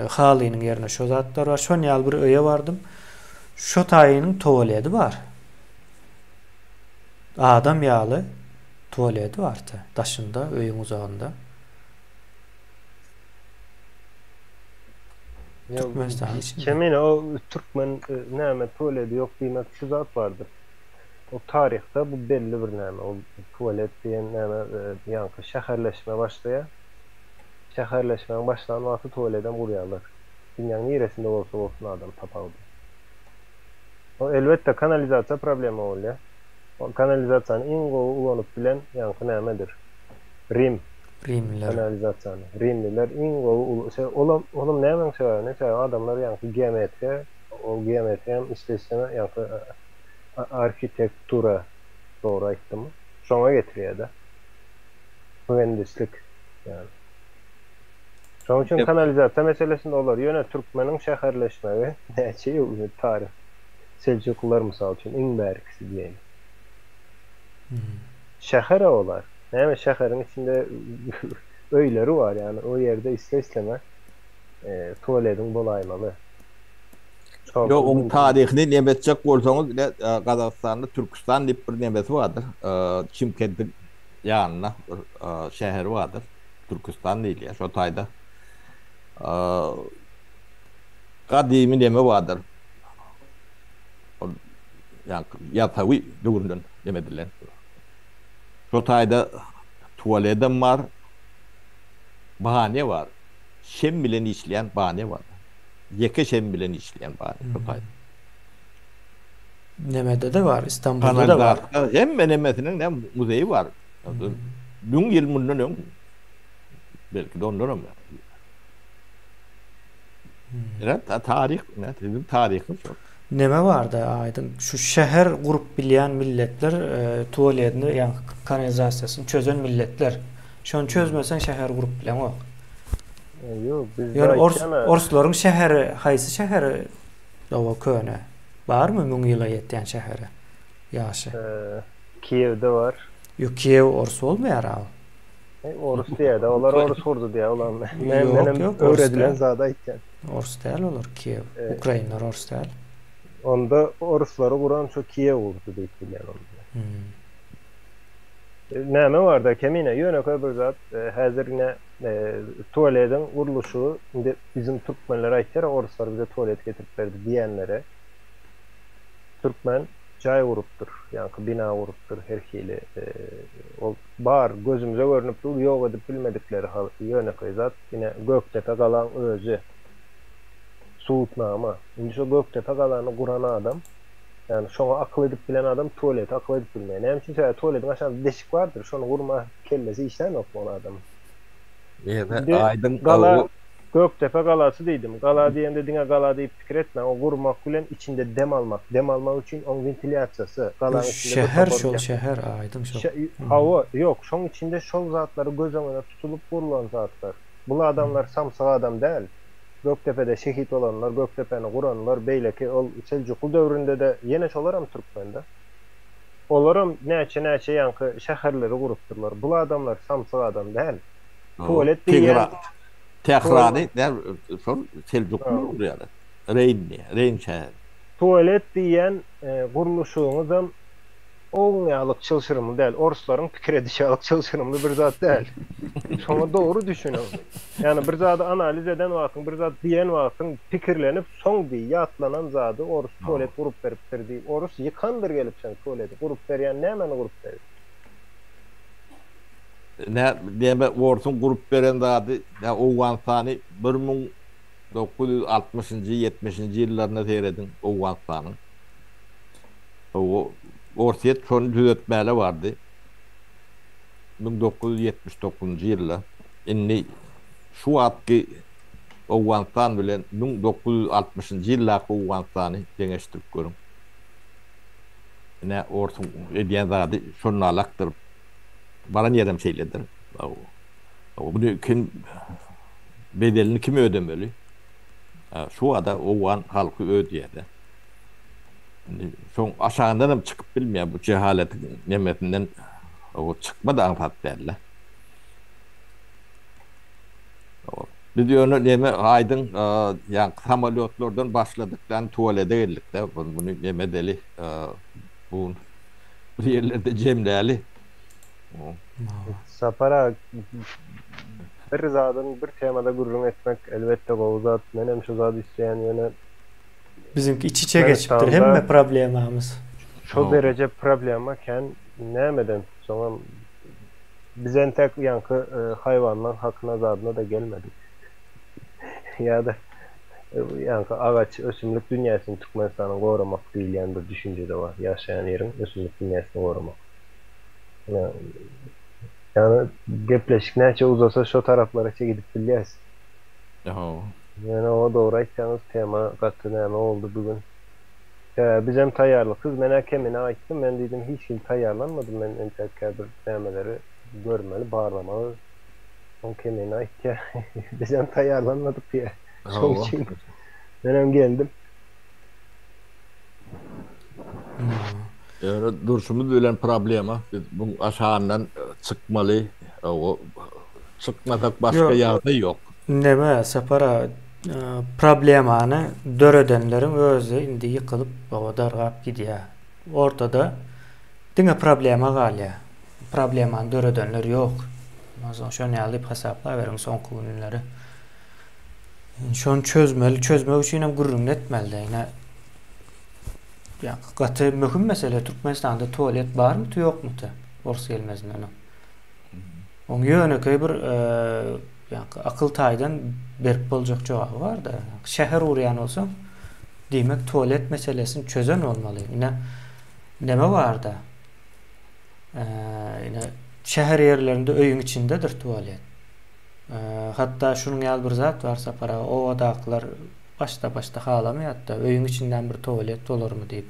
halynyň ýerine şo zatlar bar. Şon ýaly bir öýe bardym. Şo taýynyň tualeti bar. Adam ýaly tualeti bar ta, daşynda, öýüň uzagynda. Türkmenistanyň içinde. Kemine o türkmen näme tualeti ýok diýmek şu zat bardyr. O taryhda bu belli bir näme, ol tualet diýen näme ýaňky şäherleşme başlaýar. Şäherleşmäň başlan wagty tualedem gurýarlar. Dünýäň niresinde bolsa bolsun adam tapawudy. O elbetde kanalizasiýa problema bolýar. O kanalizasiýany iň gowy ulanyp bilen ýaňky nämedir? Rim. Rimliler. Kanalizasiýany. Rimliler iň gowy ul se olam olam nämäň sebäbini? Sebäbi adamlar ýaňky geometriýa ol geometriýam iste-isteme ýaňky arhitektura dogry aýtdymmy? Şoňa getirýär-de. Mühendislik ýaly. Şonuň üçin kanalizasiýa meselesinde olar ýöne türkmeniň şäherleşmegi näçe ýyl indi taryh Seljuklylar mysal üçin iň bärkisi diýeýin. Şäher-ä olar. Näme şäheriň içinde öýleri bar ýagny o ýerde isle-isleme tualediň bolaýmaly. Ýok oň taryhyny neme etjek bolsaňyz ine Gazagystanda Türküstan diýip bir nemesi bardyr. Çimkentiň ýanynda bir şäheri bardyr. Türküstan diýilýär. Şo taýda gadymy neme bardyr. Ol ýaňky Ýasawy döwründen neme edilen. Şo taýda tualedem bar, banýa bar. Şem bilen işleýän banýa bar. Ýeke şem bilen işleýän banýa şo taýda. Nemede-de bar, Istanbulda-da bar. Kanalizasiýa hemme nemesiniň näme muzeýi bar. 1000 ýyl mundan öň belki-de ondanam. Ine taryh, ine siziň taryhyňyz şol. Neme barda aýdyň şu şäher gurup bilýän milletler tualedini ýa kanalizasiýasyny çözen milletler. Şony çözmeseň şäher gurup bileňok. Ýok, bizde Ýöne ors orslaryň şäheri haýsy şäheri oba köne? Barmy 1000 ýyla ýetýän şäheri ýaşy? Kiýewde bar. Ýok Kiýew ors bolmaýar a. Orus diýýär-de, olar orus gurdy diýýär, olar men menem öwredilen zady aýtýan. Orus däl olar Kiýew. Ukrainler orus däl. Onda oruslary guran şo Kiýew gurdy diýip bilýän onda. Näme barda Kemine, ýönekeý bir zat, häzir ine tualediň gurluşygy indi biziň türkmenler aýtýar oruslar bize tualet getirip berdi diýenlere türkmen jaý gurupdyr, ýaňky bina gurupdyr her hili ol Bar, gözümize görnüp dur, ýok edip bilmedikleri hal, ýönekeý zat, ine, Gökdepe galaň özi. Subutnama. Indi şo Gökdepe galany guran adam, ýagny şoňa akyl edip bilen adam tualete akyl edip bilmeýär. Näme üçin? Sebäbi tualetiň aşagynda deşik bardyr, şony gurma kellesi işlänokmy ol adamyň? Ýene aýdyň Gala, Gökdepe galasy diýdim. Gala diýende diňe gala diýip pikir etmäň. O gurmak bilen içinde dem almak. Dem almak üçin oň wentilýasiýasy, galaň içinde bir Şäher şol şäher aýdyň şol. Hawa, ýok, şoň içinde şol zatlary göz öňüne tutulyp gurlan zatlar. Bul adamlar samsyk adam däl. Gökdepede şehit bolanlar, Gökdepäni guranlar, beýleki ol Seljukly döwründe-de ýene şolaram türkmen-de. Olaram näçe-näçe ýaňky şäherleri gurupdyrlar. Bul adamlar samsyk adam däl. Tualet diýýän. Tährany şol Seljuklylar gurýarlar. Reýn diýýär, Reýn şäheri. Tualet diýýän gurluşygyňyzam. Oň ýalyk çylşyrymly däl. Orslaryň pikir edişi ýalyk çylşyrymly bir zat däl. Şoňa dogry düşüniň. Ýagny bir zady analiz eden wagtyň, bir zat diýen wagtyň pikirlenip soň diý, ýatlanan zady orus tualet gurup beripdir diý. Orus ýykandyr gelip seň tualeti. Gurup berýän nämäni gurup berýär? Nä, näme orsuň gurup beren zady, nä Owganystany 1960-njy, 70-nji ýyllaryna serediň Owganystanyň. Hawa, Orsýet şony düzetmäle bardy. 1979-njy ýylda. Indi şu wagtky Owganystan bilen 1960-njy ýyldaky Owganystany deňeşdirip görüň. Ine, orsuň edýän zady şonalakdyr. Baran ýerem şeýledir. Hawa, muny kim bedelini kim ödemeli? Şu wada owgan halky ödeýär-de. Indi şoň aşagyndan hem çykyp bilmeýär bu jehaletiň nemesinden o çykma da aňsat däl-de. Biz ýöne neme aýdyň ýaňky samolýotlardan başladyk dan tualete geldik-de. Muny neme edeli bu bir ýerlerde jemläli. Sapar aga bir zadyň bir temada gürrüň etmek elbetde gowy zat. Menem şu zady isleýän ýöne Biziňki iç içe geçipdir hemme problemamyz. Şo dereje problema kän nämeden soňam biz entek ýaňky haýwanlaň hakyna zadyna-da gelmedik. Ýa-da ýaňky agaç ösümlik dünýäsini Türkmenistanyň goramak diýilýän bir düşünje-de bar. Ýaşaýan ýeriň ösümlik dünýäsini goramak. Ýagny gepleşik näçe uzasa şo taraplara gidip bilýäs. Ýöne oňa dogry aýtsaňyz tema gaty näme boldy bu gün. Sebäbi bizem taýýarlyksyz menä kemine aýtdym men diýdim hiç hili taýýarlanmadym men entäk käbir nämeleri görmeli barlamaly soň kemine aýtýa bizem taýýarlanmadyk diýýä şoň üçin menem geldim. Ýöne durşumyz bilen problema biz buň aşagyndan çykmaly çykmasak başga ýagdaý ýok. Neme Sapar aga problemany döredenleriň özi indi ýykylyp oba dargap gidýär. Ortada diňe problema galýar. Problemany döredenler ýok. Onsoň şony ýaly diýip hasaplaberiň soňky günleri. Şony çözmeli, çözmek üçin hem gürrüňini etmeli-de. Ine ýa gaty möhüm mesele Türkmenistanda tualet barmydy ýokmydy ors gelmezinden öň. Oň ýönekeý bir ýaňky akyl taýdan berip boljak jogaby bar-da. Şäher gurýan bolsaň, diýmek tualet meselesini çözen bolmaly. Ine neme bar-da? Ine şäher ýerlerinde öýüň içindedir tualet. Hatda şunuň ýaly bir zat bar Sapar aga, obadakylar başda-başda halamaýardy-da, öýüň içinden bir tualet bolarmy diýip.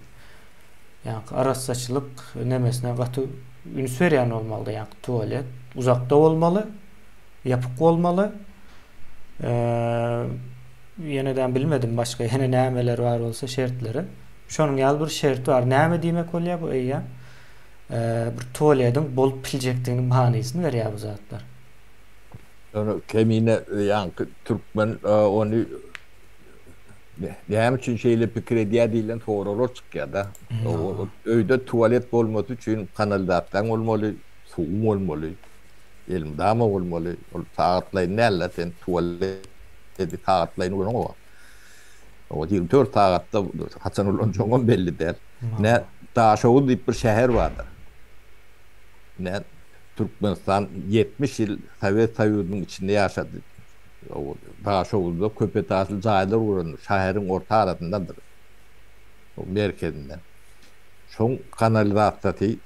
Ýaňky arassaçylyk nemesine gaty üns berýän bolmalydy. Ýaňky tualet uzakda bolmaly, ýapyk bolmaly. Ýenedem bilmedim başga ýene nämeler bar bolsa şertleri. Şonuň ýaly bir şert bar. Näme diýmek bolýar bu eýýäm? Bir tualediň bolup biljekdigini manysyny berýär bu zatlar. Ýöne kemine ýaňky türkmen ony Näme üçin şeýle pikir edýär diýlen soraglar çykýar-da. Öýde tualet bolmasy üçin kanalizasiýaň bolmaly, suwuň bolmaly, elmydama bolmaly. Ol sagatlaýyn däl-de, sen tualeti sagatlaýyn ulanaňok. O 24 sagatda haçan ulanjagyňam belli däl. Ine, Daşoguz diýip bir şäher bardyr. Ine, Türkmenistan 70 ýyl Sowet Soýuzynyň içinde ýaşady. Daşoguzda köp etažly jaýlar guruldy, şäheriň orta arasyndadyr, merkezinde. Şoň kanalizasiýasy,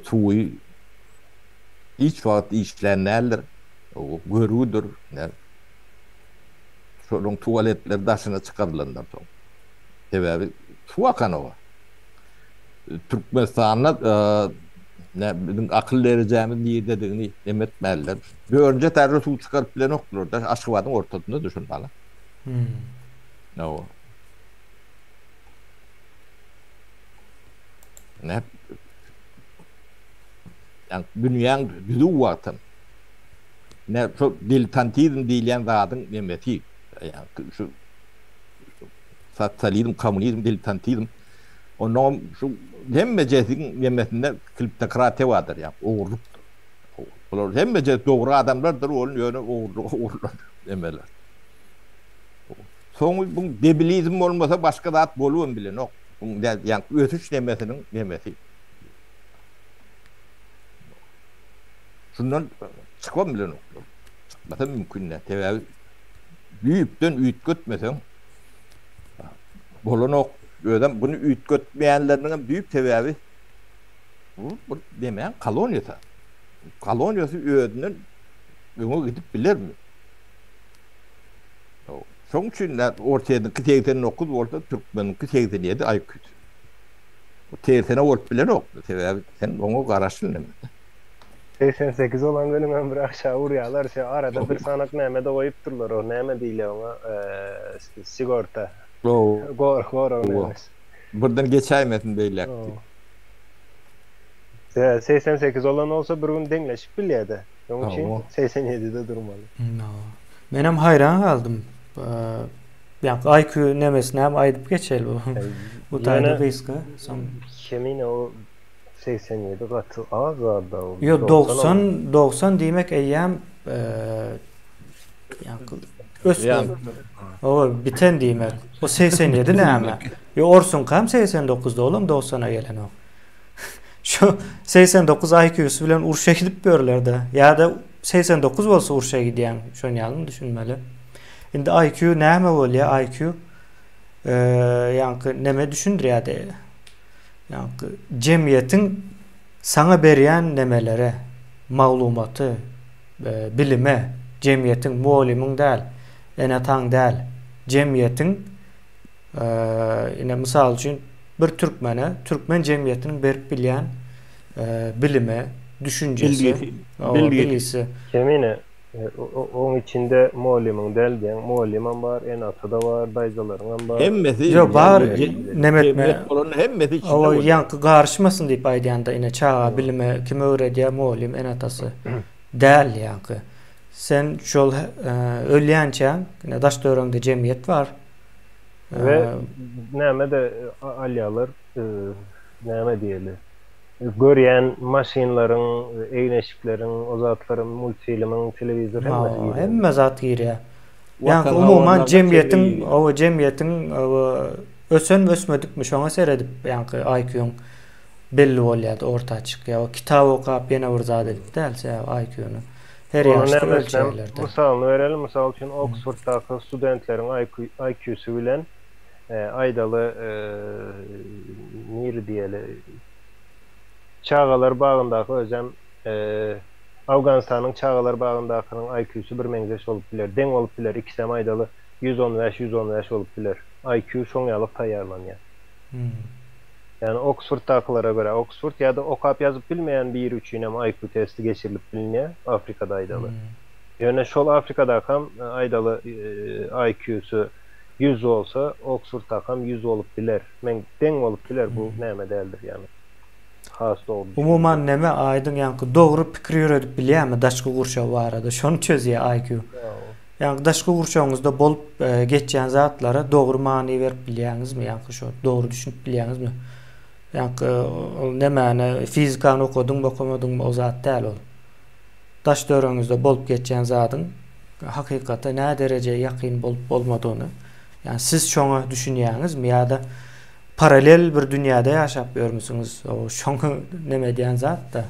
suwy hiç wagt işlän däldir, görgüdir. Şolaryň tualetleri daşyna çykarylandan soň. Sebäbi suw akanok. Türkmenistanda biziň akyl derejämiz nirededigini neme etmäliler. Dördünji etažda suw çykaryp bilenokdylar da, Aşgabadyň ortasynda düşün bala. Hmm. No. Ne? Yani dünýäň düzüw wagtam. Ne şu diletantizm diýilýän zadyň nemesi. Yani şu sosializm, kommunizm, diletantizm. Ondan şu. Hemmejesiň nemesinde kliptokratiýa bardyr, ýa ogurlykdyr. Bular hemmejesi dogry adamlardyr, ol ýöne ogurlyk ogurlar nemeler. Soňy bu debilizm bolmasa başga zat bolubam bilenok. Bu ýa ösüş nemesiniň nemesi. Şundan çykybam bilenoklar. Çykmasa mümkin däl. Sebäbi düýpden üýtgetmeseň bolanok. Özem bunu üýtgetmeýänleriniň hem düýp sebäbi bu bir demäň koloniýasy. Koloniýasy özünden öňe gidip bilermi? Şoň üçin Orsýetiňki 89 bolsa, türkmeniňki 87 IQ-sy. Bu tersine bolup bilenok. Sebäbi sen oňa garaşly neme. 88 bolan günüňem bir aşagy urýarlar. Şo arada bir sanak näme-de goýupdyrlar. O näme diýilýär oňa? Sigorta. Gorag nämesi. Birden geçäýmesin beýläk diýip. 88 bolan bolsa bir gün deňleşip bilýär-de. Şonuň üçin 87-de durmaly. Menem haýran galdym. Ýa IQ nemesini hem aýdyp geçeli bu. Bu taýda gysga. Soň Kemine o 87 gaty az zat-da ol. Ýok 90 90 diýmek eýýäm ýaňky ösme. O biten diýmek. O 87 näme? Ýo orsuňkam 89-da olam 90-a gelenok. Şu 89 IQ-sy bilen urşa gidip ýörler-de. Ýa-da 89 bolsa urşa gidýäň. Şony ýalymy düşünmeli. Indi IQ näme bolýar? IQ ýaňky neme düşündirýärdi? Ýaňky jemgyýetiň saňa berýän nemelere, maglumaty, bilime, jemgyýetiň, mugallymyň däl, ene-ataň däl, jemgyýetiň ine mysal üçin bir türkmene türkmen jemgyýetiniň berip bilýän bilimi, düşünjesi, bilgisi. Kemine, Oň içinde mugallymyň däl diýýäň. Mugallymam bar, ene-ata-da bar, daýzalaryňam bar. Hemmesi. Ýok, bar nemetme. Jemgyýet bolanda hemmesi içinde bolýar. Hawa, ýaňky garyşmasyn diýip aýdýanda ine çaga bilimi kim öwredýär, mugallym, ene-atasy däl ýaňky. Sen şol ölýänçäň ine daş-töweregiňde jemgyýet bar. We näme-de alýarlar, näme diýeli. Görýän maşynlaryň, egin-eşikleriň, o zatlaryň, multfilmiň, telewizor hemmesi girýär. Hemme zat girýär. Ýagny umuman jemgyýetiň, oba jemgyýetiň ösenmi ösmedikmi şoňa seredip ýaňky IQ-ň belli bolýar, orta çykýar. O kitap okap ýene bir zat edip däl, sebäbi IQ-ny her ýaşda ölçeýärler-de. Mysalyny bereli, mysal üçin Oksforddaky studentleriň IQ-sy bilen Aýdaly, niri diýeli, çagalar bagyndaky özem Awganystanyň çagalar bagyndakynyň IQ-sy birmeňzeş bolup biler, deň bolup biler, ikisem aýdaly 115, 115 bolup biler. IQ şoň ýalyk taýýarlanýar. Ýagny Oksforddakylara görä, Oksford ýa-da okap ýazyp bilmeýän biri üçin hem IQ testi geçirilip bilinýär, Afrikada aýdaly. Ýöne şol Afrikadakam aýdaly IQ-sy 100 bolsa, Oksfordakam 100 bolup biler. Men deň bolup biler, bu näme däldir ýagny. Has dogry düşünje. Umuman neme aýdyň ýaňky dogry pikir ýöredip bilýärmi daşky gurşaw barada şony çözýär IQ. Ýaňky daşky gurşawyňyzda bolup geçýän zatlara dogry many berip bilýäňizmi ýaňky şo dogry düşünip bilýäňizmi? Ýaňky ol nemäni fizikany okadyňmy okamadyňmy o zat däl ol. Daş töweregiňizde bolup geçýän zadyň hakykata nädereje ýakyn bolup bolmadygyny, ýagny siz şoňa düşünýäňizmi ýa-da paralel bir dünýäde ýaşap ýörmüsiňiz, o şoňa neme edýän zat-da.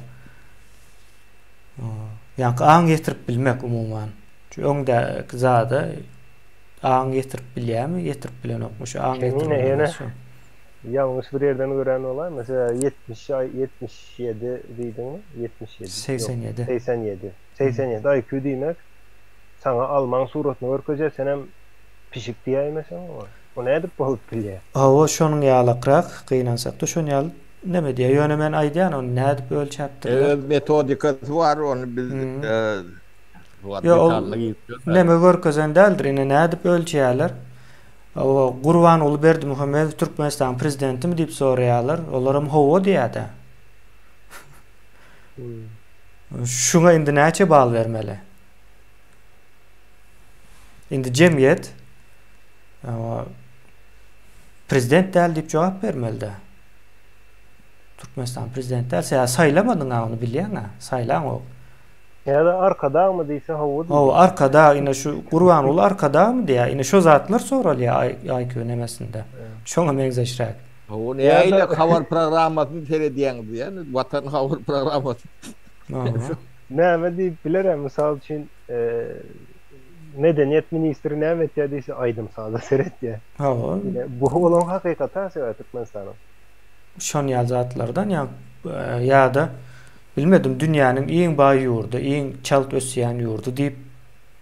Ýaňky aň ýetirip bilmek umuman. Şu öňdäki zada aň ýetirip bilýärmi, ýetirip bilenokmy şu aň ýetirmek. Ýalňyş bir ýerden gören bolaýma, sebäbi 70 77 diýdiňmi? 77. 87. 87. 87 IQ diýmek saňa almaň suratyny görkezýär, senem pişik diýäýmeseň oňa. O nädip bolup bilýär? Hawa, şonuň ýalakrak, gynansakda şon ýaly neme diýýär. Ýöne men aýdýan ony nädip ölçäpdirler. Öz metodikasy bar, ony biz Ýok, ol neme görkezen däldir, ine nädip ölçeýärler. Hawa, Gurbanguly Berdimuhamedow Türkmenistanyň prezidentimi diýip soraýarlar. Olaram hawa diýýär-dä. Şuňa indi näçe bal bermeli? Indi jemgyýet prezident däl diýip jogap bermeli-dä. Türkmenistan prezident däl. Sen saýlamadyň-a ony bilýäň-ä. Saýlaňok. Ýa-da Arkadagmy diýse hawa diýýär. Hawa, Arkadag ine şu Gurbanguly Arkadagmy diýýär. Ine şo zatlar soralýar IQ nemesinde. Şoňa meňzeşräk. Hawa, nähili habar programmasyny seredýäňiz diýýär. Watan habar programmasy. Näme diýip biler, mysal üçin, medeniýet ministri näme etýär diýse, aýdym-saza seretýär. Hawa. Bu bolan hakykat-a sebäbi Türkmenistanyň. Şon ýaly zatlardan ýa ýa-da bilmedim dünýäniň iň baý ýurdy, iň çalt ösýän ýurdy diýip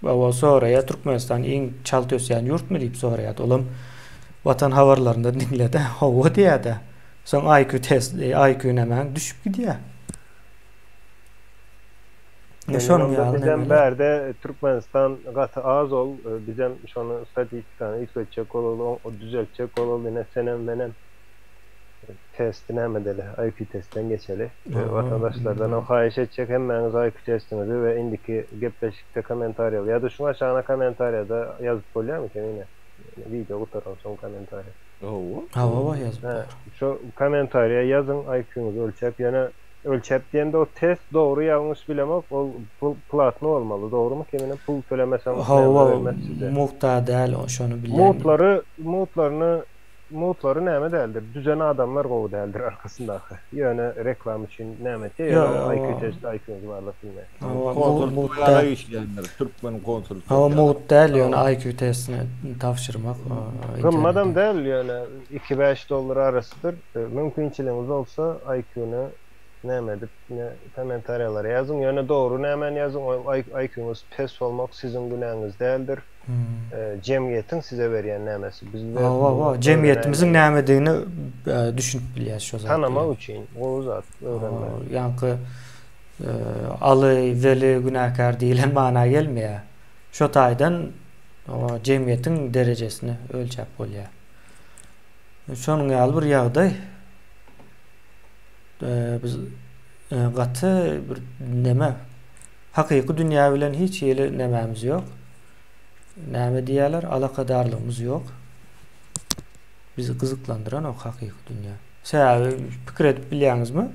hawa soraýar, Türkmenistan iň çalt ösýän ýurtmy diýip soraýar. Olam Watan habarlarynda diňledi, hawa diýýär-de. Soň IQ test, IQ nämäň düşüp gidýär. Şonuň ýaly bizem bärde Türkmenistan gaty az ol, bizem şony statistikany üýtgetjek bolaly, düzeltjek bolaly, ine senem menem. Testi näme edeli? IQ testden geçeli. Watandaşlardanam haýyş etjek hemmäňiz IQ testiňizi we indiki gepleşikde kommentariýa ýa-da şuň aşagyna kommentariýada ýazyp bolýarmy Kemine? Wideo gutaransoň kommentariýa. Hawa. Hawa ýazyp bolar. Şo kommentariýa ýazyň IQ-ňizi ölçäp ýöne ölçäp diýende o test dogry ýalňyş bilemok ol pul platny bolmaly dogrymy Kemine pul tölemeseň näme Hawa bermez size. mugta däl o şony bilýän. Mugtlary mugtlaryny Muttlary näme däldir, düzen adamlar gowy däldir arkasyndaky. Ýöne reklama üçin näme etýär, ýöne ol IQ testi IQ-ňizi barlap bilmeýär. Hawa, Konsul mugt ýaly däl. işleýändir, türkmen konsul. Hawa, mugt däl, ýöne IQ testini tabşyrmak Gymmadam däl, ýöne iki-bäş dollar arasydyr. Mümkinçiligiňiz bolsa IQ-ny näme edip, kommentariýalara ýazyň. Ýöne dogry nämäni ýazyň, ol IQ-ňiz pes bolmak siziň günäňiz däldir. Jemgyýetiň size berýän nämesi? Bizde Hawa, hawa, jemgyýetimiziň nämedigini düşünip bilýäs şo zat. Tanamak üçin gowy zat öwrenmek. Ýaňky Aly, Weli günäkär diýlen mana gelmeýär. Şo taýdan jemgyýetiň derejesini ölçäp bolýar. Şonuň ýaly bir ýagdaý. Biz gaty bir neme Hakyky dünýä bilen hiç hili nemämiz ýok. Näme diýýärler, alakadarlygymyz ýok. Bizi gyzyklandyranok hakyky dünýä. Sebäbi pikir edip bilýäňizmi?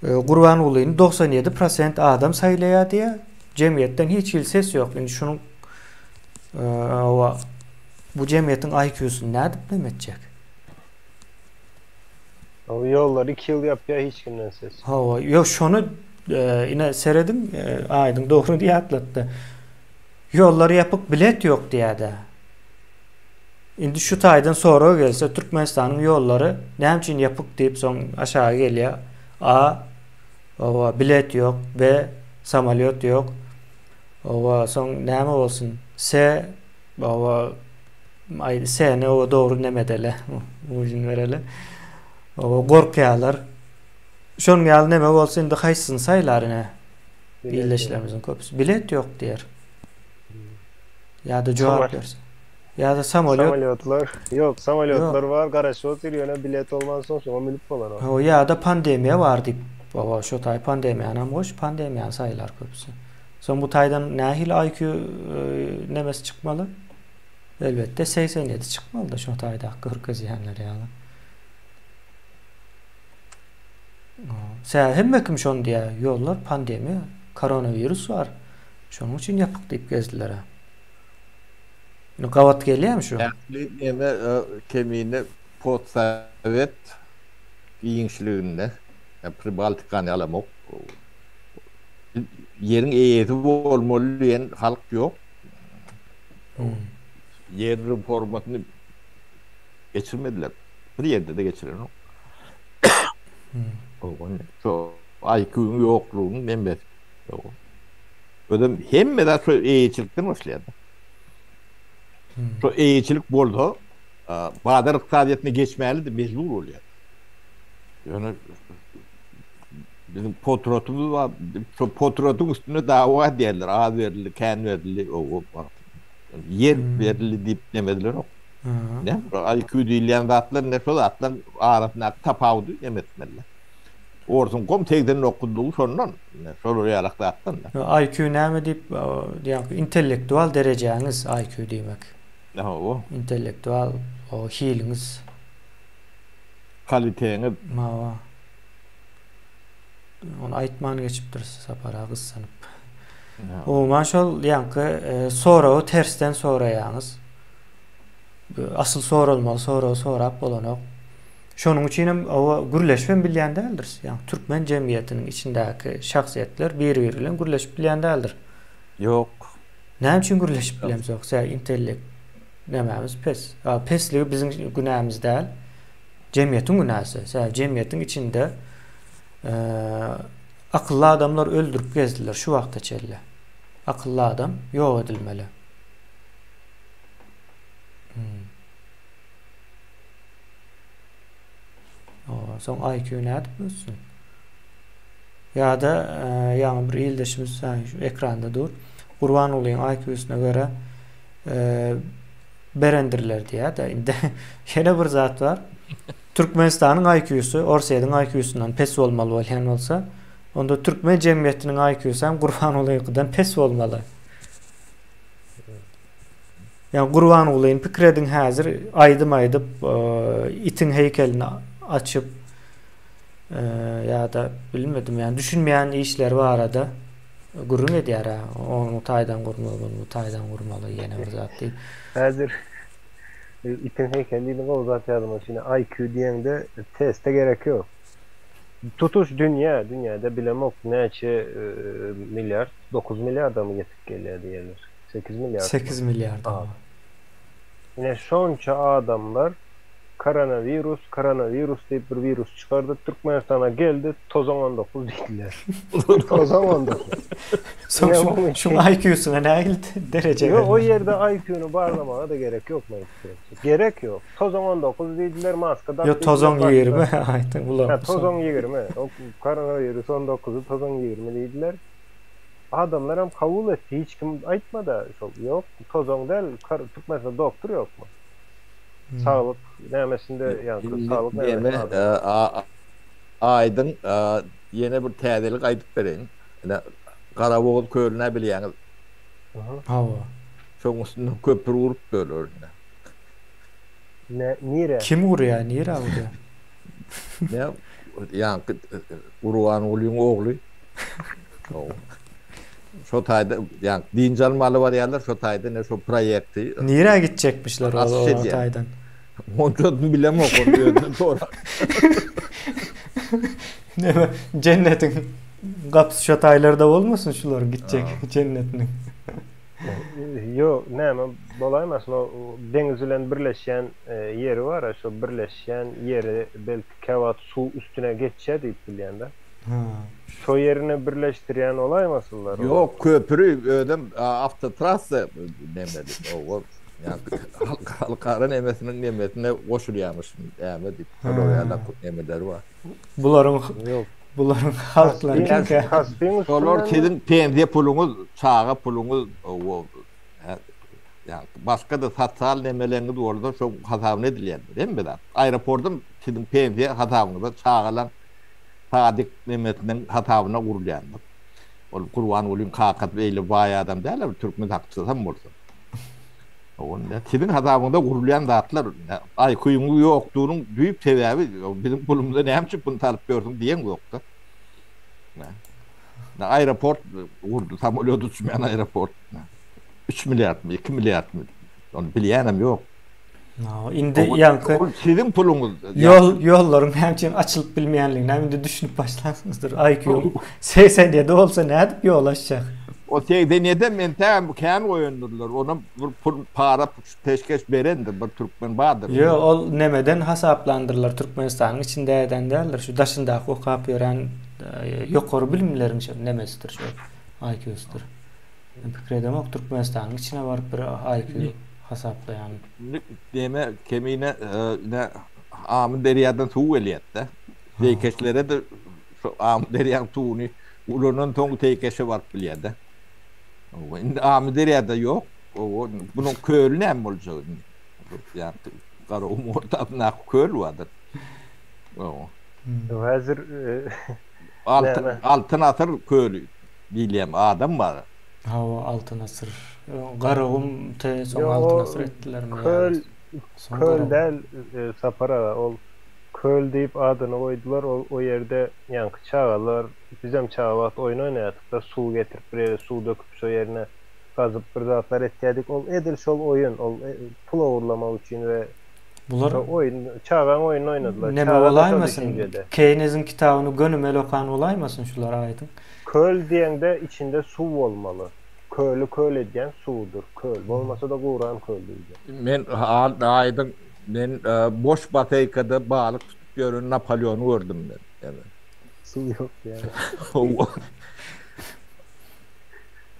Gurbangulyny 97 prosent adam saýlaýar diýýär. Jemgyýetden hiç hili ses ýok. Indi şunuň bu jemgyýetiň IQ-syny nädip neme etjek? Hawa ýollary 2 ýyl ýapýar hiç kimden ses. Hawa ýok şony ine serediň Aýdyň dogry ýatlatdy. Ýollar ýapyk bilet ýok diýýärde. Indi şu taýdan sorag gelse Türkmenistanyň ýollary näme üçin ýapyk diýip soň aşagy gelýär. A hawa bilet ýok, B samolýot ýok. Hawa soň näme bolsun? S hawa Aý seni oba dogry nemedele ujun bereli. Oba gorkýarlar. Şonuň ýaly neme bolsa indi haýsysyny saýlar ine. Ildeşlerimiziň köpüsi bilet ýok diýer. Ýa-da jogap berse. Ýa-da samolýot. Samolýotlar ýok, samolýotlar bar, garaşyp otyr, ýöne bilet bolmansoň şoňa münüp bolanok. Hawa, ýa-da pandemiýa bar diýip, hawa, şo taý pandemiýanam goş, pandemiýany saýlar köpüsi. Soň bu taýdan nähili IQ nemesi çykmaly? Elbetde 87 çykmalyda şo taýdaky görkezýänler ýaly. Sebäbi hemme kim şony diýýär. Ýollar pandemiýa, koronawirus bar. Şonuň üçin ýapyk diýip gezdiler. Indi gabat gelýärmi şu? Ähli neme kemine postsowet giňişliginde, Pribaltikany alamok. Ýeriň eýesi bolmaly diýen halk ýok. Ýer reformasyny geçirmediler. Bir ýerde-de geçirenok. Şu IQ-nyň ýoklugynyň nemesi. Özem hemme zat şu eýeçilikden başlaýar. Şu eýeçilik bolsa, bazar ykdysadyýetine geçmälidi, mejbur bolýar. Ýöne Biziň potratymyz bar. Şo potratyň üstünde dawa edýärler. Az berildi, kän berildi. Ýer berildi diýip nemedilerok. Ne? IQ diýilýän zatlar ne şo zatlar arasyndaky tapawudy neme etmeli. Orsuň kom 89-lygy şondan. Şolar ýalak zatdan. IQ näme diýip, diýýän intellektual derejäňiz IQ diýmek. Hawa. Intellektual o hiliňiz. Kaliteňiz. Hawa. Ony aýtman geçipdir Sapar aga gyssanyp. Umuman şol ýaňky e, soragy tersden soraýaňyz. Asyl soralmaly soragy sorap bolanok. Şonuň üçin hem owa gürleşip hem bilýän däldiris. Ýagny türkmen jemgyýetiniň içindäki şahsyýetler bir-biri bilen gürleşip bilýän däldir. Ýok. Näme üçin gürleşip bilemzok? Sebäbi intellekt nämämiz pes. A pesligi biziň günämiz däl. Jemgyýetiň günäsi. Sebäbi jemgyýetiň içinde akylly adamlar öldürip gezdiler şu wagta çenli. Akylly adam ýok edilmeli. Hmm. Soň IQ nädip össün? Ýa-da e, ýaňy bir ildeşimiz şu ekranda dur. Gurbangulyň IQ-sine görä e, berendirler diýýär-de. Indi ýene bir zat bar. Türkmenistanyň IQ-sy Orsýetiň IQ-syndan pes bolmaly bolýan bolsa, onda türkmen jemgyýetiniň IQ-sy hem Gurbangulyňkydan pes bolmaly. Ýa Gurbangulyny pikir ediň häzir aýdym aýdyp, itiň heýkelini açyp ýa-da bilmedim, ýa düşünmeýän işleri barada gürrüň edýär ha. Onu taýdan gurmaly, bunu taýdan gurmaly ýene bir zat diýip. Häzir itiň heýkeli diýdiň gowy zat ýadyma düşdi. IQ diýeňde teste gerek ýok. Tutuş dünýä, dünýäde bilemok näçe milliard, 9 milliarda mı ýetip gelýär diýerler. 8 milliard. 8 milliard. Ine şonça adamlar koronawirus, koronawirus diýip bir wirus çykardy. Türkmenistana geldi, tozan 19 diýdiler. Tozan 19. Soň şu, şu IQ-suna nähili dereje Ýok, o ýerde IQ-ny barlamaga da gerek ýok men pikirimçe. Gerek ýok. Tozan 19 diýdiler, maska dak. Ýok, tozan 20 aýtdyň bular. Tozan 20. O koronawirus 19-y tozan 20 diýdiler. Adamlar hem kabul etdi, hiç kim aýtmady şol. Ýok, tozan däl, Türkmenistanda doktor ýokmy? Hmm. Saglyk nämesinde ýa-da saglyk nämesinde. Aýdyň, ýene bir täzelik aýdyp bereýin. Ine, Garabogaz kölüni bilýäňiz. Hawa. Şoň üstünden köpri gurup böler indi. Ne, nire? Kim gurýar, nire gurýar? Ne, ýaňky Gurbangulyň ogly. Şo taýda ýa dynç almaly barýarlar, şo taýda ne şo proýekti. Nirä gitjekmişler ol o taýdan? Onçasyny bilemok, ony özünden sora. Näme, jennetiň gapysy şo taýlarda bolmasyn şularyň gitjek jennetiniň. Ýok, näme bolaýmasyn, o deňiz bilen birleşýän ýeri bar-a, şo birleşýän ýeri belki käwagt suw üstüne geçýär diýip bilýän-de. Şo ýerine birleşdirýän bolaýmasynlar? Ýok, köpri özem awtotrassa nemeli, o halkara nemesiniň nemesine goşulýarmyş, näme diýip, şolar ýaly nemeleri bar. Bularyň bularyň halklary kimkä? Şolar siziň pensiýa puluňyz, çaga puluňyz, o ýa başga-da sosial nemeleňiz bolsa şoň hasabyna edilýändir hemme zat. Aeroportam siziň pensiýa hasabyňyza, çagalaň sadyk nemesiniň hasabyna gurulýandyr. Ol Gurbangulyň kakasy beýle baý adam däl, bir türkmen sakçysam bolsa. Onda siziň hasabyňyza gurulýan zatlar, IQ-ňyň ýokdugynyň düýp sebäbi biziň pulumyza näme üçin puny salyp ýörsüň diýen ýokda. Ne aeroport gurdy, samolýot uçmaýan aeroport. 3 milliardmy, 2 milliardmy? Ony bilýänem ýok. Indi ýaňky siziň puluňyz ýol ýollaryň näme üçin açylyp bilmeýänligine indi düşünip başlansyňyzdyr. IQ 87 bolsa nädip ýol açjak? O 87 men täm kän goýandyrlar. Onam bir pul para peşgeş berendir bir türkmen bardyr. Ýo, ol nemeden hasaplandyrlar Türkmenistanyň içinde eden däldir. Şu daşyndaky okap ýören e, ýokary bilimleriň şu nemesidir şu IQ-sydyr. Men pikir edemok Türkmenistanyň içine baryp bir IQ hasaplaýan. Deme kemine ine Amyderýadan derýadan suw gelýär-de. Zeýkeşlere-de şu Amyderýaň suwuny ulanan soň zeýkeşe baryp bilýär-de. Indi Amyderýada ýok. Bunuň köli näme boljak indi? Ýa Garagum ortasyndaky köl bardyr. Häzir Altyn Altyn asyr köli diýilýän adam bar. Hawa Altyn asyr. Garagum te soň Altyn asyr etdilermi Köl köl däl Sapar aga ol. Köl diýip adyny goýdular, ol o ýerde ýaňky çagalar, bizem çaga wagt oýun oýnaýardyk-da, suw getirip bir ýere suw döküp şo ýerine gazyp bir zatlar etýärdik, ol edil şol oýun, ol pul ogurlamak üçin we Bular şo oýun, çagaň oýnuny oýnadylar, neme çaga-da şo bolaýmasyn, düşünjede. Keýneziň kitabyny gönümel okan bolaýmasyn şular aýdyň. Köl diýeňde içinde suw bolmaly. Köli köl edýän suwdur. Köl bolmasa-da guran köl diýilýär. Men aýdyň men boş bateýkada balyk tutup ýören Napoleony gördüm men. Suw ýok diýýär. Hawa.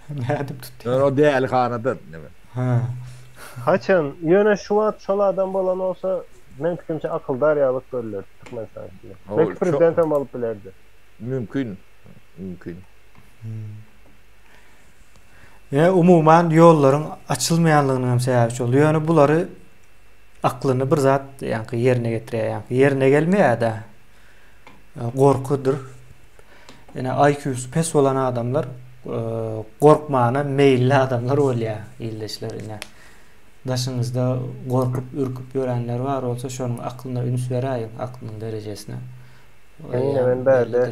Nädip tutýar? Ýöne o dälihanada neme. Ha. Haçan, ýöne şu wagt şol adam bolan bolsa, meň pikirimçe akyldar ýalyk görülerdi Türkmenistan içinde. Belki prezident hem bolup bilerdi. Mümkin. Mümkin. Ýa umuman ýollaryň açylmaýanlygynyň hem sebäbi şol. Ýöne bulary aklyny bir zat ýaňky ýerine getirýär, ýaňky ýerine gelmeýär-de. Gorkudyr. Ýöne IQ-sy pes bolan adamlar gorkmana meýilli adamlar bolýar ildeşler ine. Daşyňyzda gorkup, ürküp ýörenler bar bolsa şonuň aklyna üns beräýiň, aklynyň derejesine. Ine men bärde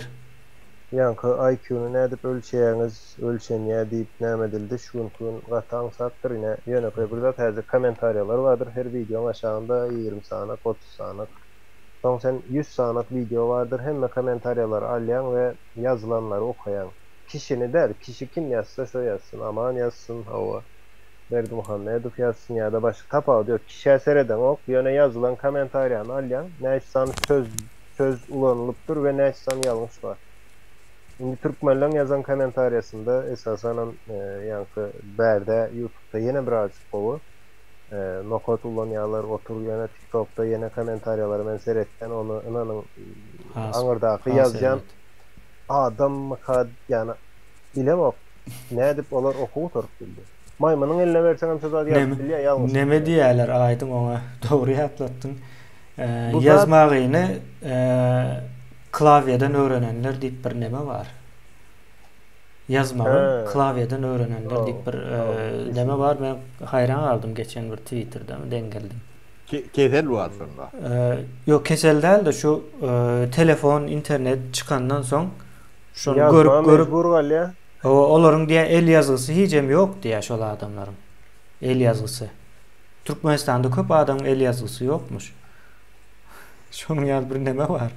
Ýaňky IQ-ny nädip ölçeýäňiz, ölçenýä diýip näme edildi, şu günki gün gaty aňsatdyr ine, ýönekeý bir zat häzir kommentariýalar bardyr her wideoň aşagynda 20 sanak, 30 sanak. Soň sen 100 sanak wideo bardyr hemme kommentariýalary alýaň we ýazylanlary okaýaň. Kişini däl, kişi kim ýazsa şo ýazsyn, Aman ýazsyn, hawa, Berdimuhamedow ýazsyn ýa-da başga tapawudy ýok, kişä seredeňok, ýöne ýazylan kommentariýany alýaň, näçe sany söz söz ulanylypdyr we näçe sany ýalňyş bar. Indi türkmenleň ýazan kommentariýasynda esasanam ýaňky bärde ýutubda ýene birazjyk gowy nokat ulanýarlar otur ýöne tiktokda ýene kommentariýalara men seretýän ony ynanyň aňyrdaky ýazýan adammyka ýany bilemok nädip olar okuw gutaryp bildi. Maýmynyň eline berseňem şo zady ýazyp bilýär ýalňyşyp. Neme diýýärler aýdyň oňa dogry ýatlatdyň. Ýazmagyny klawiýadan öwrenenler diýip bir neme bar. Ýazmagy klawiýadan öwrenenler diýip bir neme bar. Men haýran galdym geçen bir Twitterden deň geldim. Kesel bar şonda. Ýok, kesel däl-de şu telefon, internet çykandan soň şony görüp görüp mejbur galýar. Olaryň diýä el ýazgysy hijem ýok diýä şol adamlaryň. El ýazgysy. Türkmenistanda köp adamyň el ýazgysy ýokmuş. Şonuň ýaly bir neme bar.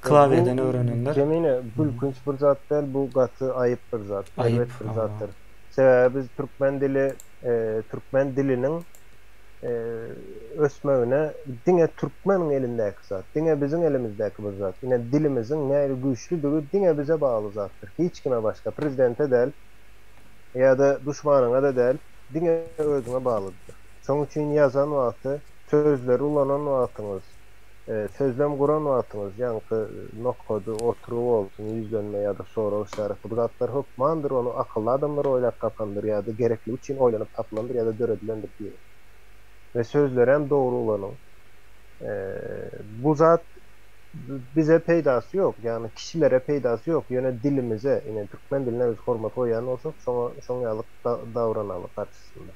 Klawiýadan öwrenenler. Kemine gülkünç bir zat däl, bu gaty aýyp bir zat, erbet bir zatdyr. Sebäbi biz türkmen dili, türkmen diliniň ösmegine diňe türkmeniň elindäki zat, diňe biziň elimizdäki bir zat. Ine dilimiziň nähili güýçlüdigi diňe bize bagly zatdyr. Hiç kime başga, prezidente däl ýa-da duşmanyňa-da däl. Diňe özüňe baglydyr. Şoň üçin ýazan wagty, sözleri ulanan wagtyňyz, sözlem guran wagtyňyz, ýaňky nokady, otury bolsun, ýüzlenme ýa-da sorag yşaraty, bu zatlar hökmandyr, ony akylly adamlar oýlap tapandyr ýa-da gerekligi üçin oýlanyp tapylandyr ýa-da döredilendir diýeýin. We sözlerem dogry ulanyň. Bu zat bize peýdasy ýok, ýagny kişilere peýdasy ýok, ýöne dilimize, ine türkmen diline biz hormat goýýan bolsak, şoňa şoň ýaly davranaly garşysynda.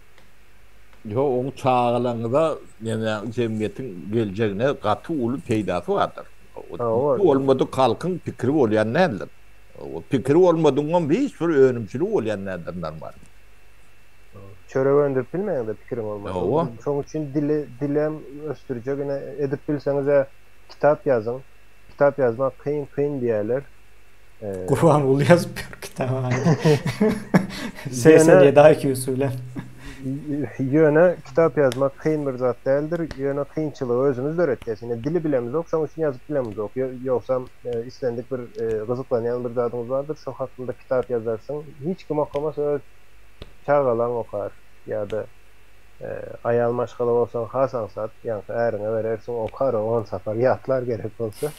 Ýok, oň çagalaryňyza, ýa jemgyýetiň geljegine gaty uly peýdasy bardyr. Pikiri bolmadyk halkyň pikiri bolýan däldir. Pikiri bolmadygyňam hiç bir önümçiligi bolýan däldir normal. Çörek öndürip bilmeýäňdä pikiriň bolmasa. Şoň üçin dili dilem ösdürjek ine edip bilseňiz-ä kitap ýazyň. Kitap ýazmak kyn kyn diýýärler. Gurbanguly ýazyp ýör kitaby. 87 IQ-sy bilen. Ýöne kitap ýazmak kyn bir zat däldir. Ýöne kynçylygy özümiz döretýäs. Ine dili bilemizok, şoň üçin ýazyp bilemizok. Ýogsam islendik bir gyzyklanýan bir zadyňyz bardyr, şo hakynda kitap ýazarsyň. Hiç kim okamasa öz çagalaň okar ýa-da aýal maşgala bolsaň has aňsat, ýaňky äriňe berersiň okar o on sapar ýatlar gerek bolsa.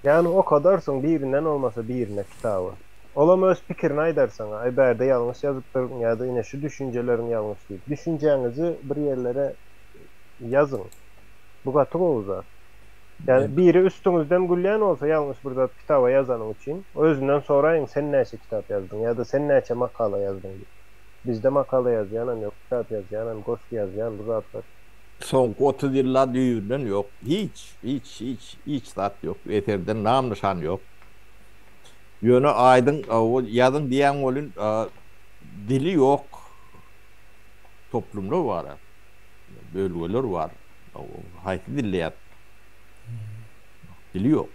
Ýagny okadarsyň birinden bolmasa birine kitaby. Olam öz pikirini aýdar saňa, aý bärde ýalňyş ýazypdyryn ýa-da ine şu düşünjeleriň ýalňyş diýip. Düşünjäňizi bir ýerlere ýazyň. Bu gaty gowy zat. Ýagny biri üstüňizden gülýän bolsa ýalňyş bir zat kitaba ýazanyň üçin, özünden soraýyň sen näçe kitap ýazdyň ýa-da sen näçe makala ýazdyň diýip. Bizde makala ýazýanam ýok, kitap ýazýanam, goşgy ýazýan bu zatlar. Soňky 30 ýylda düýbünden ýok. Hiç, hiç, hiç, hiç zat ýok. Eserden nam-nyşan ýok. Ýöne aýdyň, ýazyň diýýän welin, dili ýok toplumlar bar. Bölgeler bar. Haýsy dilde ýaz? Dili ýok.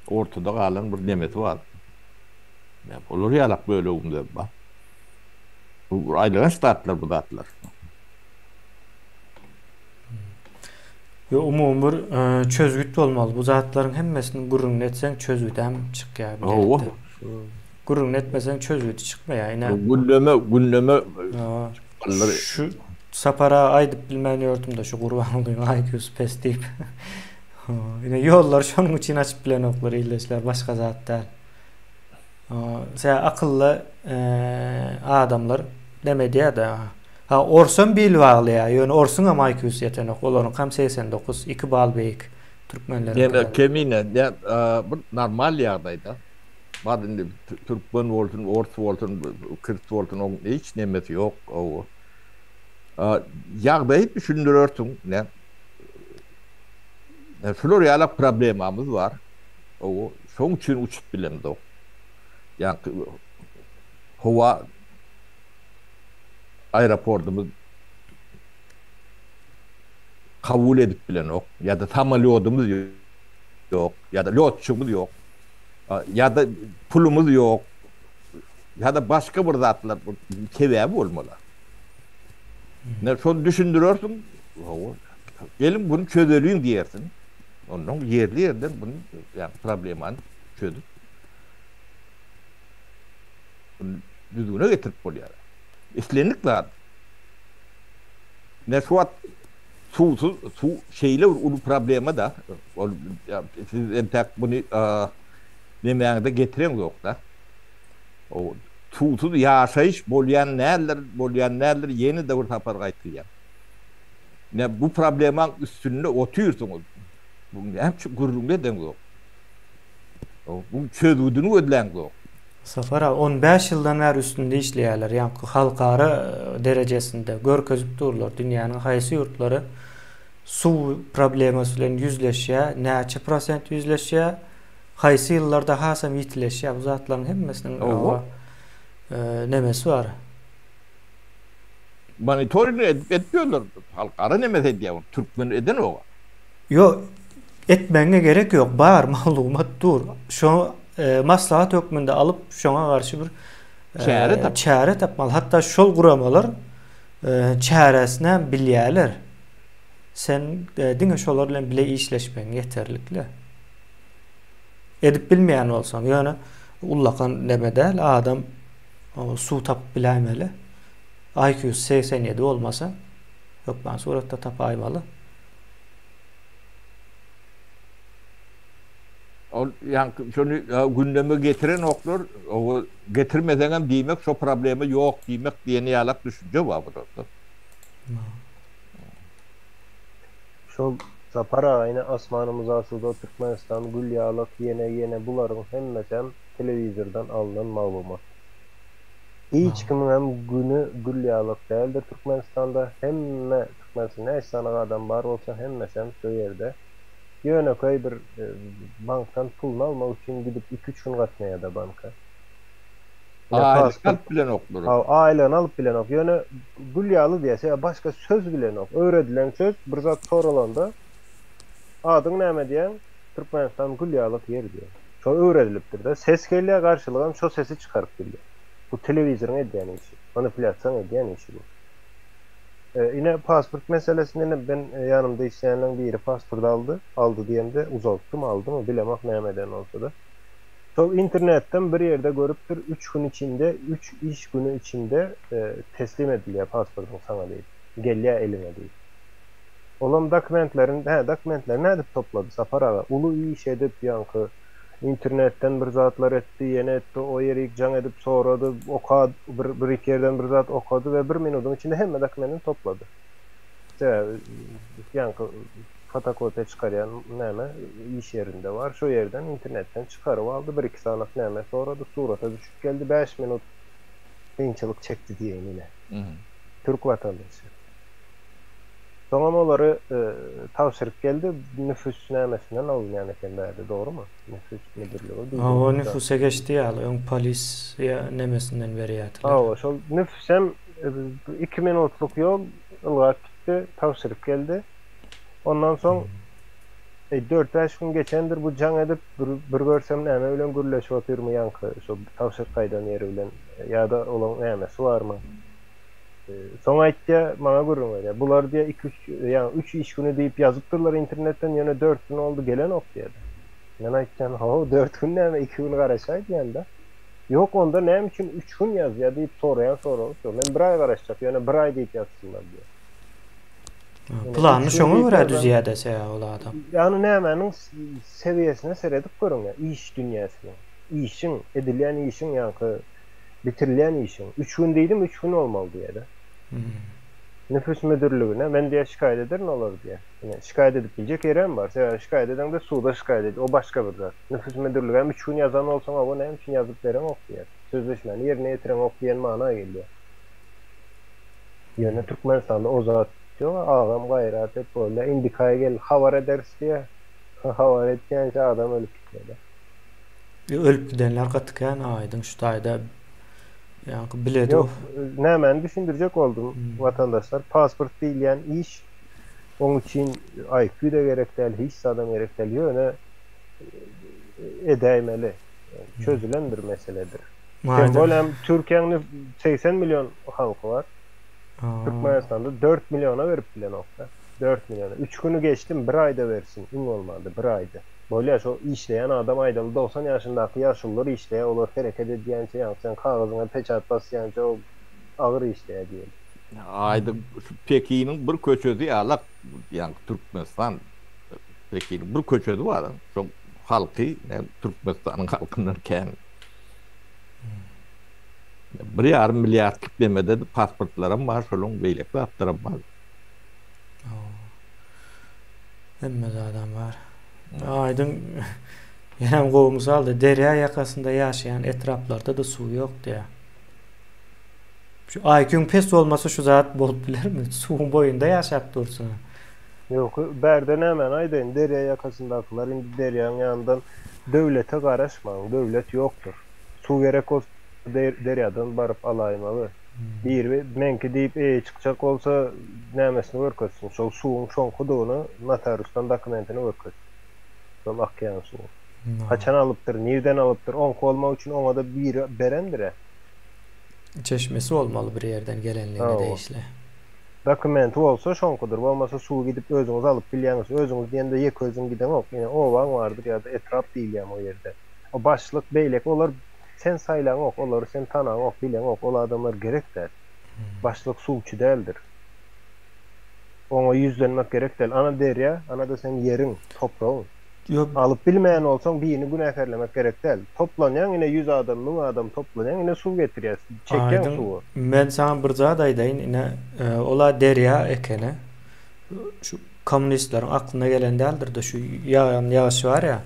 Ortada galan bir nemesi bar. Olar ýalak bölegimizem bar. Bu aýylganç zatlar bu zatlar. Yo umumy bir e, çözgüt bolmaly. Bu zatlaryň hemmesini gürrüňini etseň çözgüdem çykýar. Hawa. Gürrüňini etmeseň çözgüdi çykmaýar. Ine. Gündeme, gündeme Şu Sapara aýdyp bilmän ýördüm-de şu Gurbangulyň IQ-sy pes diýip. Ine ýollary şonuň üçin açyp bilenoklar ildeşler, başga zat däl. Sen akylly adamlar neme edýär-de. Ha orsam bil baglaýar, ýöne orsuňam IQ-sy ýetenok. Olaryňkam 89, 2 bal beýik türkmenleriňkiden. Ýöne kemine, bir normal ýagdaýda. Bar indi türkmen bolsun, ors bolsun, kürt bolsun, oň hiç nemesi ýok. Hawa. Ýagdaýy düşündirersiň, ne? Şular ýalak problemamyz bar. Hawa, şoň üçin uçup bilemzok. Ýaňky howa aeroportymyz kabul edip bilenok ýa-da samolýodymyz ýok, ýa-da lýotçymyz ýok, ýa-da pulumyz ýok, ýa-da başga bir zatlar sebäbi bolmaly. Ne şony düşündirersiň, hawa, geliň bunu çözeliň diýersiň. Ondan ýerli ýerden bunu ýa problemany çözüp düzgüne getirip bolýar. Islendik zat. Ne şu wagt suwsuz suw şeýle bir uly problema da. Ol siz entäk bunu nemäňize getireňzok-da. O suwsuz ýaşaýyş bolýan däldir, bolýan däldir, ýene-de bir sapar gaýtlaýan. Ne bu problemaň üstünde otyrsyňyz. Bu näme üçin gürrüň edeňzok? Bu çözgüdini gözläňzok. Safar aga, 15 ýyldan bäri üstünde işleýärler. Ýaňky halkara derejesinde görkezip durlar. Dünýäniň haýsy ýurtlary suw problemasy bilen ýüzleşýär, näçe prosent ýüzleşýär, haýsy ýyllarda hasam ýitileşýär. Bu zatlaryň hemmesiniň nemesi bar. Monitoring edip edip ýörler. Halkara nemesi edýär ony. Türkmen edenok. Ýok, etmegiňe gerek ýok. Bar, maglumat dur. Şo maslahat hökmünde alyp, şoňa garşy bir çäre tap. Çäre tapmaly. Hatda şol guramalar çäresini hem bilýärler. Sen diňe şolar bilen bile işleşmegiň ýeterlikli. Edip bilmeýän bolsaň, ýöne ullakan neme däl, adam suw tapyp biläýmeli. IQ 87 bolmasa, hökman suratda tapaýmaly. Ol ýaňky şony gündeme getirenoklar, o getirmeseňem diýmek şo problema ýok diýmek diýen ýalak düşünje bar bularda. Şol Sapar aga ine asmanymyz asuda Türkmenistan gül ýalak ýene ýene bularyň hemmesem telewizordan alnan maglumat. Hiç kimiňem güni gül ýalak däldir Türkmenistanda hemme Türkmenistanda näçe sany adam bar bolsa hemmesem şo ýerde ýönekeý bir bankdan puluny almak üçin gidip iki üç gün gatnaýada banka. Ine Aýlyk alyp bilenoklar. Haw aýlygyny alyp bilenok ýöne gül ýaly diýýär sebäbi başga söz bilenok öwredilen söz bir zat soralanda adyň näme diýýäň Türkmenistan gül ýalyk ýer diýýär. Şo öwredilipdir-de. Ses gelýär garşylygam şo sesi çykaryp bilýär. Bu telewizoryň edýän işi. Manipulýasiýaň edýän işi bu. Ine pasport meselesinde ine ben ýanymda işleýänleň biri pasport aldy. Aldy diýemde uzaltdym aldymy bilemok näme eden bolsada. Şol internetden bir ýerde görüpdir üç gün içinde üç iş güni içinde teslim edilýär pasportyň saňa diýip. Gelýär eliňe diýip. Olam dokumentlerini hä dokumentlerini nädip toplady Sapar aga uly iş edip ýaňky internetden bir zatlar etdi ýene etdi o ýerik jaň edip sorady okad bir bir iki ýerden bir zat okady we bir minudyň içinde hemme dokumentini toplady. Sebäbi ýaňky fotokopiýa çykarýan näme iş ýerinde bar şo ýerden internetden çykaryp aldy bir iki sanak näme sorady surata düşüp geldi bäş minut kynçylyk çekdi diýeýin ine. Türk watandaşy. Soňam olary tabşyryp geldi. Nüfus nämesinden alynýan eken bärde, dogrumy? Nüfus müdirligi diýilýär. Hawa, nüfusa geçdi ýaly, öň polisiýa nemesinden berýärdiler. Hawa, şol nüfusem iki minutlyk ýol ylgap gitdi, tabşyryp geldi. Ondan soň dört-bäş gün geçendir, bu jaň edip, bir görsem näme bilen gürleşip otyrmy ýaňky şol tabşyryk gaýdan ýeri bilen ýa-da olaň nämesi barmy? Soň aýtýar, maňa gürrüň berýär. Bular diýýär, iki-üç, ýagny üç iş güni diýip ýazypdyrlar internetden, ýöne dört gün boldy, gelenok diýýär. Men aýtýan, How, dört gün näme, iki gün garaşaý diýýän-de. Ýok, onda näme üçin üç gün ýazýar diýip soraýan soragy şo. Men bir aý garaşjak, ýöne bir aý diýip ýazsynlar diýýär. Planyny şoňa görä düzýär-de sebäbi ol adam. Ýagny nämäniň sewiýesine seredip görüň, iş dünýäsiniň, işiň, edilýän işiň ýaňky Bitirilýän işiň. Üç gün diýdim, üç gün bolmaly diýýär-de. Nüfus müdirligine men diýýär şikaýat ederin olary diýýär. Ine, şikaýat edip biljek ýerem bar. Sebäbi şikaýat edeňde suda şikaýat et, o başga bir zat. Nüfus müdirligem üç gün ýazan bolsaň, hawa näme üçin ýazyp bereňok diýýär. Sözleşmäni ýerine ýetireňok diýen mana gelýär. Ýöne Türkmenistanda o zat ýok, agam gaýrat et, bolýar, indiki aý gel, habar ederis diýýär. Habar etýänçä adam ölüp gitýär-de. Ölüp gidenler gaty kän aýdyň şu taýda ýaňky biledi. Ýok, nämäni düşündirjek boldum watandaşlar, pasport diýilýän iş oň üçin IQ-da gerek däl, hiç zadam gerek däl, ýöne edäýmeli, çözülen bir meseledir. Tem bolem Türkiýäň 80 million halky bar. Türkmenistanda 4 milliona berip bilenokda. 4 milliona. 3 güni geçdim, bir aýda bersin, iň bolmanda bir aýda. Bolýa şo işleýän adam aýdaly 90 ýaşyndaky ýaşulular işleýä olar hereket edýänçe ýaňky sen kagyzyňa peçat basýança o agyr işleýä diýeli. Aýdyň şu Pekiniň bir köçesi ýalak ýaňky Türkmenistan Pekiniň bir köçesi bar şoň halky Türkmenistanyň halkyndan kän. Bir ýarym milliardlyk nemede pasportlaram bar şolaň beýleki zatlaram bar. Hemme zadam bar. Aýdyň ýenem gowy mysaldy. Derýa ýakasynda ýaşaýan etraplarda-da suw ýok diýýär. Şu IQ-ň pes bolmasa şu zat bolup bilermi? Suwuň boýunda ýaşap dursuň. Ýok, bärde nämäni aýdaýyn, derýa ýakasyndakylar indi derýaň ýanyndan döwlete garaşmaň, döwlet ýokdur. Suw gerek bolsa derýadan baryp alaýmaly. Biri meňki diýip eýe çykjak bolsa nämesini görkezsin, şol suwuň şoňkudygyny notariusdan dokumentini görkezsin. Şol akýan suwuň. Haçan alypdyr, nirden alypdyr, oňky bolmak üçin oňa-da biri berendir-ä. Çeşmesi bolmaly bir ýerden gelenligine degişli. Dokumenti bolsa şoňkudyr, bolmasa suwy gidip özüňiz alyp bilýäňiz, özüňiz diýende ýeke özüň gideňok, ine obaň bardyr ýa-da etrap diýilýämi o ýerde. O başlyk beýleki olar Sen saýlaňok, olary sen tanaňok, bileňok, ol adamlar gerek däl. Başlyk suwçy däldir. Oňa ýüzlenmek gerek däl. Ana derýa, ana-da seň ýeriň, topragyň. Ýok. Alyp bilmeýän bolsaň birini günäkärlemek gerek däl. Toplanýaň ine ýüz adam, müň adam toplanýaň ine suw getirýäs, çekýäň Aýdyň, suwy. men saňa bir zat aýdaýyn, ine, ol-a derýa ekeni. Şu kommunistleriň aklyna gelen däldir-de şu ýagan ýagyş bar ýa.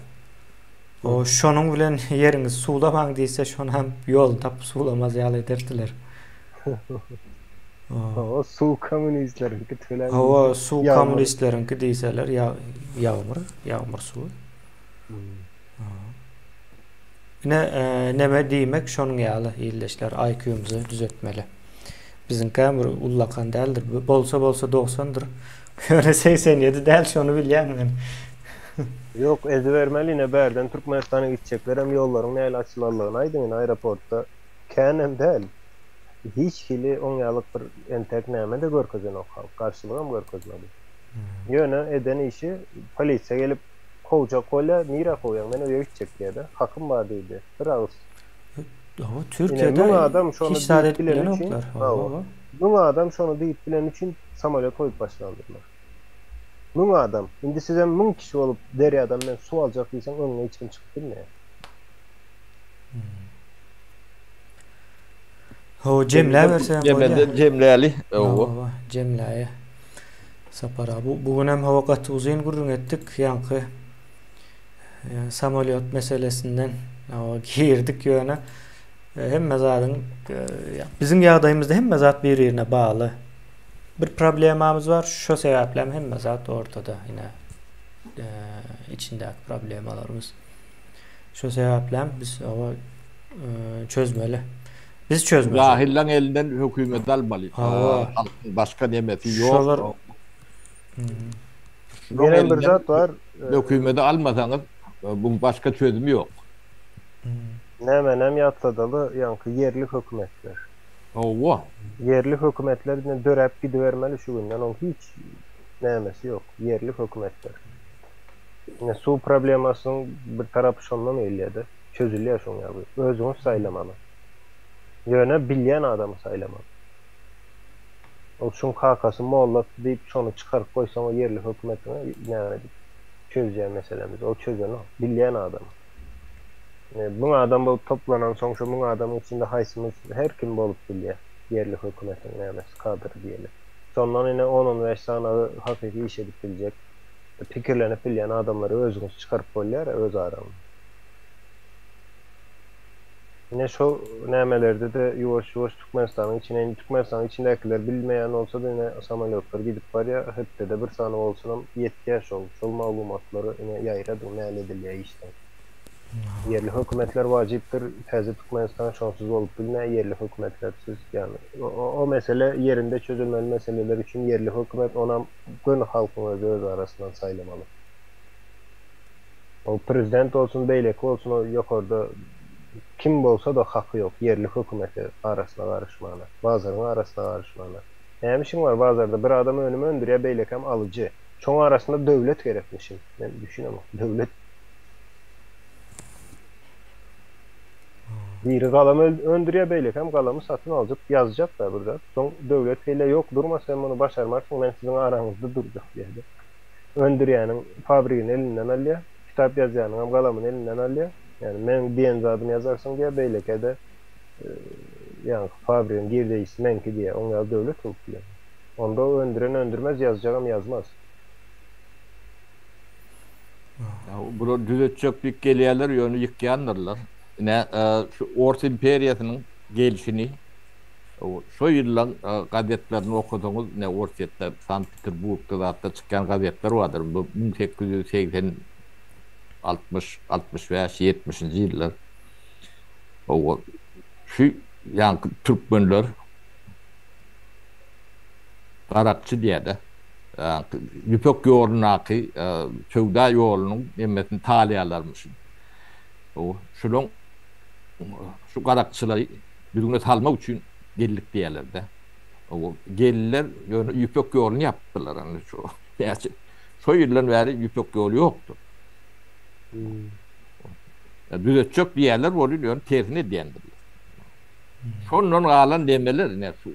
O şonuň bilen ýeriňi suwlamaň diýse, şonam ýoluny tapyp suwlamaz ýaly ederdiler. Hawa, suw kommunistleriňki tölän Hawa, suw kommunistleriňki diýseler, ýagmyr, ýagmyr suwy. Ine, neme diýmek şonuň ýaly ildeşler, IQ-mizi düzetmeli. Biziňkä bir ullakan däldir. Bolsa bolsa 90-dyr. Ýöne 87 däl, şony bilýän men. Ýok, ezibermeli ine bärden Türkmenistana gitjeklerem ýollaryň nähili açylanlygyny aýdyň ine aeroportda känem däl. Hiç hili oň ýalyk bir entek näme-de görkezenok halk, garşylygam görkezmedi. Ýöne eden işi polisiýa gelip kowjak bolýa, nirä kowýaň men öýe gitjek diýýä-de, hakym bar diýdi. Bir agyz. Hawa, Ine Türkiýede müň adam şony hiç zat diýip edip bileni üçin, bilenoklar. hawa, Hawa. müň adam şony diýip bileni üçin samolýot goýup başlandyrlar. Müň adam. Indi sizem müň kişi bolup derýadan men suw aljak diýseň öňüňe hiç kim çykyp bilmeýär. Hawa jemläberseň bolýar. Jemlende jemläli. Hawa jemläýe. Sapar aga bu bu günem hawa gaty uzyn gürrüň etdik. Ýaňky samolýot meselesinden hawa girdik ýöne hemme zadyň biziň ýagdaýymyzda hemme zat bir-birine bagly. bir problemamyz bar. Şo sebäplem hemme zat ortada ine içindäki problemalarymyz. Şo sebäplem biz oba çözmeli. Biz çözmeli. Jahyllaň elinden hökümeti almaly. Halkyň başga nemesi ýok. Şolar Ýene bir zat bar. Hökümeti almasaňyz, buň başga çözümi ýok. Nämenem ýatladaly, ýaňky ýerli hökümetler. Hawa. Ýerli hökümetler diňe döräp gidibermeli şu günden oň hiç nämesi ýok. Ýerli hökümetler. Ine suw problemasynyň bir tarapy şondan gelýärde. Çözülýär şoň ýaly. Özüňiz saýlamaly. Ýöne bilýän adamy saýlamaly. Ol şuň kakasy mollasy diýip şony çykaryp goýsaň o ýerli hökümetiňe näme edip çözýär meselemizi. Ol çözenok. Bilýän adamy. 1000 adam bolup toplanansoň şo 1000 adamyň içinde haýsymyz her kim bolup bilýär ýerli hökümetiň nämesi kadry diýeli. Şondan ine on-on bäş sanagy hakyky iş edip biljek, pikirlenip bilýän adamlary özüňiz çykaryp bolýar öz araňyzda. Ine şo nämelerde-de ýuwaş-ýuwaş Türkmenistanyň içine indi Türkmenistanyň içindäkiler bilmeýän bolsa-da ine samolýotlar gidip barýar hepdede bir sany bolsunam ýetýär şol şol maglumatlary ine ýaýradyň näle edilýär işden. Ýerli hökümetler wajypdyr täze Türkmenistan şonsuz bolup bilmeýär ýerli hökümetlersiz ýagny o mesele ýerinde çözülmeli meseleler üçin ýerli hökümet onam göni halkyň özi öz arasyndan saýlamaly. Ol prezident bolsun beýleki bolsun o ýokarda kim bolsa-da haky ýok ýerli hökümete arasyna garyşmana, bazaryň arasyna garyşmana. Näme işiň bar bazarda bir adam önüm öndürýär beýlekem alyjy. Şoň arasynda döwlet gerekmişin. Men düşünemok döwlet. Biri galam öndürýär beýlekem galamy satyn aljak ýazjak da bir zat. Soň döwlet gelýär ýok durma sen muny başarmarsyň men siziň araňyzda durjak diýýär. Öndürýäniň fabrigini elinden alýar, kitap ýazýanyňam galamyny elinden alýar. Ýagny meň diýen zadymy ýazarsyň diýýär, beýlekä-de ýaňky fabrigiň girdeýjisi meňki diýýär. Oň ýaly döwlet bolup biler. Onda o öndüren öndürmez, ýazjagam ýazmaz. Ýa bular düzetjek diýip gelýärler, ýöne ýykýandyrlar. Ine, şu Ors imperiýasynyň gelşini Şo ýyllaň gazetlerini okasaňyz, ine Orsýetde, Sankt-Peterburgda zatda çykýan gazetler bardyr. Bu 1880, 60, 65, 70-nji ýyllar. Hawa, şu ýaňky türkmenler garakçy diýýär-de. Ýaňky Ýüpek ýolundaky söwda ýolunyň hemmesini talaýarlarmyşyn. Hawa, şulaň şu garakçylary Düzgüne salmak üçin geldik diýýärler-de. O geldiler, ýöne Ýüpek ýoluny ýapdylar. Indi şu näçe şo ýyldan bäri Ýüpek ýoly ýokdur. Düzetjek diýýärler bolýar, ýöne tersini edýändirler. Şondan galan demeler ine şu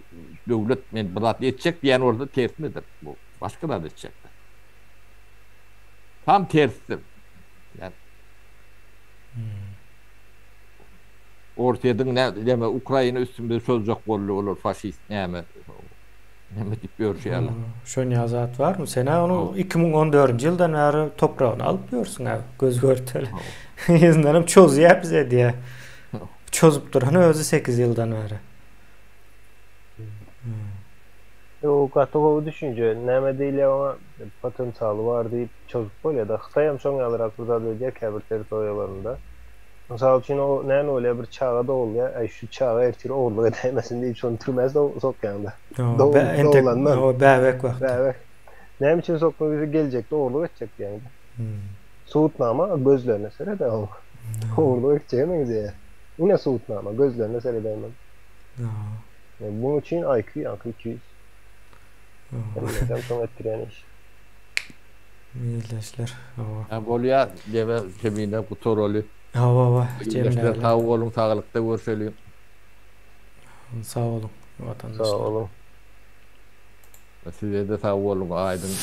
döwlet men bir zat etjek diýen bolsa tersinidir. Bu başga zat etjekdir. Tam tersidir. Yani Orsýetiň näme Ukraina üstümize çozjak boldy olar faşist näme näme diýip ýörşi ýaly. Şonýa zat barmy? Sen-ä ony 2014-nji ýyldan bäri topragyny alyp ýörsüň-ä göz görteli. Yzyndanam çozýar bize diýýär. Çozup duran özi 8 ýyldan bäri. Ýok, gaty gowy düşünje. Näme diýilýär oňa? Potensialy bar diýip çozup bolýar-da. Hytaýam şoň ýalyrak bir zat edýär käbir territoriýalarynda. Mysal üçin, o näme bolýar, bir çaga dogulýar, äý şu çaga ertir ogurlyk edäýmesin diýip şony türmä sokýaň-da. Doglandan. O bäbek wagty. Bäbek. Näme üçin sokduň diýse, geljekde ogurlyk etjek diýýäň-de. Subutnama gözlerine sered-ä oň. Ogurlyk etjege meňzeýär. Ine subutnama, gözlerine seredäýmeli. Munuň üçin IQ ýaňky 200. Bilmesem soň etdirýän iş. Ildeşler, hawa. Hä bolýa deme Kemine gutaraly. Hawa hawa Ildeşler sag boluň saglykda görşeliň. Sag boluň watandaşlar. Sag boluň. Sizede sag boluň Aýdyň.